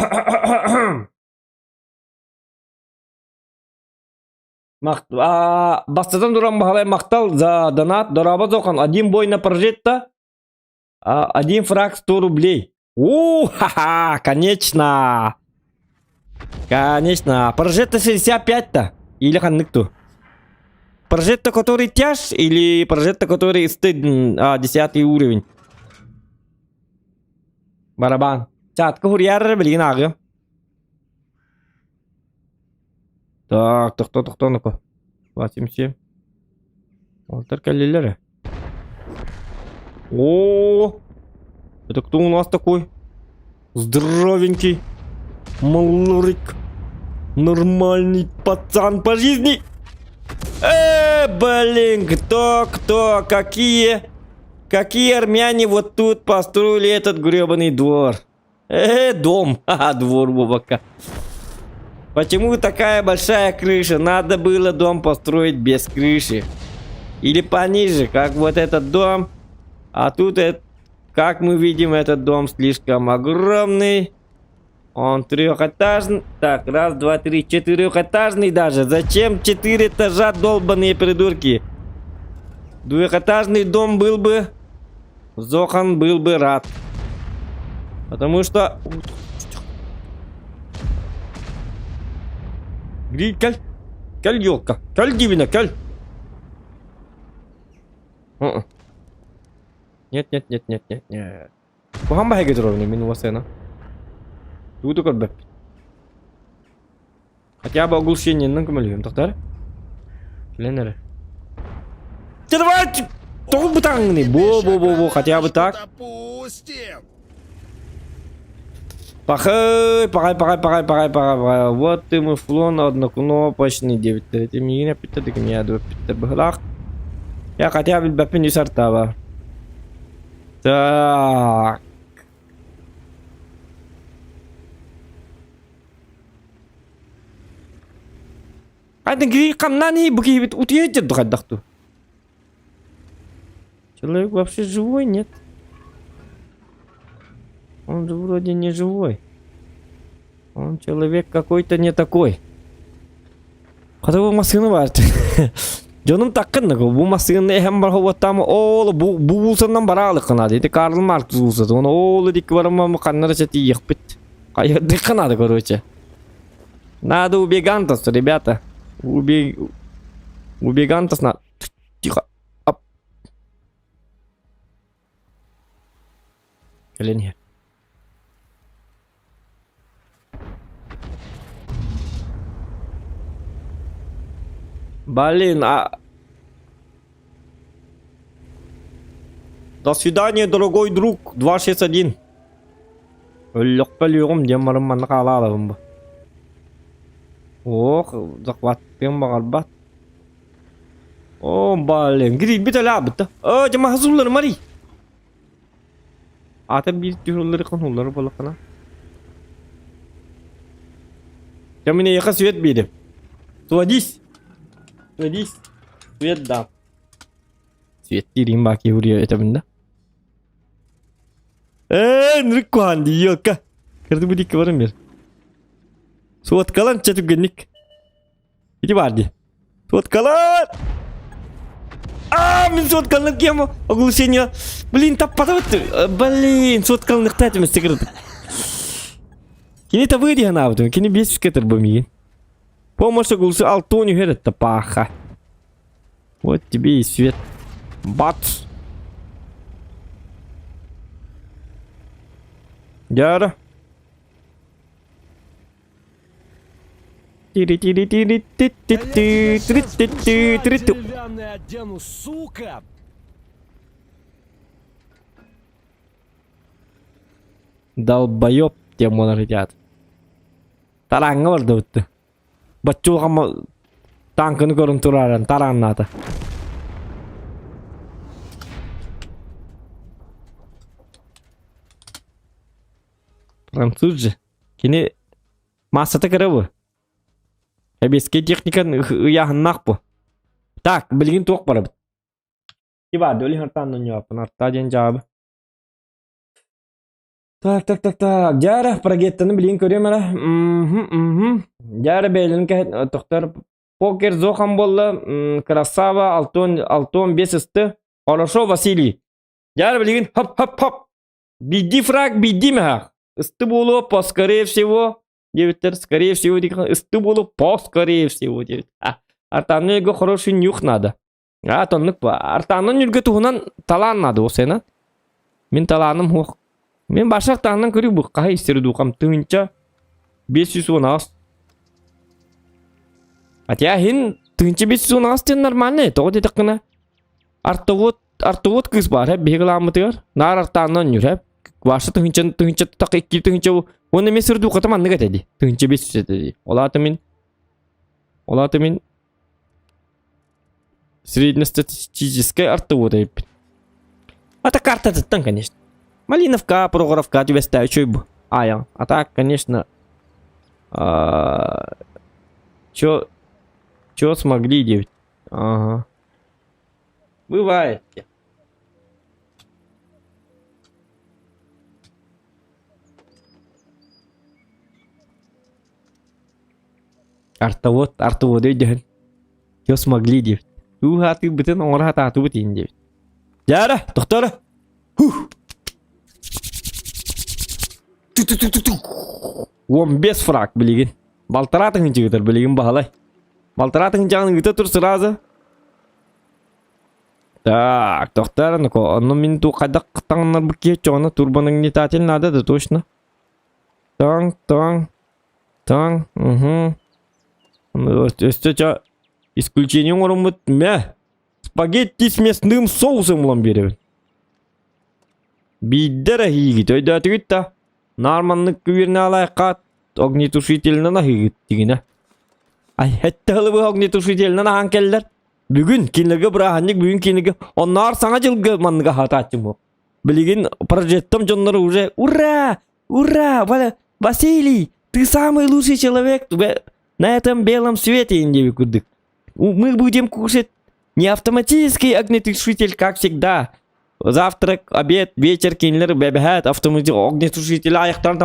Бастатан туран Баһылай махтал за донат. Дорообо Зохан. Один бой на прожитто. Один фраг 100 рублей. У, ха-ха, конечно. Конечно. Прожитто 65-то. Или ханнык ту. Прожитто, который тяж, или прожитто, который стыд, 10 уровень. Барабан. Чатка хурьяры, блин, ааҕыам. Так, тохто, тохто, ну-ка. 27. Алтар кэллилэр. О, это кто у нас такой? Здоровенький. Малорик. Нормальный пацан по жизни. Блин, кто, кто, какие, какие армяне вот тут построили этот гребаный двор? Дом, ха двор Вовака. Почему такая большая крыша? Надо было дом построить без крыши. Или пониже, как вот этот дом. А тут, это, как мы видим, этот дом слишком огромный. Он трехэтажный. Так, раз, два, три, четырехэтажный даже. Зачем четыре этажа, долбаные придурки? Двухэтажный дом был бы... Зохан был бы рад. Потому что... Кэл, кэл, елка, кэл, дивина, кэл. Нет, нет, нет, нет, нет, нет. Куһаҕан баһыйга туруорбун мин уосайна. Тугу да көрбөппүн. Хотя бы оглушениеннан көмөлөһүөм тохтоор. Кэлэн эрэ. Давай! Тоҕо бытаҥный? Бо-бо-бо-бо, хотя бы так. Допустим. Пахай, пахай, пахай, пахай, пахай, пахай, пахай. Вот ты муфлон однокнопочный 9 миигин эппиттэ дыгымия эппиттэ быһылаах. Я хотя бы билбэппин үс артаба. Так. Хайдан киһи хамнаан иһи бу киһибит утуйа сылдьар хайдах дуу? Человек вообще живой, нет? Он же вроде не живой. Он человек какой-то не такой. Хата бу массыына баар. Дьонум таккын бу массыына эһэм бар хоботтаам ол бу бу уулусанан бараалыкка наада. Ити Карл Маркс уулуссата. Оны ол дикки бараммам ханнара тиийиэхпит. Хайырдыхха надо, короче. Надо убегантос, ребята. Убег... Убегантос надо. Тихо. Ап. Кэлин иһэр. Блин, а... До свидания, дорогой друг. 261. Өллөхпө өлүөҕүм диэн баран манна хаалаалабын бу. Ох, захваттыам баҕарбат. О, блин, грибит өлаабыт да. О, дьэ маһа сууллар Мари. Ата биир түһүллэри хонууллары буоллаххына. Дьэ мин эйиэхэ свет биэрим. Садись. Садись. Свет дам. Свет диирин баа киһи уруйа этэбин да. Ээ, нырык куһаан дии, елка. Кырды бу дикки баран бер. Суоткалан чэ түргэнник. Ити баар дии. Суоткалан! А, мин суоткаланып кием оглушение. Блин, таппатабыт. Блин, суоткаланыхта этим секрет. Кини табыы дии санаабытым. Кини 500 кетер бу миигин. Помощь гулсы алтон үһэр это паха. Вот тебе и свет. Бац. Дяра. Деревянный одену, сука! Долбоеб диэн буолар итиат. Тараҥҥа бардыбытты. Баччулҕамма тааҥканы көрөн турааран тарааннаата. Француз же. Кини маассата кыра бу. Эбиэскэй техникан ыйааһыннаах бу. Так, билигин туох барабыт? Иван, өлү хартаан ньуаппын артаа диэн дьаабы. Так, так, так, так. Дьара, прогеттаны билигин көрүөм эрэ. Мхм, мхм. Дьара бэйэлэрин кэһэт тохтор покер зохан буолла. Красава, Алтон, Алтон бес ысты. Хорошо, Василий. Дьара билигин хоп-хоп-хоп. Биирдии фраг, биирдии мөһөөх. Ысты буолуо, по скорее всего, диэбиттэр, скорее всего, ысты буолуо, по скорее всего, диэбит. Артанна его хороший нюх надо. А, оннук ба. Артаннан үргэ туһунан талаан наада ол сена. Мин талааным хуох. Мин башар тааннан көрүү бу хаһы истери дуукам тыһынча 518. Хотя хин тыһынча 518 диэн нормальный, тоҕо диэтэххинэ артовод артовод кыыс баар һэ биһиги лааммытыгар наар артааннан нүр һэ Ваша тыһынча тыһынча тах икки тыһынча уонна эмиэ сырдууката маннык этэ дии тыһынча 500 этэ дии ол аата мин ол аата мин Среднестатистическай артовод эбиппин. А так картатыттан, конечно. Малиновка, Прохоровка түбэстэ үчүгэй бу. Аайаҥ. А так, конечно, чё, чё смогли диэбит. Ага. Бывает. Артовод, артовод өйдөһөн. Чё смогли диэбит. Ууһаатыырбытын оҥоро сатаатыбыт иин диэбит. Дьаара, тохтоо Хух! Ту-ту-ту-ту-ту. 15 фраг билигин. Балтараа тыһыынча билигин баһылай. Балтараа тыһыынчаҕын ыыта тур сразу. Так, тохтоо ну онно мин ту хайдах таҥнарбыт киһи чоҕуна турбонагнетатель надо да точно. Таҥ, таҥ, таҥ, угу. Өстө ча исключение оҥороммут мэ спагетти с мясным соусом булан биэрэбин. Биирдэ эрэ иһиигит өйдөөтүгүт да наар маннык күбүөрнэалаайхаат огнетушителинэн аһыыгыт дигинэ. Ай этте ылыбы огнетушителинэн аһаан кэллэр. Бүгүн кинилэргэ бырааһынньык бүгүн кинилэргэ онноор саҥа дьылга маннык аһатааччым буо. Билигин прожеттом дьонноро уже ура! Ура! Василий, ты самый лучший человек на этом белом свете диэбит курдук. Мы будем кушать не автоматический огнетушитель, как всегда. Завтрак, обед, вечер кинилэр бэбэһээт огнетушитель айахтарын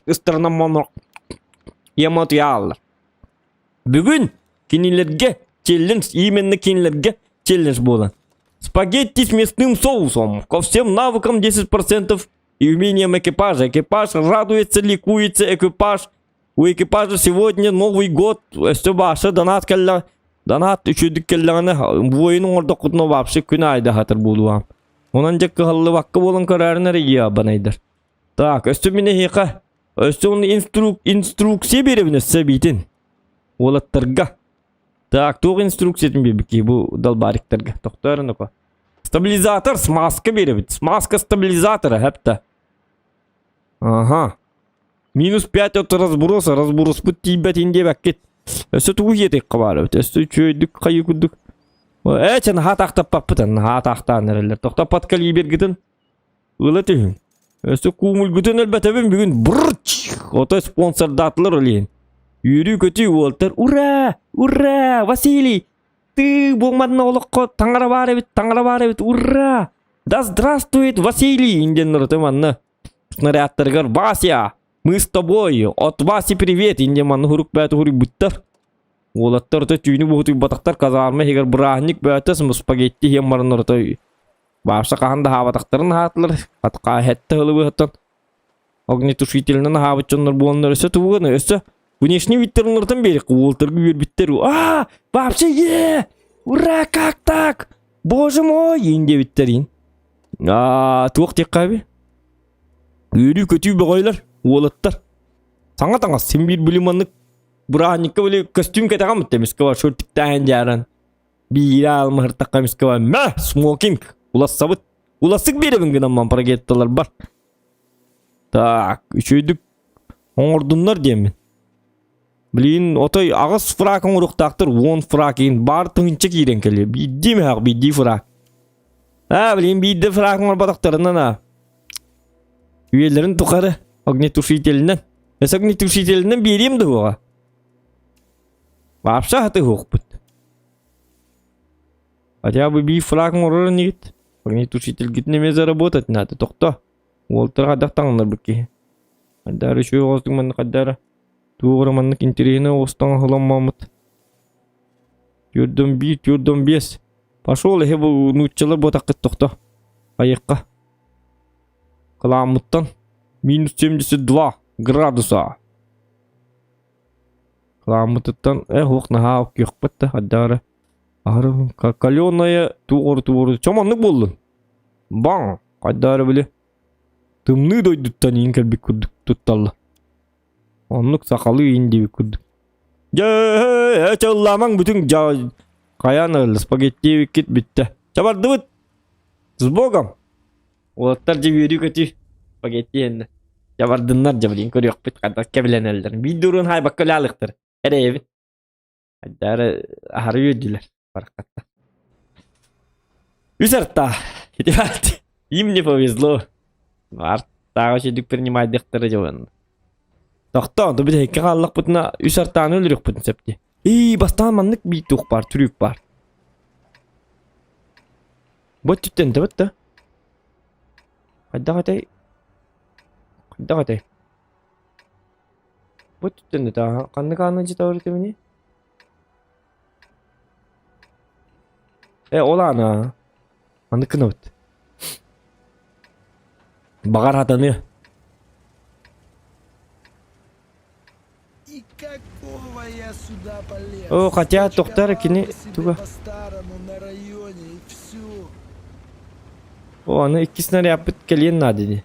ыстарынан монох емотуйааллар. Бүгүн кинилэргэ челлендж, именно кинилэргэ челлендж буолан. Спагетти с мясным соусом. Ко всем навыкам 10% и умениям экипажа. Экипаж радуется, ликуется, экипаж. У экипажа сегодня Новый год. Өссө баша донат кэллэ. Донат үчүдүк кэллэҕинэ воин оҥордоххутуна вообще күн аайда хатыр буолуом. Онон дьэ кыһаллыбакка буолан көрөөрүн эрэ ебанайдар. Так, өссө мин эһиэхэ өссө оны инструкция биэрэбин өссө эбиитин. Уолаттарга. Так, туох инструкциятын биэрбиккий бу далбариктарга? Тохтоорун око. Стабилизатор, смазка биэрэбит. Смазка стабилизатора, хэпта. Ага. Минус 5 от разброса, разброспут тиийбэтин диэбэккит. Өссө тугу иэтиэххэ баар эбит. Өссө үчүгэйдик хайыы курдук. Ээ, чэ, наһаа таахтаппаппыт, наһаа таахтаан эрэллэр. Тохтоппот калибергытын Ыла түһүҥ. Өссө куумуйгутун өлбөтөбүн бүгүн бррч! Отой спонсордаатылар ол иһин. Үөрүү-көтүү уолтар ура! Ура! Василий! Ты буолмадына олоххо таҥара баар эбит, таҥара баар эбит, ура! Да здравствует Василий! Диэн ырыта манна снарядтарыгар Вася! Мы с тобой! От Васи привет! Инде манна хурук бөөтө хуруйбуттар. Уолаттар ото түүнү буһутуйбатахтар казарма иһигэр бырааһынньык бөөтө спагетти иһэн баран орото Баапса хаһан да аһаабатахтарын аһаатылар, хатка сэттэ сылы быһыттан. Огнетушителинэн аһаабыт дьоннор буоланнар өссө тугуганы өссө внешний видтерлартан биэриэххэ уолтарга үөрбүттэр. А, вообще е! Ура, как так? Боже мой, иин диэбиттэр иин. Аа, туох диэххэ эби? Үөрүү-көтүү бөҕөйлөр, уолаттар. Саҥа таҥас, син биир били маннык бырааһынньыкка били көстүүм кэтэҕэм эмискэ бар шортиктаан дьааран биирэ алмаһыртахха эмискэ бар мэ смокинг улассабыт улассык биэрэбин гынан ман прогетталар бар так үчүгэйдик оҥордуннар диэммин блин отой аҕыс фрак оҥоруохтаахтар уон фрак иин баар тыһыынча киирэн кэлиэ биирдии мөһөөх биирдии фрак аа блин биирдэ фрак оҥорботохторунан аа үйэлэрин тухары огнетушителинэн Өс огнетушителинэн биэриэм да уоҕа. Вообще хатыһыахпыт. Хотя бы биир фраг оҥорор инигит. Огнетушительгитин эмиэ заработать надо. Тохто. Уолтар хайдах таҥнарбыт киһи. Хайдары үчүгэй оҕостук маннык хайдары. Туох эрэ маннык интэриэһинэй оҕустан оһоломмоммут. Түөрдөн биир, түөрдөн биэс. Пошел эһи бу нууччалар буотаххыт тохто. Айыкка. Кылааммыттан минус 72 градуса. Кылааммытыттан э уох наһаа уккуохпут да хайдары. Аһары каленая туору туору чомоннук буоллун. Баҥ хайдары били тымныы дойдуттан иин кэлбит курдук тутталла. Оннук сахалыы иин диэбит курдук. Дьэ, чылламаҥ бүтүҥ дьа хайаан ылла спагетти эбиккит бүттэ. Чабардыбыт! С Богом! Уолаттар дьэ үөрүү-көтүү спагетти иһэннэр. Дьэ бардыннар дьэ блин көрүөхпүт хайдах кэбилэнэллэр. Биир да уруун хаайбакка үлэ Эрэйэбин. Хайдары аһары үөрдүлэр бараххаттар. Үс арта. Ребят, им не повезло. Артааҕы үчүгдүк принимайдыктара дьэ Тохтоо, то бүтэһиккэ хааллахпытына үс артааны өлөрүөхпүтүн сөп дии. Ии, бастаан маннык биир туох баар, трюк баар. Бу өттүттэн да да. Хайдах этэй? Хайдах этэй? Бу өттүттэн да ханнык ааны дьиэ этибини? Э, ол аана. Маннык гынабыт. Баҕар хатаныа. И какого я сюда полез? О, хотя тохтар Сочковал кини бы себе туга. по-старому на районе и все. О, аны икки снарядпыт кэлиэн наада ини.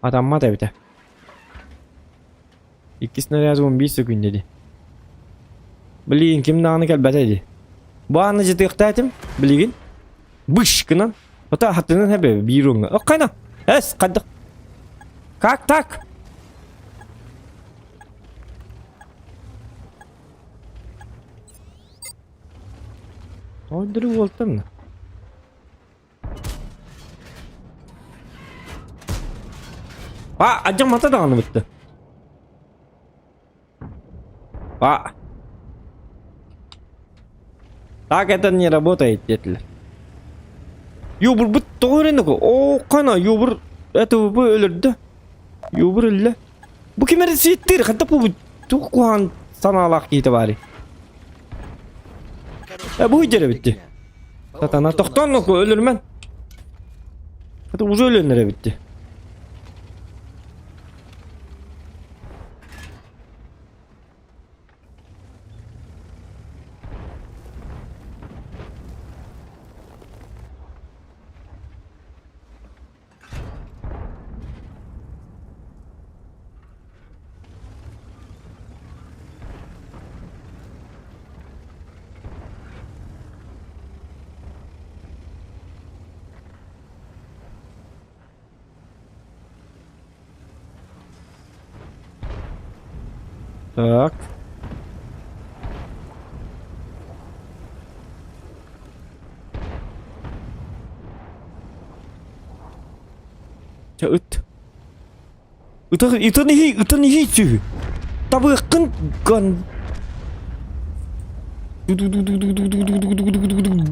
Атаммат эбитэ. Икки снаряд 11 секунда ди. Блин, ким даҕаны кэлбэтэ ди. Бу ааны дьытыахтаатым, билигин. Быш гынан. Ото хатынан хэбэ биир уҥа. О, хайна. Эс, хайдах. Как так? Ойдыры уолтан. А, адьам мата даҕаны бытты. А. Так это не работает, диэтилэр. Юбур бут тоҕо эрэ О, қана юбур это бу өлөрдө. Юбур өллө. Бу ким эрэ сиэттиир, хата бу туох куһаҕан санаалаах киһитэ баарый? Э, бу дьэрэ битти. Сатана тохтоон өлөрмөн. Хата уже өлөннөр эбитти. Так. Чэ ыт. Ытан ытан иһий, ытан иһий сүһү. Табыаххын ган.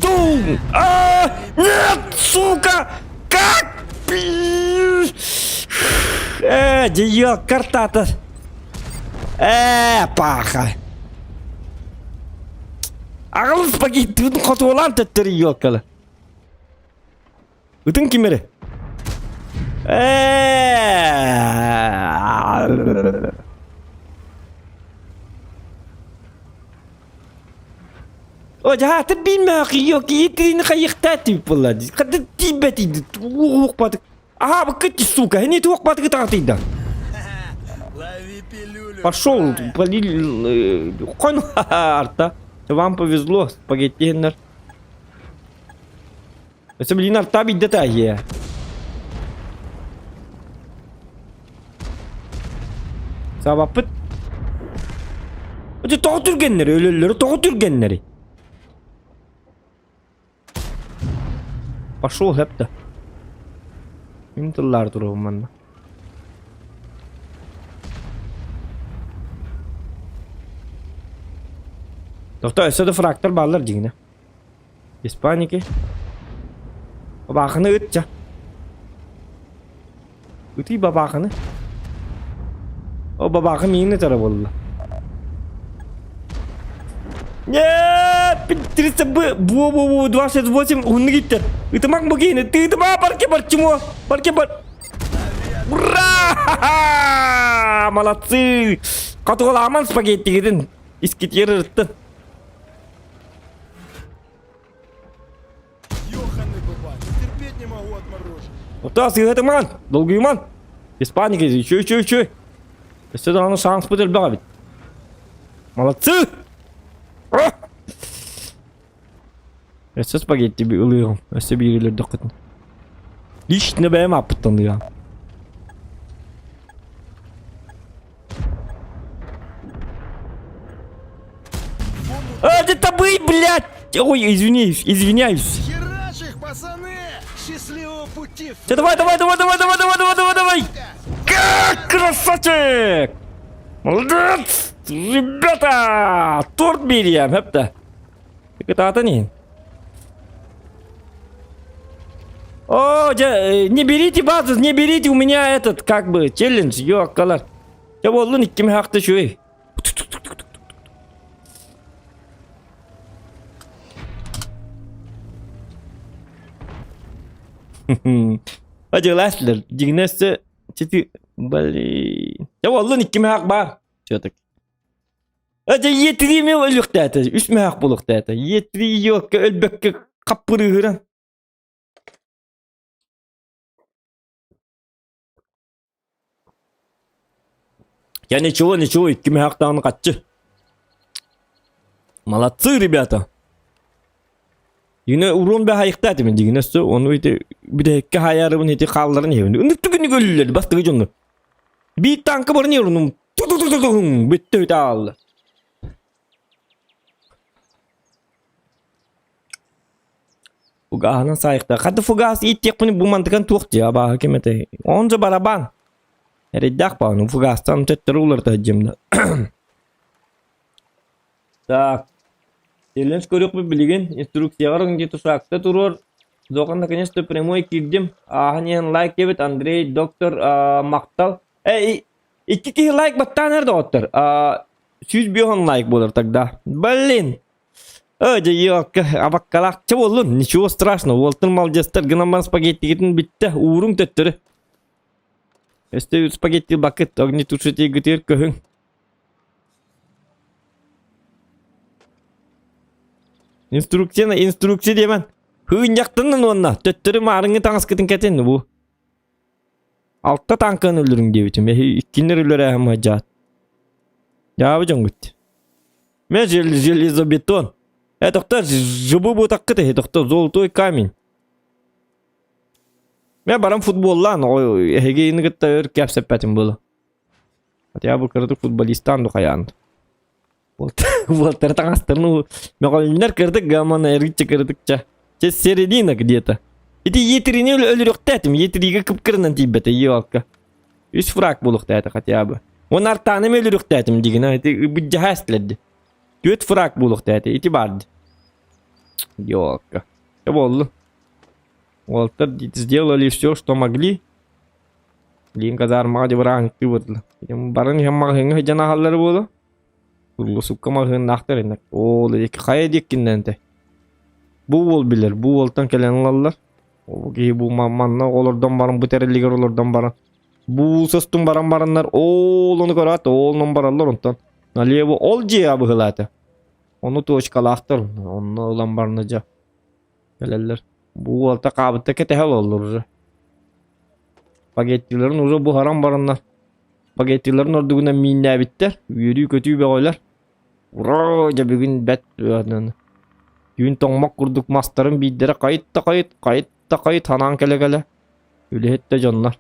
Дум! А! Нет, сука! Как? Э, дьиэ картата. Э, паха. Аҕалыс пакеттыбытын хотуолаан төттөрү елкалы. Ытын ким эрэ? О, дьаатыр биимээх киһи хайыхтаа тип буолла. Хата тиийбэтий уох батык. Аха, быккыт сука, не туох батык таатыйда. Лови пилюлю. Пошел, полил, кон арта. Вам повезло, спагетти хеннер. Өсө блин арта бидде тахия. Сабаппыт. Өтө тоҕо түргэннэри, өлөллөрү тоҕо түргэннэри. Пошел хэпта. Мин тыллаар туруом манна. Тохто өссө да фрактор бааллар дьиҥинэ. Без паники. Бабаахыны ытча. Ытый бабаахыны. О бабаахы миигин ытара буолла. Нет! 300 Б, бу бу бу 268 уһуннук иттер. Ытымак бу киһини, ты ытыма барке бар чмо, барке бар. Ура! Молодцы! Хотугулааман спагеттигитин искитиэр ырыттын. Ёханый бабай, терпеть не могу отмороженных. Оттон сыыһатымаан, долгуйуман. Без паники, үчү үчү үчү. Өссө даҕаны шанспыт элбэх эбит. Молодцы! Өссө спагетти ылыаҕым, өссө биир өлөрдөххүтүнэ. Лично бэйэм ааппыттан ылыаҕым. А, это вы, блядь! Ой, извиняюсь, извиняюсь. Херач их, пацаны! Счастливого пути! Все, давай, давай, давай, давай, давай, давай, давай, давай, давай! Как красавчик! Молодец! Ребята! Торт берем, хэпта. Кытаатан иһин. О, не берите базу, не берите у меня этот, как бы, челлендж, ёккалар. Дьэ буоллун икким хаахта үчүгэй. Адьыласлар, дьиҥнэ өссө чити блин. Дьэ буоллун икким хаах баар. Все-таки. Дьэ иэтириими өлүөхтээтэ, үс мөһөөх буолуохтээтэ. Иэтири ёкка өлбөккө хаппырыыһыран. Я ничего, ничего, икки мөһөөх хаччы. Молодцы, ребята. Дигинэ уруон бэ хайыхтаа этим дигинэ өссө ону ити бүтэһиккэ хаайарыбын ити хаалларын иһэбин. Ыннык түгүнү өлүллэр бастыгы дьонну. Биир танка баран иһэр бүттэ үтэ аалла. Фугаһынан саайыхта. Хата фугас ииттиэхпин бу мантыкан туох дии абааһы ким этэй. Он же барабан. Эрэйдээх баҕаны фугастан төттөрү уларыта сылдьыам да. Так. Челлендж көрүөхпүт билигин. Инструкцияҕар где тушакта туруор. Зохан наконец-то прямой киирдим. Ааһан иһэн лайк диэбит Андрей, доктор махтал. Эй, икки киһи лайк баттаан эр доҕоттор. 105 лайк буолар тогда. Блин! Ө, дьэ, ёлка, абаккалаахча буоллун, ничего страшного, уолтун молодецтар гынан баран спагеттигитин бүттэ, ууруҥ төттөрү. Өстө спагетти бакыт, огнетушителгитигэр көһүҥ. Инструкция, инструкция диэмэн. Хыынньахтаннын уонна төттөрү маарыҥҥы таҥаскытын кэтин бу. Алта танканы өлөрүҥ диэбитим. Эһи иккиннэр өлөрөөһүм дьаат. Дьаабы дьоҥҥут. Мен железобетон. Э, тохтор, жыбы бутаккыт эһи, тохтор, золотой камень. Мен баран футболлаан, эһиги кытта өр кэпсэппэтим буолу. Хотя бы кырдык футболистаан духайаан. Уолтар таҥастарын мөҕөлүннэр кырдык гамана эргиччэ кырдыкча. Чэ середина где-то. Ити етрини өлөрүөхтээтим, етригэ кып-кырынан тиийбэтэ, елка. Үс фраг буолуохтаата хотя бы. Уон артааным өлөрүөхтээтим дигина, ити быдьаһа эстилэрди. Түөрт фраг буолуохтаата, ити барды. Елка. Чэ буоллу. Уолтар сделали все, что могли. Блин, казармаҕа дьыбыраан бардылар. Баран иһэн маҕаһыыҥҥа сылдьан аһаллара буолуо. Круглосутка маҕаһыыннаахтар иннэ. Ол диэки хайа диэккиннэн этэй? Бу уол билэр, бу уолтан кэлэн ылаллар. Ол киһи бу манна олордон баран бу тэриллигэр олордон баран бу состун баран бараннар ол ону көрөөт оолунан бараллар онтон налево ол дьиэҕэ быһылаата. Ону точкалаахтар онно ылан барна дьэ кэлэллэр. Бу уолта хаабытта кэтэһэ олороллор уже. Спагеттиларын уже буһаран бараннар спагеттиларын ордугунан мииннээбиттэр үөрүү-көтүү бөҕөлөр. Ура дьэ бүгүн бэт түүн тоҥмок курдук мастарын биирдэрэ хайыт да хайыт, хайыт да хайыт ханаан кэлэ-кэлэ үлэһит да дьоннор.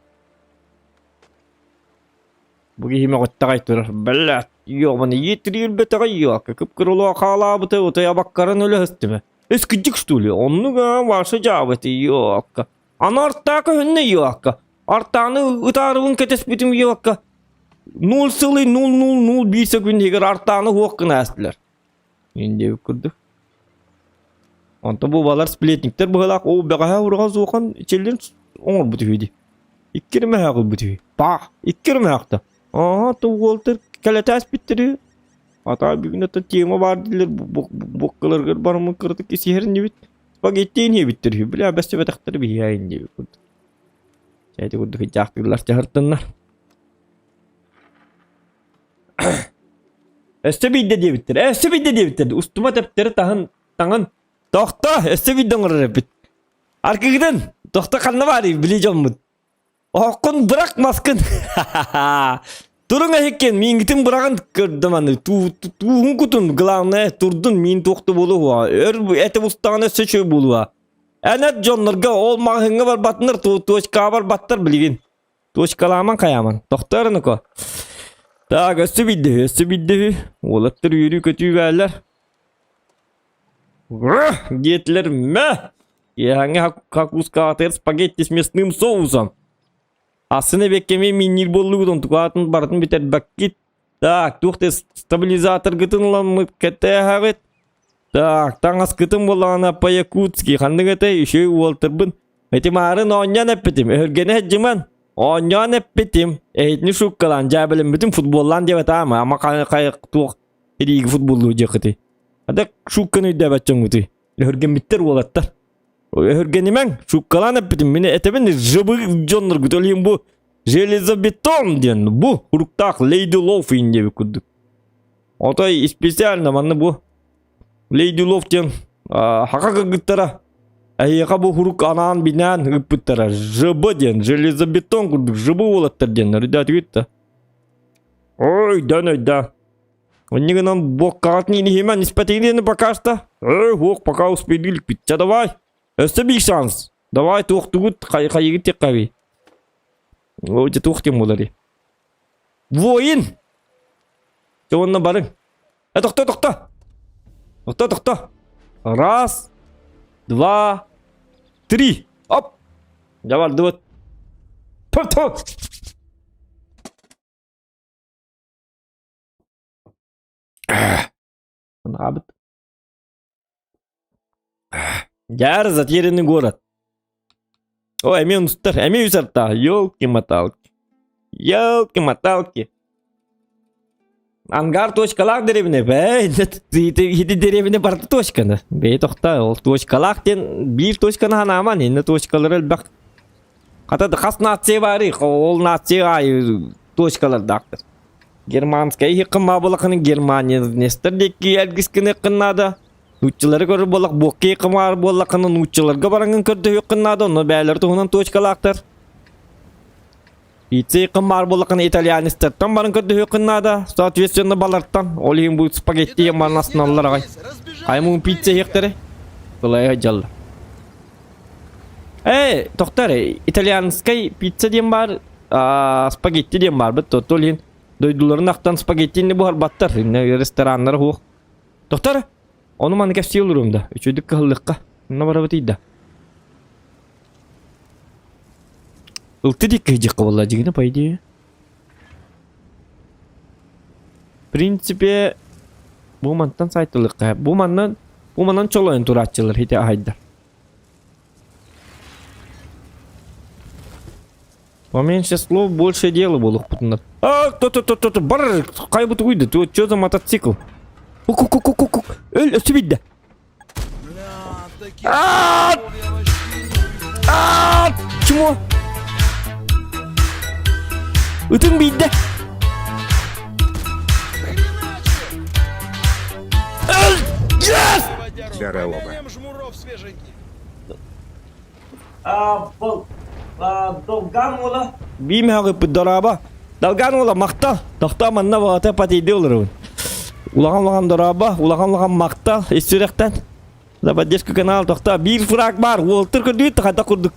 Бу киһи мөҕүттэҕэй турар. Бэллээт, ёбаны ииттириирбэтэҕэ ёка кып-кырылоо хаалаабыта утуйа баккарын өлө сыстыма. Эскидик что ли? Оннук аа ваша дьаабыты ёка. Аны артаа көһүннэ ёка. Артааны ытаарыбын кэтэспитим ёка. 0,0001 секунд иһигэр артааны уох гына астылар. Индиэбит курдук. Онтон бу балар сплетниктэр быһалаах оо бэҕэһээ ураҕа суохан ичэллин оҥорбут үһү дии. Икки эрэ мөһөөх ылбыт үһү. Паах! Икки эрэ мөһөөхтө. Аа, то уолтар кэлэтээспиттэр үһү. Ата бүгүн ата тема баар дииллэр буоккаларыгар бараммыт кыратык исиһэр иннибит. Спагетти иһиэбиттэр үһү. Бля, бэстибэтэхтэр биһиэхэ индиэбит курдук. Чэ, ити курдук ыйдаахтыыллар дьаһартыннар. Өссө биирдэ диэбиттэр. Өссө биирдэ диэбиттэр. Устума тэптэри таһын таҥын. Тохто, өссө биирдэ оҥорор эппит. Аркыгытын, тохто ханна баарый били дьоммут. Оһоххун бырах маскын. Туруҥ эһиккин, миингитин быраҕын көрдө маны. Тууһун кутун, главное, турдун, миин туохту буолуо. Өр этэ устаҕына өссө үчүгэй буолуо. Эн эт дьоннорго ол маҕаһыыҥҥа барбатыннар, точкаҕа барбаттар билигин. Точкалааман хайааман. Тохтоо эрэ Нуко. Так, өссө биирдэ үһү, өссө биирдэ үһү. Уолаттар үөрүү-көтүү бээллэр. Диэтилэр мэ! Киэһээҥҥи хакускаҕытыгар спагетти с мясным соусом. Асын эбиэккэ эмиэ миинниир буоллугут, онтукаатын барытын бүтэрбэккит. Так, туох да стабилизаторгытын ыламмыт кэтээһэҕит. Так, таҥаскытын буоллаҕына по-якутски ханнык этэй, үчүгэй уолтарбын. Ити маарын оонньоон эппитим, өһүргэнэ сылдьыман. Оонньоон эппитим, эһитини шуткалаан дьээбэлэммитим футболлаан диэбэтаам, ама хай туох ирииги футболлуу диэххитий. Ада шутканы өйдөөбөт дьоҥҥутуй. Өһүргэммиттэр уолаттар. Өһүргэнимэҥ, шуткалаан эппитим, мин этэбин жыбы дьонноргут олиһин бу железобетон диэн бу уруктаах Лейди Лоуф иин диэбит курдук. Отой специально манна бу Лейди Лоуф диэн хака кыргыттара эһиэхэ бу хурук анаан бинаан ыыппыттара ЖБ диэн железобетон курдук ЖБ уолаттар диэн өйдөөтүгүт да өйдөөн өйдөөн Онньу гынан буоккаҕытын иһимэн испэтигин пока что эй хуох пока успейдиликпит ча давай өссө биир шанс давай туохтугут хайыгыт тиэххэбий О, дьэ туох диэн буоларый воин Дьэ уонна барыҥ э тохто тохто тохто тохто раз два три оп дьэ бардыбыт Ту-ту! Санаабыт. Дьаар затерянный город. Ой, эмиэ устар, эмиэ үс артаах. Елки-моталки. Елки-моталки. Ангар точкалаах дэриэбинэ. Бэй, ити дэриэбинэ барыта точканы. Бэй тохта, ол точкалаах диэн биир точканы ханааман, инне точкалары элбэх. Хата хас нация баарый, ол нация аайы точкалардаахтар. Германскай иһиккин буолаххына германецтар диэки эргискиниэххин наада. Нууччалары көрөр буоллах буоккей кымаар буоллаххына нууччаларга бараҥҥын көрдөһүөххүн наада, онно бээлэр туһунан точкалаахтар. Пицца кымаар буоллаххына итальянецтартан баран көрдөһүөххүн наада, соответственно балартан. Ол иһин бу спагетти манасыналлар аҕай. Хаймуун пицца иһиэхтэрэ. Кылайа дьалла. Эй, тохтор, итальянскай пицца диэн баар, спагетти диэн баарбыт, то иһин дойдуларын ахтан спагеттини буһарбаттар, инне рестораннар суох. Тохтор, ону маны кэпсии олоруом да, үчүгдүк кыһаллыахха, онно барабыт ыйда. Ылты дикки дьикка буолла дьигинэ по идее. В принципе, бу мантан сайтылыкка, бу маннан, бу манан чолойон турааччылар хите аһайдар. Поменьше слов, больше дела буолуохпутунан. А, то то то то то бар хайбыт уйды. То что за мотоцикл? Ку-ку-ку-ку-ку. Өл өссө бидде. Бля, таких А! слов я вообще не припомню. А, чмо! Ытын биирдэ. Yes! Здорово. жмуров свеженьких. Долган уола. Биимэҕи дорообо. Долган уола махтал. Тохтоо манна баҕата патийди олоробун. Улахан улахан дорообо, улахан улахан махтал ис сүрэхтэн. За поддержку канал тохтоо. Биир фраг бар, уолтур көрдүүт хата курдук.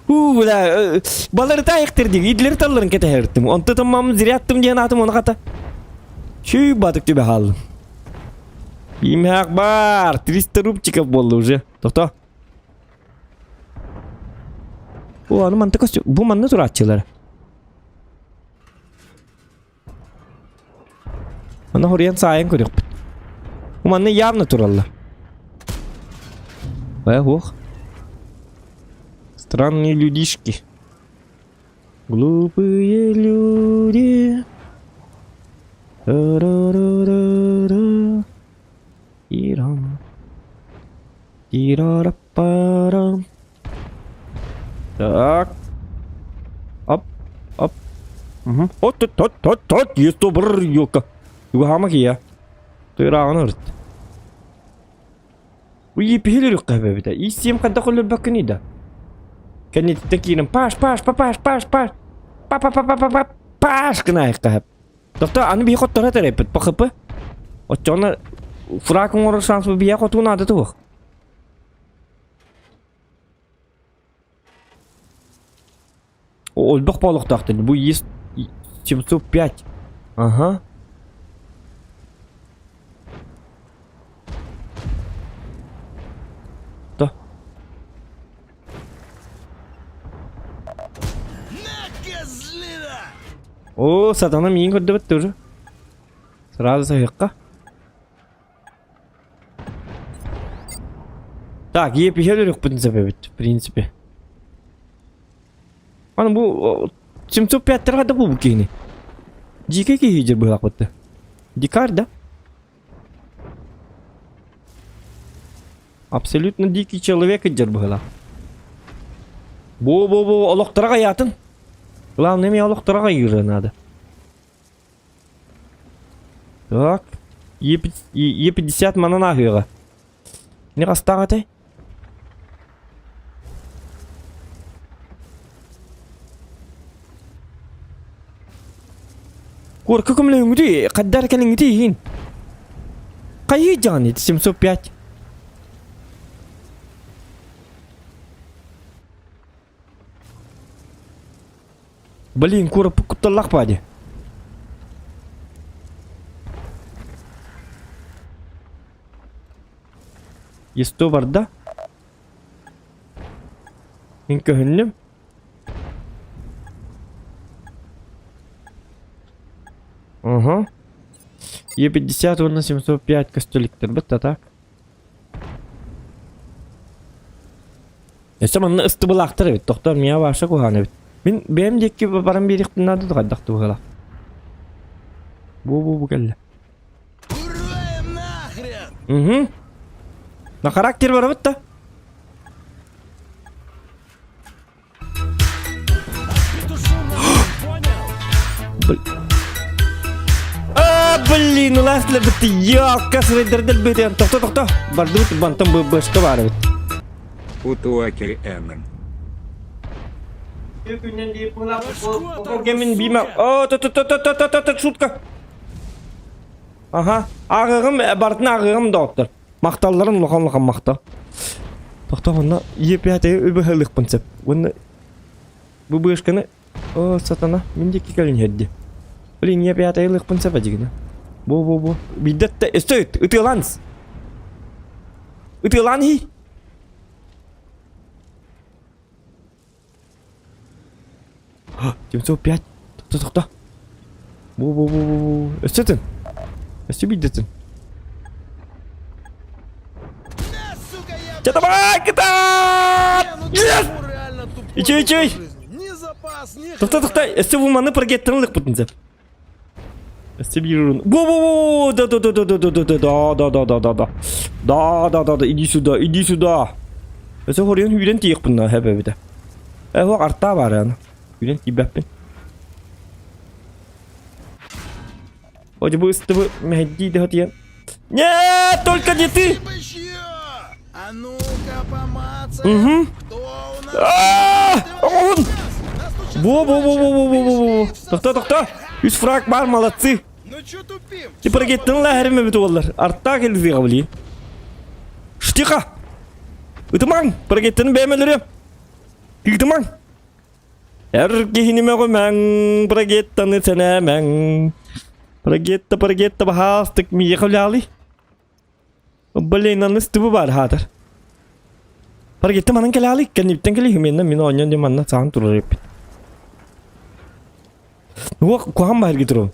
Хуу, бля, балары таайыктыр дии, идлери талларын кэтэһэртим. Онто таммам зряттым диэн аатым оны хата. Чүй батык түбэ хааллым. Биимээх бар, 300 рубчиков буолла уже. Тохтоо. О, аны манта көстү. Бу манна турааччылар. Аны хоруйан саайан көрүөхпүт. Бу манна явно тураллар. Э, ох. Странные людишки. Глупые люди. Ра-ра-ра-ра. Ирам. Тирараппарам. Так. Оп, оп. Угу. От, от, от, от, от, есть добр, ёлка. Югама кия. Тыырааҕын ырыт. Уйи пиһилер үккэбэбитэ. Иссиэм ханта холлорбаккыный да. Кэнниттэн киирэн паш, паш, па, паш, паш, паш. Па, па, па, па, па, па, паш гына Тохто аны биһи хотторо тэрэппит ПХП. Оччоҕуна фраг оҥорор шанс биһиэхэ хотуу наада туох. Ольбох буолуохтаахтын. Бу есть 705. Ага. Да. На, козлина! О, сатана миин көрдөбөт тоже. Сразу саһыахха. Так, епиһэ өлөрүөхпүтүн сөп эбит, в принципе. Аны бу 705 да бу киһини. Дьиикэй киһи дьэ быһаахпытты. Дикарь, да? Абсолютно дикий человек дьэр быһыла. Бу-бу-бу олохторо хайаатын. Главное, мне олохторо хайыыры надо. Так. Е50 манан ааһыаҕа. Не хастаах этэй? Куорка көмөлөһүҥҥүтүй, хайдар кэлиҥҥитий иһин? Хайыы дьаҕан ити 705? Блин, куораппыт кутталлаах бади. Есто барда. Мин көһүннүм. Ага. Е50 уонна 705 көстөлүктэрбит да так. Өссө манна ыстыбылаахтар эбит. Тохтор миа баша куһаан эбит. Мин бэйэм диэки баран биэриэхпин наада хайдах туһала. Бу-бу-бу кэллэ. Урваем нахрен! Угу. На характер барабыт да. А, блин, уласлы бітті, ялка сырайдырдыр бітен. Тоқта, тоқта. Барды бит, бантан бышка бар бит. Утуакер Энн. Мен бима. О, то то то то то то то шутка. Аха, ағығым, бартын ағығым доктор. Махталларын улахан улахан махтал. Тохтоо онно Е5 үбүһэлыхпын сөп. Уонна бу быышканы о сатана мин диэки кэлин иһэрди. Блин Е5 ылыахпын сөп эдигинэ. Бу бу бу биирдэ өссө ытыалаан ытыалаан иһий. 905 тохто тохто. Бу бу бу бу бу өссө ытын. Өссө биирдэ ытын. На, сука, я... Чэ давай кытаат! Не, ну ты Yes! чмо реально тупой Ичей, был ичей! по жизни. Ни запас, ни Тохто хрена. тохто өссө бу маны прогеттен ылыахпытын сөп. Өссө биир урун. Бу бу бу да да да да да да да да да да да да да да да да да иди сюда иди сюда. Өссө хоруйан сүүрэн тиийиэхпин наһаа эбэбитэ. Э, артаа баар аны. Күнэн тиийбэппин. Хоть бы ыстыбы мэһэйдии да хотуйан. Нет, только не ты! А ну-ка, помацаем. Угу. Кто у нас? А, Он! Нас тут щас Во-во-во-во-во-во-во! кончат. Пришли Тохто, тохто! Үс фраг бар, молодцы! Ну чё тупим? Ти прагеттин лаһэрим эбит уоллар. Артаа келдиҕэ били. Штиха! Ытымаҥ! Прагеттин бэйэмэлэри! Тыытымаҥ! Эр киһини мөҕүмэҥ, прагеттаны сэнээмэҥ. Прагетта, прагетта баһаастык миэхэ үлэҕэлий. Блин, аны стыбы баар хаатар. Прагетта манан кэлэҕэлий, кэнниттэн кэлий, миэннэ мин оонньоон диэн манна саҕан турар эппит. Уох, куһаҕан баһыргы турабын.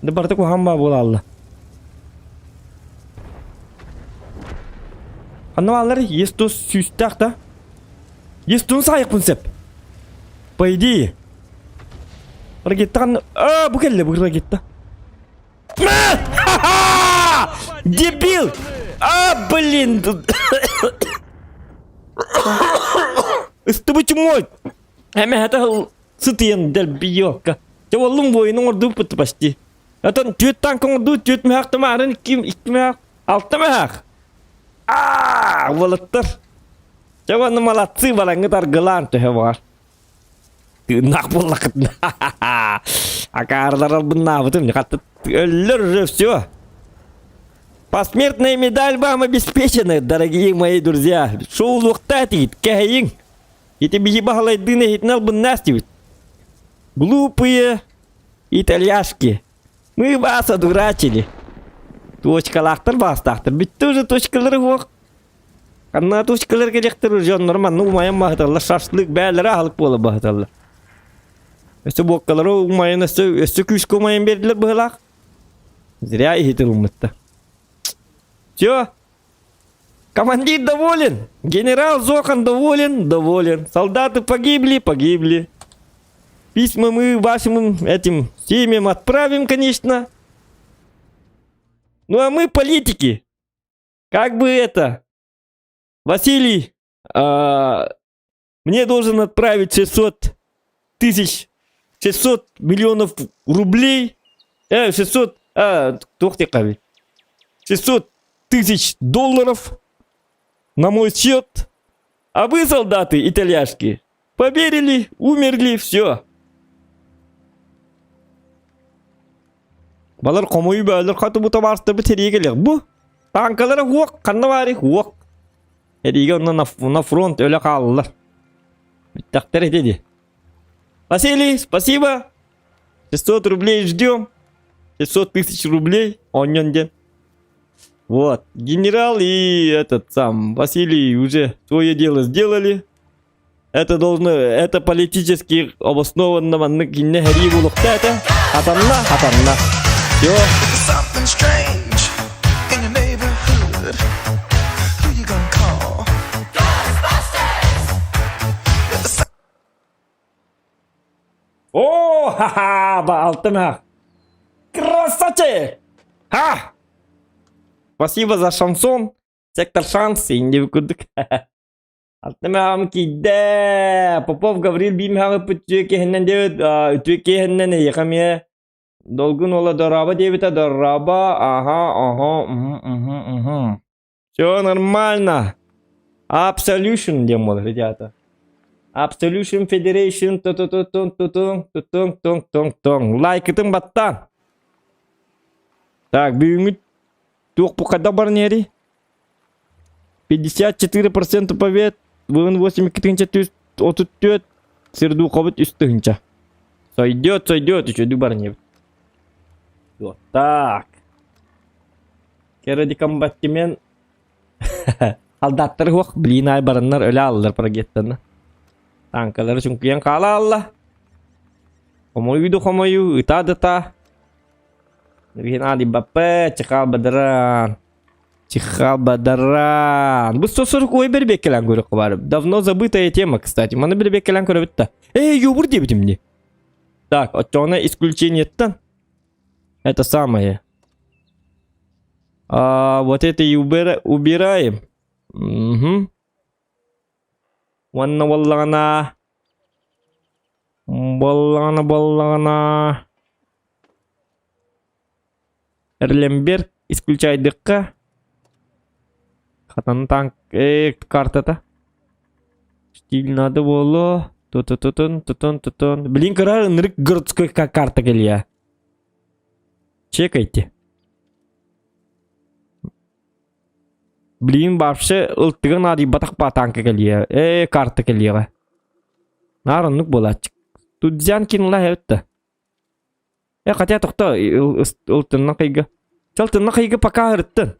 Да барыта куһаҕан баа буолаалла. Ханна бааллар? Есть тус сүүстээх да? Есть тун саайықпын сеп. По идее. Ракетта ханна... А, бу кэллэ, бу ракетта. Дебил! А, блин! Ыстыбы чумой! Эмэһэтэ сытыйан дэлбийиокка. Дьэ уоллум буойун оҥордубуппут почти. Отон түөрт танк оҥордубут, түөрт мөһөөх тымаарын икки, икки мөһөөх, алта мөһөөх. Аа, уолаттар. Дьэ уонна молодцы бараҥҥыт аргылаан төһө баҕар. Тыыннаах буоллаххытына. Акаарылар албыннаабытым, хатта өллөр уже все. Посмертная медаль вам обеспечена, дорогие мои друзья. Шоу луохтаа тиит, кэһэйиҥ. Ити биһи баһылайдыын эһитин албыннаах диэбит. Глупые итальяшки. Мы вас одурачили. Точкалаахтар баастаахтар. Бүттэ уже точкалары суох. Ханна точкалар кэлиэхтэр уже дьоннор манна умайан баһыталлар. Шашлык бээлэрэ аһылык буола баһыталлар. Өссө буоккалары умайан өссө, өссө күүскэ умайан биэрдилэр быһыылаах. Зря иһити ылыммытта. Все, Командир доволен, генерал Зохан доволен, доволен. Солдаты погибли, погибли. Письма мы вашим этим семьям отправим, конечно. Ну а мы политики. Как бы это? Василий а, мне должен отправить 600 тысяч, 600 миллионов рублей. 600, а, 600 тысяч долларов на мой счет. А вы, солдаты итальяшки, поверили, умерли, все. Балар хомойуу бөөлөр хатыбы табаарыстарбыт сэриигэ кэлиэх. Бу таанкалара уох, ханна баарый уох. Сэриигэ онно на, на фронт өлө хааллылар. Бүттэхтэр ити дии. Василий, спасибо. 600 рублей ждем. 600 тысяч рублей. Онньон диэн. Вот. Генерал и этот сам Василий уже свое дело сделали. Это должно, это политически обоснованно маннык инне хэрии булукта это. Хатанна, хатанна. Все. Something strange in your neighborhood. Who you gonna call? Ghostbusters! О, ха-ха, балтым ах. Красавчик! Ха! Спасибо за шансон. Сектор шанс, инде курдук. Алтымаҕым киирдэ. Попов Гаврил биир үтүө киһинэн диэбит, үтүө киһинэн эйиэхэ эмиэ долгун уола дорообо диэбитэ дорообо, аха, оһо, уһу, уһу, Все нормально. Absolution диэн буолар ребята. Absolution Federation ту ту ту ту ту ту ту ту ту ту Лайкытын баттаан. Так, бүгүҥҥү туох бу хайдах баран иһэрий? 54% побед, бүгүн 82 334, Сердуховит үс тыһыынча. Сойдет, сойдет, үчүгэй баран иһэбит. Вот так. Кереди комбаттимен Алдаттары суох, блин аай бараннар өлө ааллар прогеттана. Танкалары чуҥкуйан хаала аалла. Хомойуу да хомойуу, ытаа да ытаа. Билигин аалыйбаппыт, чыхаал бадаран. Чихал бадаран. Бу 140 ой бэрбиэккэлээн көрүөххэ баар. Давно забытая тема, кстати. Маны бэрбиэккэлээн көрөбүт да. Эй, юбур диэбитим дии. Так, оччоҕуна исключениеттан это самое. А, вот это и убираем. Угу. Уонна буоллаҕына буоллаҕына буоллаҕына Эрлемберг исключайдыкка хатан танк картата стиль надо буолуо тутутутун тутун тутун блин кыра ынырык городской карта кэлиэ чекайте Блин, вообще ылтыга наадыйбатах ба танка кэлиэ, ээ карта кэлиэҕэ. Наар оннук буолааччы. Тудзян кинла эбит Э, хотя тохто ылтынна кыйга. Чалтынна кыйга пока ырыттын.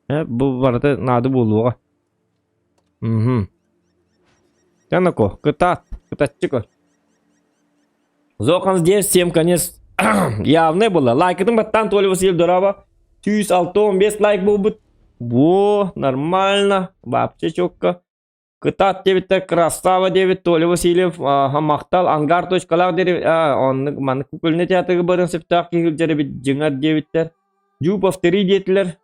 Э, бу барыта наады буолуоҕа. Мгм. Янако, кытаат, кытаччы көр. Зохан здесь всем конец явный было. Лайкытын баттан Толя Васильев дороба. 165 лайк буолбут. Во, нормально. Вообще четко. Кытаат диэбиттэр, красава диэбит Толя Васильев, махтал, ангар точкалаах диэри, оннук маннык кукольный театрга баран сөптөөх киһи сылдьар эбит дьиҥэр диэбиттэр. Дью повтори диэтилэр,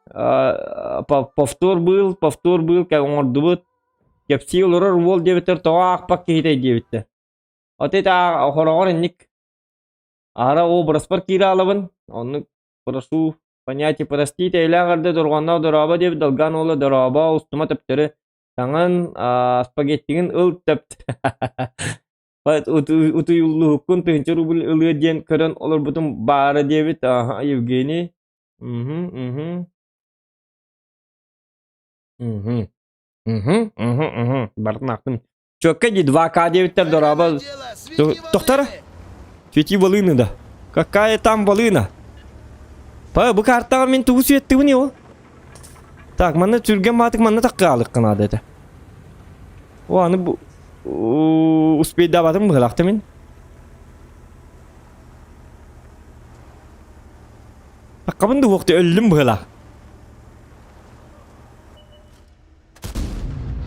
повтор был, повтор был, оҥордубут. Кэпсии олорор уол диэбиттэр, тоҕо аахпат киһитэй диэбиттэр. Вот это хороҕор инник аһара образпар киирэ алабын, оннук прошу понять и простить, эйлээх эрдэ дорҕоонноох дорообо диэбит долгаан уола дорообо устума төптөрү таҥан спагеттигин ыл төп утуйуллуһуккун тыһыынча рубль ылыа диэн көрөн олорбутум баара диэбит Евгений мхм мхм мхм мхм мхм мхм бартын ахтым Чөккө ди 2К диэбиттэр дорообо. Тохтор. Свети волыны да. Какая там волына? Па, бу картаҕа мин тугу сүөттүбүн ол? Так, манна түргэн маатык манна таккаалыкка наада этэ. О, аны бу успейдаабатым быһылаахта мин. Таккабын да уохта өллүм быһылаах.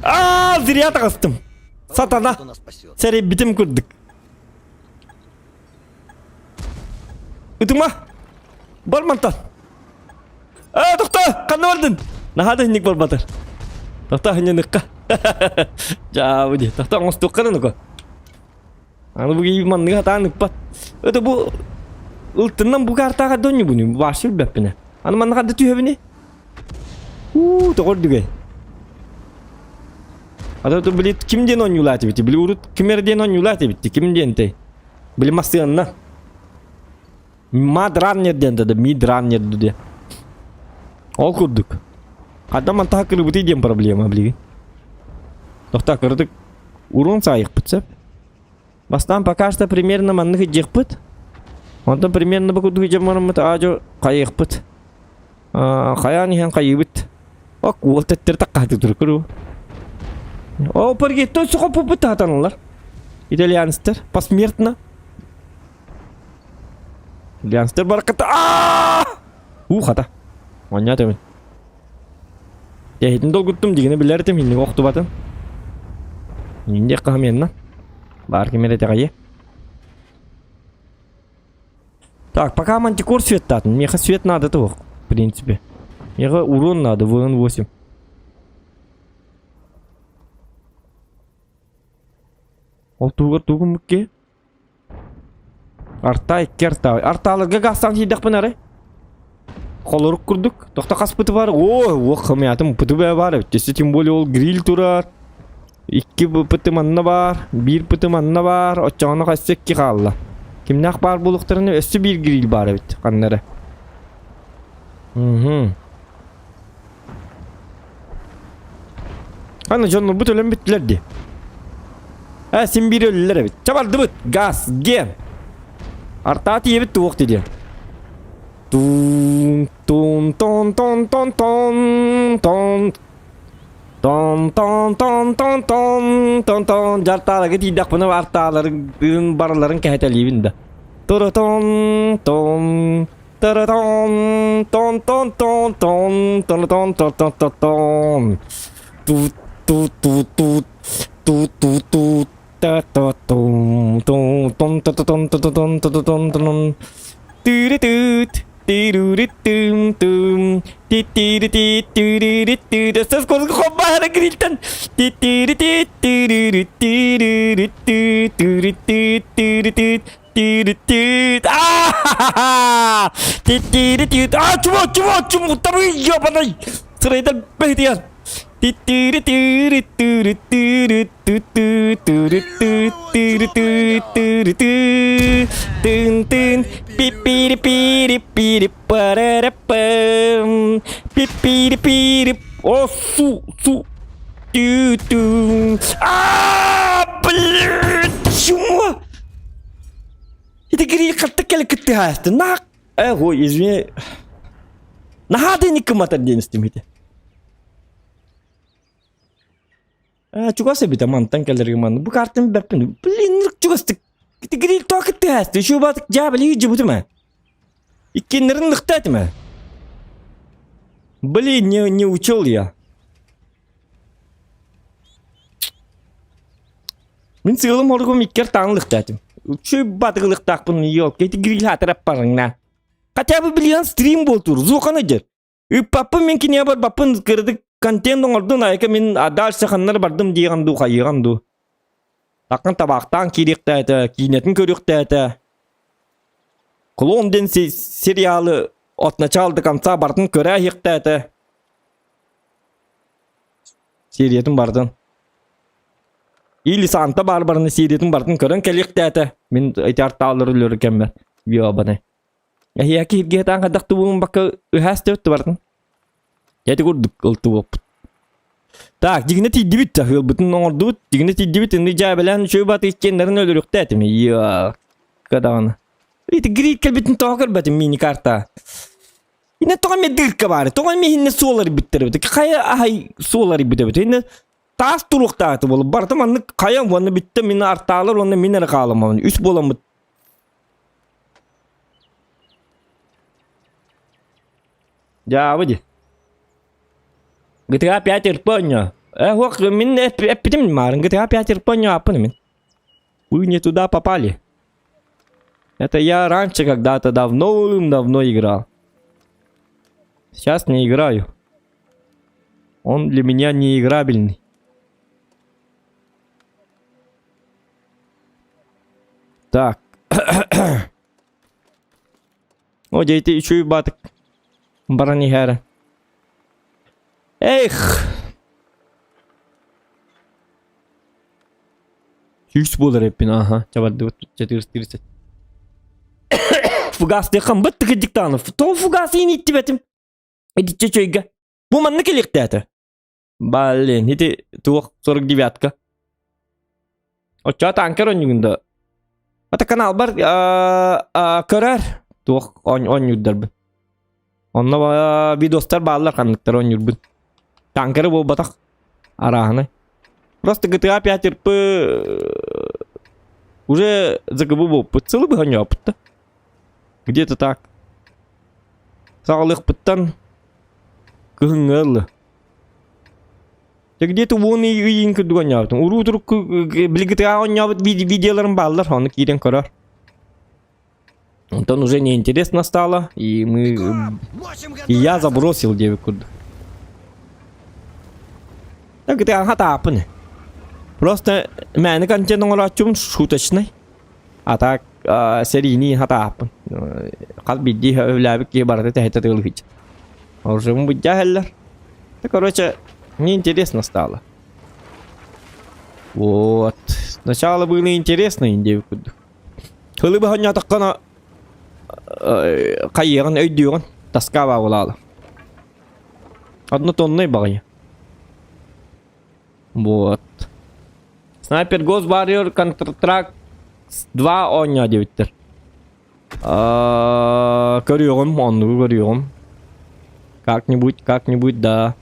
Аа, зря таҕыстым. Сатана. Сэрэйбитим курдук. Ытыма. Бар мантан. Аа, тохто, ханна бардын? Наһаа да инник барбатар. Тохто, ханньаныкка. Жаабы дии. Тохто, оҥостуохха да нука. Аны бу киһи манныгы сатаан ыппат. Это бу ылтыннан бу картаҕа донньубуну баашыр бэппинэ. Аны манна хадда түһэбини? Уу, тоҕор дүгэй. Ата то били ким диэн онньуулаат эбити? Били урут ким эрэ диэн онньуулаат эбитти? Ким диэн тэй? Били массыанна. Мадраннер диэн да мидраннер диэн. Ол курдук. Хадда мантаха кырыбытый диэн проблема билигин. Тохта кырдык урун саайыкпыт сөп. Бастаан пока что примерно маннык идиэхпит. Онтон примерно бу курдук идьэммараммыт аадьо хайыахпыт. Хайаан иһэн хайыыбыт. Ок уол тэттэр таккааты туркуру. О, паргетто сохоппуппут таатаналар. Итальянецтер посмертно. Итальянецтер бараката. Аа! Уу хата. Онньаа төмүн. Эһитин долгуттум дигини билэр этим инник охтубатын. Инде каһамианна. Бар ким эрэ тэҕэйэ. Так, пока мантикор светтатын. Меха свет надо того, в принципе. Меха урон надо, ВН8. Ол тугар тугум мукке? Арта икки арта. Артааларга гаастаан киирдэхпин арай. Холорук курдук. Тохто хас пыты бар? О, уох хамыятым пыты бээ бар эбит. Өссө тем более ол гриль турар. Икки пыты манна бар, биир пыты манна бар. Оччоҕуна хасса икки хаалла. Кимнээх баар буолуохтарына өссө биир гриль баар эбит ханна эрэ. Мгм. Аны дьоннорбут өлөн бүттүлэр дии. Ээ, син биир өллүлэр эбит. Чэ бардыбыт. Газ, ген. Артаа тиийэбит туох диэн. Тун тун тон тон тон тон тон тон тон тон тон тон тон тон дьартааларга тиийдэхпинэ артааларын барыларын кэһэтэлиибин да. Турутун тун Та-ра-тон, тон тон тон тон тон тон тон тон тон тон ту ту ту ту ту ту ту та та тум тум тон та та тон та та тон та та тон тон тыры-тыт тыры-ры-тым тым. Ти-ти-ри-ти-ти-ри-ри-ти. Сколько хоббара грильтен. Ти-ти-ри-ти-ти-ри-ти-ри-ти-ти-ри-ти-ти-ри-ти. Ти-ри-ти. А-ха-ха-ха! Ти-ти-ри-ти. А, чего, чего, чего? Там ебаный! Сырайдан бэйдиян. Ти-ти-ри-ти-ри-ти-ри-ти-ти-ти-ти-ти-ти-ти-ти. Тын-тын. Пи-пири-пири-пири парарапам. Пи-пири-пири. О, су, су. Тю-тю. А, блин, чмо? Ити гири хатта кэлэ кыттыһаасты. Нах, э, ой, извини. Наһаа да кыматар диэн истим ити. Э, чугас эбитэ мантан кэлэргэ манна. Бу картын бэппин. Блин, чугастык. Ити гири тоҕо кыттыһаасты. Еще батык дьаабали дьыбытым ээ. Иккиэннэрин ныхта этим ээ. Блин, не учил я. Мин сыалым оргум иккер таҥ лыхтаатым. Үксү батыгылыктаахпын ёлка ити гриль парыңна. Хотя бы билиэн стрим буолтур, зуохана дьэр. Ыппаппын мин киниэ барбаппын кырдык контент оҥордун айка мин дальше ханнар бардым диэҕин дуу хайыаҕын дуу. Таккын табаахтаан киириэхтээтэ, киинэтин көрүөхтээтэ. Клон диэн сериалы от начала до конца бартын көрө иһиэхтээтэ. Сериятын бардын. Или Санта Барбараны сериятын бартын көрөн кэлиэхтээтэ. Мин ити артаалар өлөрү кэммэр. Ёбаны. Эһиэки киргиэтаан хайдах тубуун бакка ыһаас төттү бартын. Эти курдук ылтыбыппыт. Так, дигинэ тиийдибит да, ыалбытын оҥордубут. Дигинэ тиийдибит, инни дьээбэлээн үчүгэй баты иккиэннэрин өлөрүөхтээтим. Иа, кадаҕана. Ити грит кэлбитин тоҕо көрбөтүм мини-карта. Инне тоҕо эмиэ дырка баары, тоҕо эмиэ иһиннэ суол арыйбыттар эбит. Хайа аһай суол арыйбыт эбит. Инне таас туруохтаах буолуп барыта маннык хайам уонна бүттэ мин артаалар уонна мин эрэ хааламмын. Үс буоламмыт. Дьаабы ди. GTA 5 РП оонньоо. Э, хуох, мин эппитим маарын GTA 5 РП оонньооппун мин. Вы не туда попали. Это я раньше когда-то давно-давно играл. Сейчас не играю. Он для меня не играбельный. Так. О, дети үчүгэй баатык баран иһээрэ. Эх! Сүүс буолар эппин, аха, чабардыбыт 430. Фугас диэххин быт тыкыдьыктааны. Тоҕо фугас иин иттибэтим? Итиччэ үчүгэйгэ. Бу манна кэлиэхтээтэ. Блин, ити туох 49-ка. Оччоҕо танкер оонньуугун да? Ата каналбар көрөр туох оонньуурдарбын. Онно видостар бааллар ханныктар оонньуурбун. Танкеры буолбатах арааһынай. Просто GTA 5 РП уже ЗГБ буолбут. Сылы быһа оонньооппут да. Где-то так. Саҕалыахпыттан кыһыҥҥы ылла. Дьэ где-то уон ыйын курдук оонньообутум. Уруу турукку билигитигэ оонньообут видеоларым бааллар, ону киирэн көрөр. Онтон уже неинтересно стало, и мы... И я забросил диэбит курдук. Так это хатааппын. Просто мээнэ контент оҥорооччубун шуточный. А так сэриини хатааппын. Хас биирдии өлөөбүт киһи барыта тэһитэ тыылыһыч. Оружием быдьаһаллар. Да, короче, неинтересно стало. Вот. Сначала было интересно, диэбит курдук. Хылы баһанньаатаххына хайыаҕын өйдүөҕүн тоска баабылаала. Однотонный баҕайы. Вот. Снайпер Ghost Warrior Counter-Strike 2 оонньоо диэбиттэр. Көрүөҕүм, оннугу көрүөҕүм. Как-нибудь, как-нибудь, да.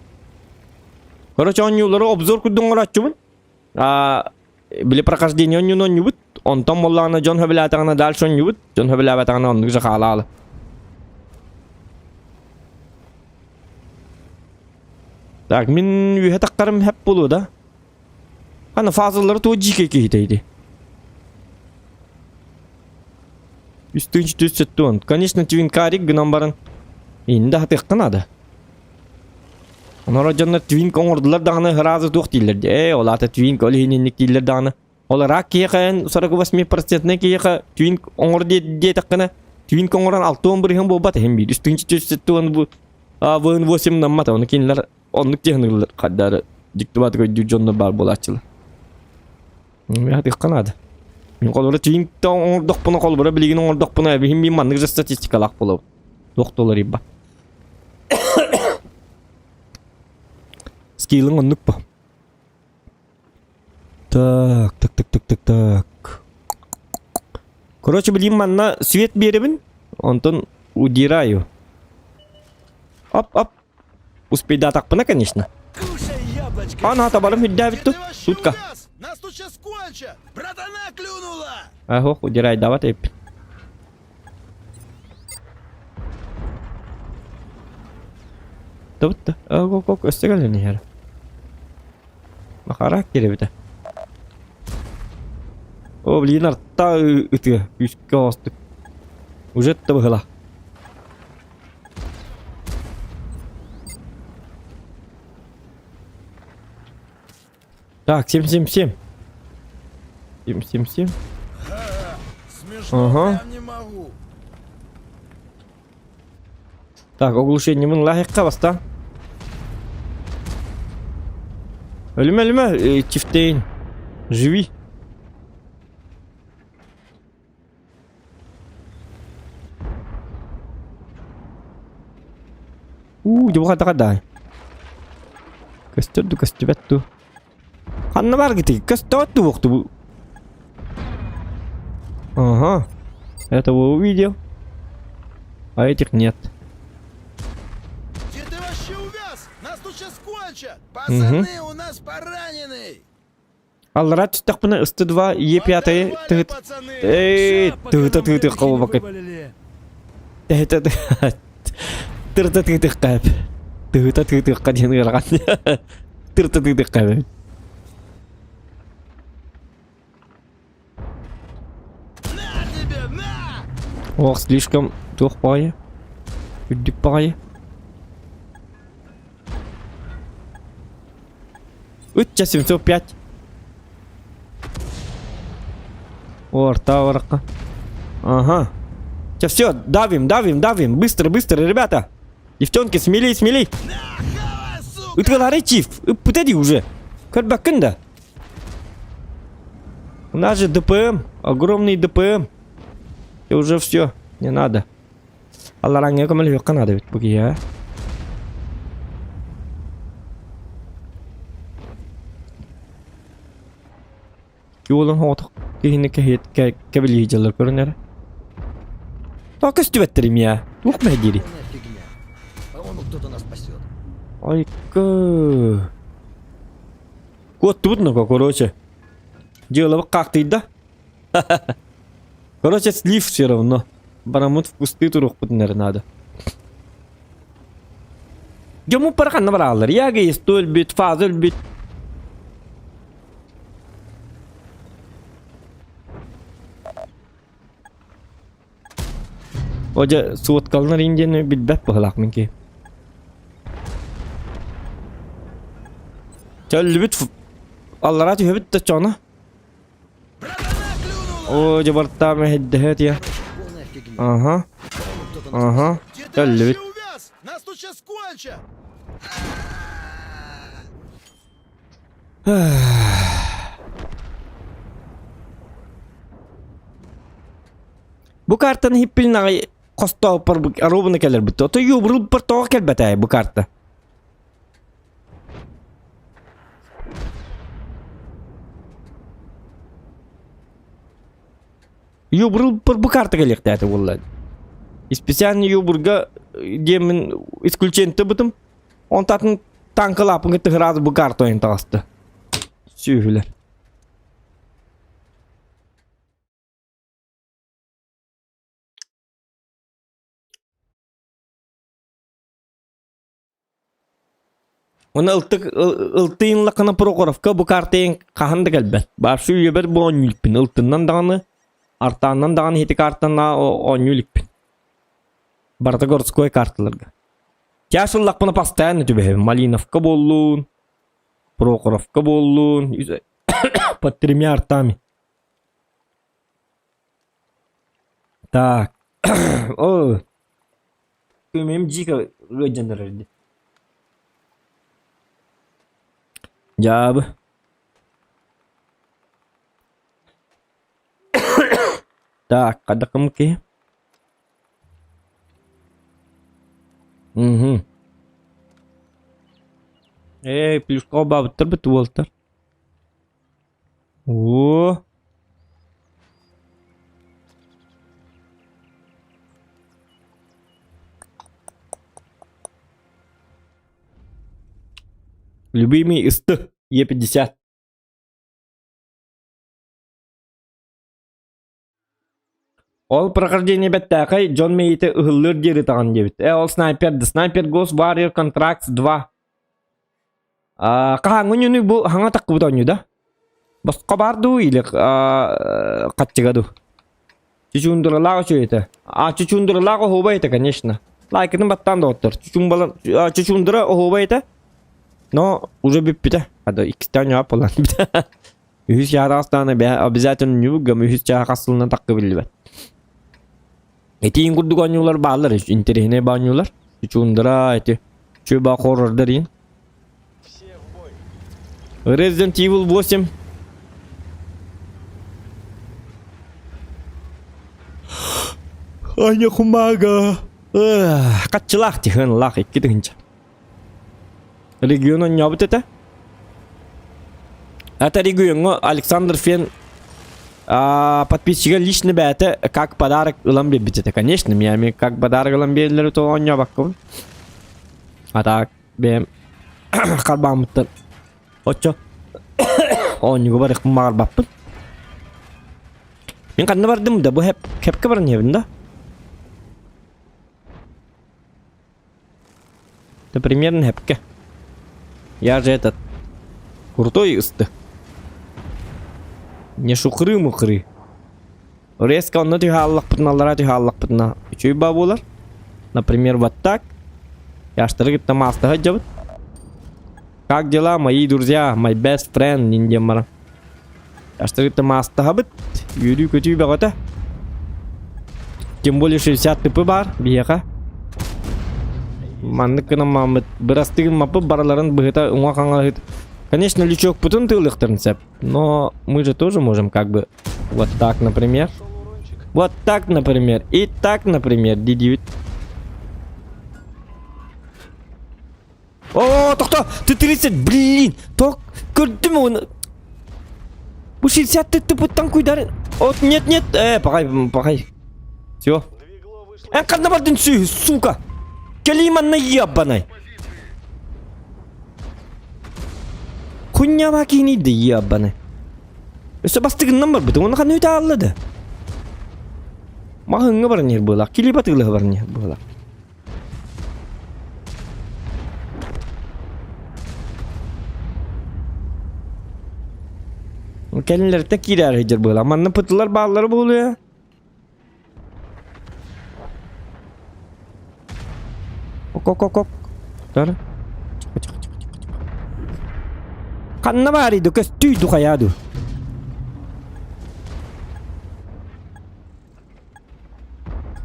Короче, оонньуулары обзор курдук оҥорооччубун. Били прохождение оонньууну оонньуубут. Онтон буоллаҕына дьон сөбүлээтэҕинэ дальше оонньуубут. Дьон сөбүлээбэтэҕинэ оннук же хаалаалы. Так, мин үөһэ тахтарым хэп буолуо да? Аны фазалары туох дьиикэй киһитэ ити? Үстүүн 470. Конечно, твинкарик гынан баран. Инде хатыахха наада. Онорор дьоннор твинк оҥордулар даҕаны сразу туох дииллэр дии. Ээ, ол аата твинк ол иһин инник дииллэр даҕаны. Ол рак киһиэхэ эн 48 процентнай киһиэхэ твинк оҥор диэтэххинэ, твинк оҥорон 60 бырыһыан буолбат иһин биир. 3470 бу ВН8 наммат. Ону кинилэр оннук диэхиныллар хардары дьиктибатык өйдүүр дьоннор баар буолааччылар. Миэхэ наада. Мин холобура твинк оҥордохпуна холобура билигин оҥордохпуна биһим мин маннык же статистикалаах буолабын. Туох да уларыйбат. Скиллың оннук по. Так, так, так, так, так, так. Короче, билим манна свет биэрэбин, онтон удираю. Оп, оп. Успейдаатахпына, конечно. Кушай яблочко. Ана табарым үрдээбит Где ту. ты вообще Сутка. увяз? Нас тут сейчас кончат! Братана клюнула! Ах, удирай, давай ты. Тобутта. Ок, ок, өссө кэлэн иһэр. Махарак кирэбитэ. О, блин, арта ытыа. Күүскэ оҕостук. Уже это быһыла. Так, 7-7-7. 7-7-7. Смешно Ага. прям не могу. Так, оглушение мын лайыққа баста. Өлүмэ, өлүмэ, чифтейн. Живи. Уу, дьэ дай. Көстөр ду көстүбэт ду. Ханна бар гити? Көстөөт ду буохту бу. Ага. Этого увидел. А этих нет. Где ты вообще увяз? Нас тут сейчас кончат! Пацаны, у нас пораненный! Аллара түстэхпинэ ысты 2 Е5 Подорвали, тыгыт. пацаны! Эй, Ща, пока тыгыта нам тыгыты бебехи не колбакы. вывалили. Тэһитэ тырта тыгытык Тыгыта тыгытыкка диэн ыарахан. Тырта тыгытыкка. На тебе, на! Ох, слишком туох баҕайы. Үрдүк баҕайы. Ычча 705. Орта ораққа. Ага. Сейчас все, давим, давим, давим. Быстро, быстро, ребята. Девчонки, смелей, смелей. На, хавай, сука! Ытылары чиф. Ыппыта уже. Көрбөккүн да. У нас же ДПМ. Огромный ДПМ. И уже все. Не надо. Аллараңа көмөлөһүөххэ надо ведь бу киһи, а? Юолун хоҕотох киһини кэһиэт кэбилии дьаллар көрүнэр. Тоҕо көстүбэттэрим я? Туох мэһдиири? Полная фигня. По-моему, кто-то нас спасет. Айка. Куоттубут ну короче. Дело как ты да? Короче, слив все равно. Барамут в кусты туруохпут надо. Дьому параханна бараллар. Яга есть өлбүт, фаза өлбүт. Ожа суоткалынар индианы билбэт быһылаах мин ки. Чөллүбүт аллара түһэбит да чоно. Братана клюнула! О, дьабартаа мэһэйдэһэт я. Полная фигня. Ага, По-моему, кто-то нас ага. Где ты Чөллүбүт. вообще увяз? Нас тут сейчас кончат! Бу картаны хиппилин аҕай хостооппор аруубуна кэлэрбит. Ото юбурулпар тоҕо кэлбэтэ бу карта. Юбурулпар бу карта кэлиэхтээтэ буолла. Специально юбурга диэмин исключение бытым. Онтатын танкалаапын кытта бу карта ойын таҕыста. Сүүһүлэр. Оны ылтык ылтыын лакына Прохоровка бу картайын хаһан да кэлбэт. Баарсы үйэбэр бу оонньуулпин. Ылтыннан даҕаны, артааннан даҕаны хити картана оонньуулукпин. Барыта городской карталарга. Тяж ыллахпына постоянно түбэһэбин. Малиновка буоллун, Прохоровка буоллун, под тремя артами. Так. О, Күмүм дико ыалдьан эрэр дии. Дьаабы. Так, хадакым киһи. Мгм. Ээ, плюска бабыттар бит уолтар. Оо. Любимый СТ Е50. Ол прохождение бэттээхэй дьон мэйиитэ ыһыллыар диэри ытаҕын диэбит. Э, ол снайпер The Sniper Ghost Warrior Contracts 2. А, хаһааҥҥы оонньууну бу хаҥа таххыбыт оонньуу да? Босхо баар дуу или хаччыга дуу? Чучундуралаах үчүгэй этэ. А, чучундуралаах оһуобай этэ, конечно. Лайкытын баттаан доҕоттор. Чучумбалан, чучундура оһуобай этэ. Но уже бүппүтэ. Хада иккистээн оонньообот буолан. Үһүс чааһа обязательно ньугам үһүс чааһа хас сылынан тахха биллибэт. Этиин курдук оонньуулар бааллар, интэриэһинэй оонньуулар. Чучундара эти чуба хоррордар иин. Resident Evil 8 Аня хумага. Хаччылаах тиһэн лаах икки тыһынча. Регион оонньообут этэ. Это региоҥҥа Александр Фен подписчига лично бэйэтэ как подарок ылан биэрбит этэ. Конечно, Миами как подарок ылан биэрэллэр то оонньообоккун. А так бэйэм харбааммыттан оччо оонньууга барыахпын баҕарбаппын. Мин ханна бардым да бу хэпкэ баран иһэбин да? Это примерно хэпкэ. Я же этот крутой ысты. Не шукры-мукры. Резко онно түһэ аллахпытына, аллара түһэ аллахпытына үчүгэй баа буолар. Например, вот так. Яштары кытта маастаһа дьабыт. Как дела, мои друзья, my best friend, диэн баран. Яштары кытта маастаһабыт. Үөрүү-көтүү бөҕөтө. Тем более 60 тыпы баар биһиэхэ. Маннык гынан мааммыт бырастыгын маппыт барыларын быһыта уҥа хаҥаһыт. Конечно, лючокпутун тыылыахтарын сөп. Но мы же тоже можем как бы вот так, например. Вот так, например. И так, например, дидибит. О, тохто! Ты 30, блин! Ток, көрдүм оны. Бу 60 ты тыпыттан куйдарын. Вот, нет, нет, пахай, пахай. Все. Эн ханна бардын сүһү, сука! Кэлии манна ебаный! Хуйнява киинийди ебаный. Өссө бастыгыннан барбытым, оны ханна үтэ аалла да. Маһыҥҥа баран иһэр буолаах, килип атыылаһа баран иһэр буолаах. Кэлинлэриттэн киирээри сылдьар быһыылаах. Манна пытылар бааллара буолуо. Ок-ок-ок-ок. Тар. Ханна баарый ду көстүй ду хайаа ду.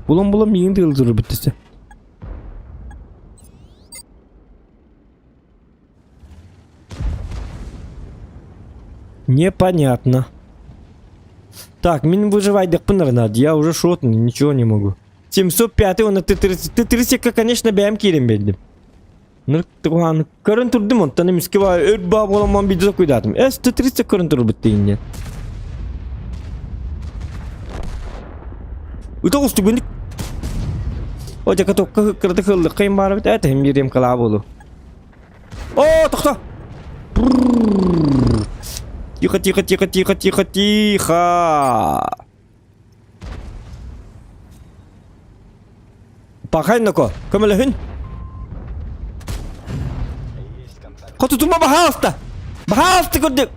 Булан-булан миигин тыылдырыр бүттүсэ. Непонятно. Так, мин выживайдыкпын надо. Я уже шотный, ничего не могу. 705 он Т-30. Т-30 конечно, бэйэм киирэн биэрдим. Ныр көрөн турдум онтон эмискэ өр баа буоламман биирдэ куйдаатым. Эс Т-30 көрөн турбут дейин. Ыта устугунник. О, дьэ катокка кырата кыллыккайым баар эбит. Ээ, тэһим биэриэм кылаа буолу. О, тохто! Тихо, тихо, тихо, тихо, тихо, тихо. Пахай ноко, көмөлөһүн. Хотутума баһаалта! Баһаалта көрдүк!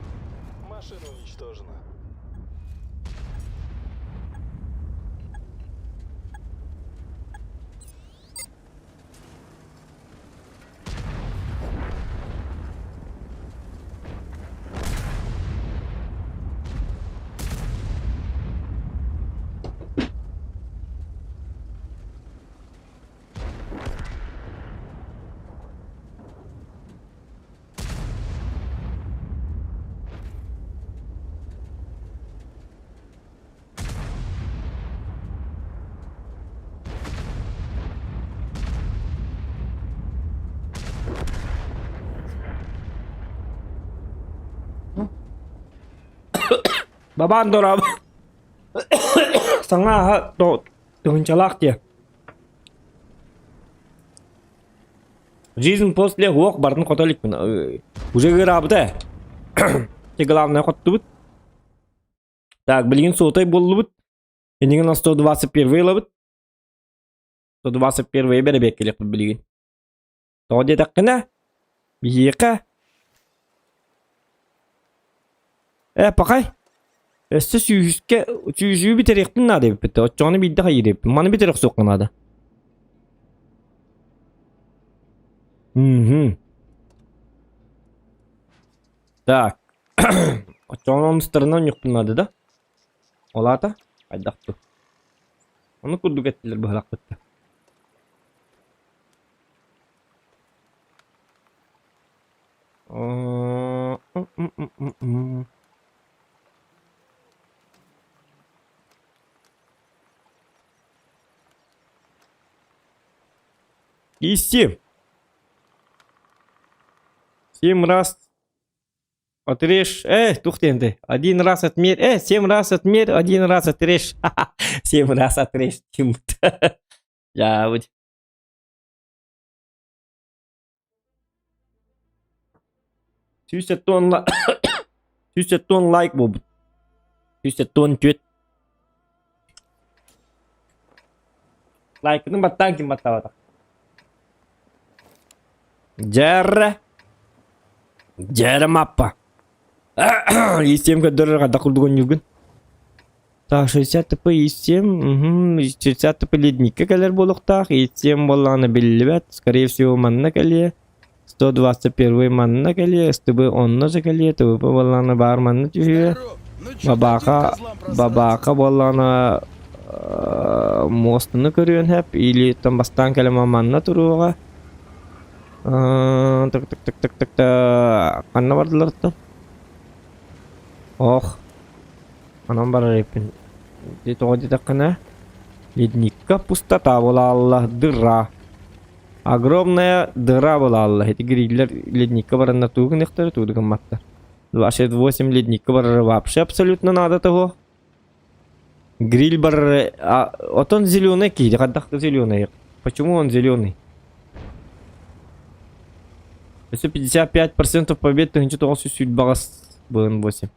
Бабаан дорообо. Саҥа аһа тыһыынчалаах диэ. Жизнь после уох барын хото иликпин. Уже ыараабыта. Те главное хоттубут. Так, билигин суотай буоллубут. Инигин на 121 ылабыт. 121 бэрэбиэккэлиэхпит билигин. Тоҕо диэтэххинэ, биһиэхэ Ээ, пахай, өссө сүүһүскэ сүүсүү бүтэриэхпин наада эбиппит. Оччоҕуна биирдэ хайыыр эбиппин. Маны бүтэрэ охсуохха наада. Мгм. Так. Оччоҕуна онустарынан оонньуохпун наада да? Ол аата хайдах дуу? Ону курдук эттилэр быһалахпытта. И семь. Семь раз отрежь. Тух ты, Один раз отмерь. Семь раз отмерь, один раз отрежь. Семь раз отрежь. Дьаабыт. 170 170 лайк буолбут. 174. Лайкını баттаан ким баттаабатах. Дьэрэ. Дьэрэ маппа. Истиэм көрдөрөр хайдах курдук оонньуургун. Так, 60 ТП ИС-7, угу, 60 ТП ледникка кэлэр буолуохтаах, ИС-7 буоллаҕына биллибэт, скорее всего манна кэлиэ, 121 манна кэлиэ, СТБ онно же кэлиэ, ТВП буоллаҕына баар манна түһүө, Здорово. Ну чё, дадим Бабаака, козлам просраться? бабаака буоллаҕына муостаны көрүөн сөп, или там бастаан кэлэн манна туруоҕа. Так так так так так так ханна бардылар оттон? Ох. Онон барар эбиппин. Ити тоҕо диэтэххинэ, ледникка пустота буолаалла, дыра. Огромная дыра буолаалла. Ити гриллер ледникка бараннар тугу гыныахтара, тугу да гымматтар. 28 ледникка барара вообще абсолютно надо того. Гриль барара... А, вот он зеленый киһи, хайдах зеленый? Почему он зеленый? Өссө 55% побед 1908 БН8.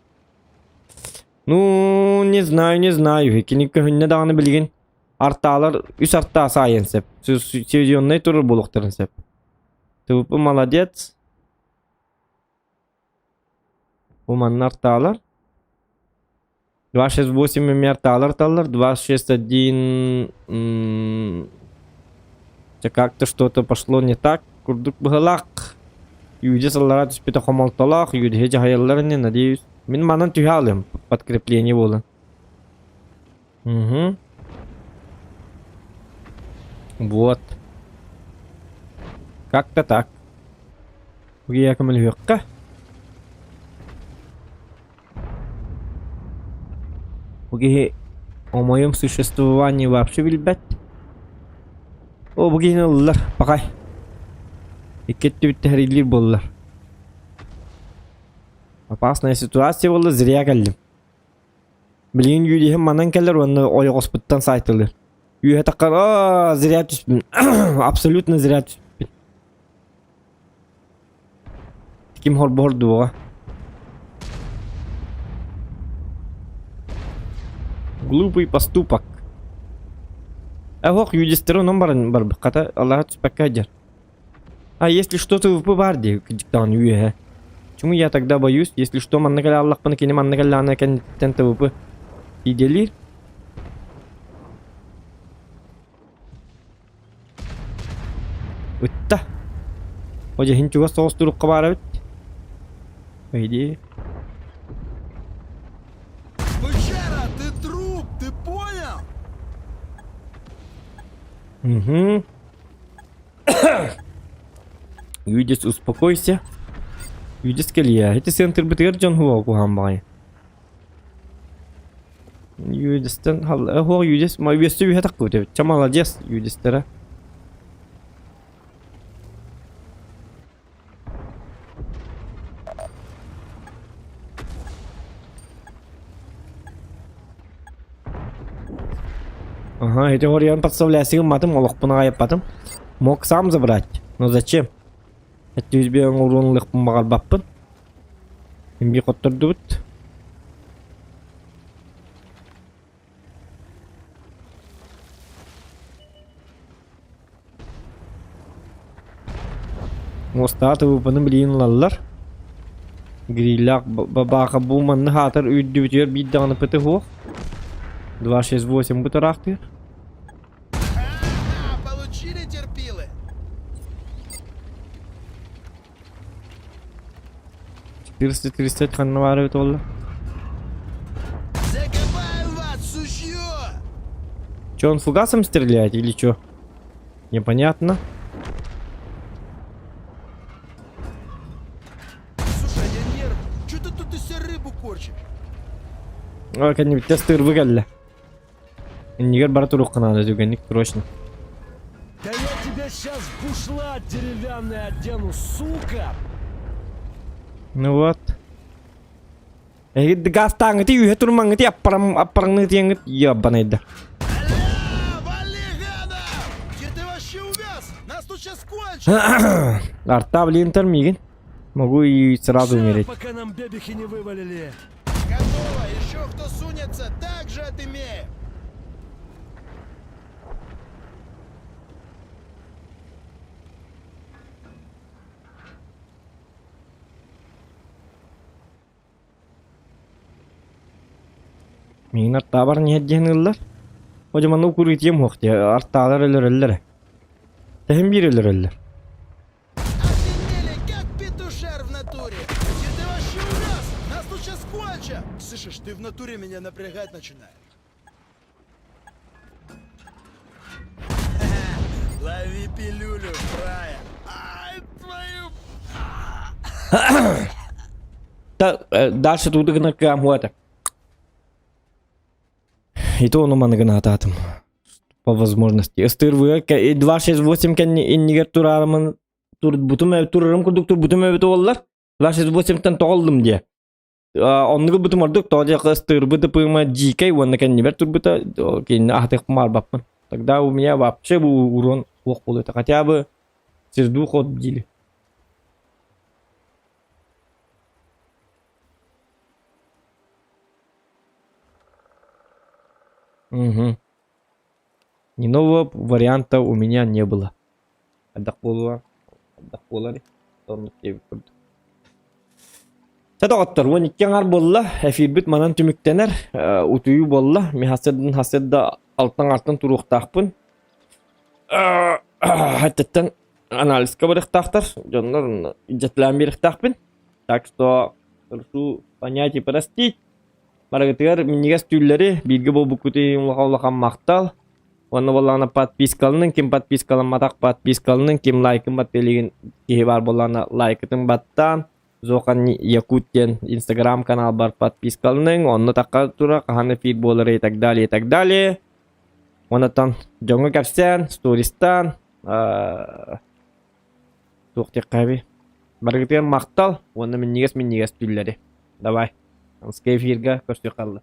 Ну, не знаю, не знаю. Кини көһүннэ даҕаны билигин артаалар үс артаа саайан сөп. Сезоннай турар буолуохтарын сөп. ТВП молодец. Бу манна артаалар. 268 эмиэ артаалар таллар. 261 как-то что-то пошло не так. Курдук быһылаах. Юдис аллара түспүтэ хомолтолоох, Юдиһи дьаһайаллар ини, надеюсь. Мин манан түһэ алыам, подкрепление буолан. Угу. Вот. Как-то так. Угия көмөлөһүөххэ. Бу киһи о моем существовании вообще билбэт. О, бу киһини ыллар, пакай. Икки өттүбүттэ хэрилиир буоллар. Опасная ситуация буолла, зря кэллим. Билигин юриһым манан кэлэр уонна ойоҕоспуттан саайтылыыр. Үөһэ таххар, аа, зря түспүн. Абсолютно зря түспүн. Ким холбоһор дуоҕа. Глупый поступок. Эх, юристер онон баран барбыт. Хата Аллаһа түспэккэ сылдьар. А если что то ВП баар дии кырдьыктаҕын үөһэ. Почему я тогда боюсь, если что манна кэлэ аллахпына кини манна кэллэҕинэ кэнниттэн ТВП иделиир. Ытта. О дьэ иһин чугас соҕус турукка баар эбит. По идее. Бычара, ты труп, ты понял? Угу. Юдис, успокойся. Юдис кэлиэ. Ити центрбытыгар дьон хуа куһаан баҕайы. Юдистен хуа Юдис ма үөстэ үһэ тахпыт эбит. Ча молодец Юдистера. Ага, эти орион подставляйся матым, олохпун аҕайаппатым. Мог сам забрать. Но зачем? Эттүүс биэн уруон ылыахпын баҕарбаппын. Имби хоттордубут. Муостаҕа ТВП-ны билигин ылаллар. Гриллээх бабааха бу манна хаатар үүрдүбүтүгэр биир даҕаны пыты суох. 268 бу тараахтыыр. Ха-ха, получили терпилы. 430 ханна баар эбит буолла? Закопаю вас, сучье! Че, он фугасом стреляет или что? Непонятно. Слушай, я нервный. Че ты тут из себя рыбу корчишь? Ой, кэннибиттэн ыстыырбы кэллэ. Иннигэр бара туруохха наада түгэнник срочно. Да я тебя сейчас бушлат деревянный одену, сука! Ну вот. Эһиги гаастааҥҥыты үһэ турмаҥҥыты аппарам аппараҥныытыаҥҥыт ебанайда. Аля, вали, гада! Где ты вообще увяз? Нас тут сейчас кончат! Арта блин мигин. Могу и сразу Ща, умереть. пока нам бебехи не вывалили. Готово, еще кто сунется, так же отымеем. Миигин артаабар ниһэрдиэн ыллар. Одьа манна укурутием суох дии, артаалар өлөрөллөр. Тэһин биир өлөрөллөр. Охренели, как петушар в натуре! Где ты вообще увяз? Нас тут сейчас кончат! Слышишь, ты в натуре меня напрягать начинаешь. Лови пилюлю, фрая. Ай, твою... Та, дальше тут гына кыам это. И то ону маны гына атаатым. По возможности. Ыстырвыга 268 кэнни иннигэр тураарымын турбутум турарым курдук турбутум эбит буоллар. 268-тэн тоҕоллум диэ. Оннук ылбытым ордук, тоҕо диэххэ ыстыырбыт ыпыыма дьиикэй уонна кэннибэр турбута, кинини аһатыахпын баҕарбаппын. Тогда у меня вообще бу урон суох буолуо этэ. Хотя бы через двух отбили. Угу. Иного варианта у меня не было. Хайдах буолуо? Хайдах буолар? Оннук диэбит курдук. Чэ доҕоттор, 12 аҥар буолла, эфирбит манан түмүктэнэр, утуйуу буолла. Мин хасыдан хасыда алтан артан туруохтаахпын. Хаттаттан анализка барыахтаахтар, дьоннор дьэтлээн биэриэхтаахпын. Так что прошу понять и простить. Барыгытыгар минньигэс түүллэри, бииргэ буолбуккутун улахан-улахан махтал. Уонна буоллаҕына подпискаланын, ким подпискаламматах подпискаланын, ким лайкын баттыа киһи баар буоллаҕына лайкытын баттаан, Зохан Якут диэн инстаграм каналбар подпискаланыҥ, онно тахха тура хаһан эфир буоларый и так далее, и так далее. Онтон дьоҥҥо кэпсээн, стористаан, туох диэххэ Барыгытыгар махтал уонна минньигэс минньигэс түүллэри. Давай, эфирга көрсүөххэ.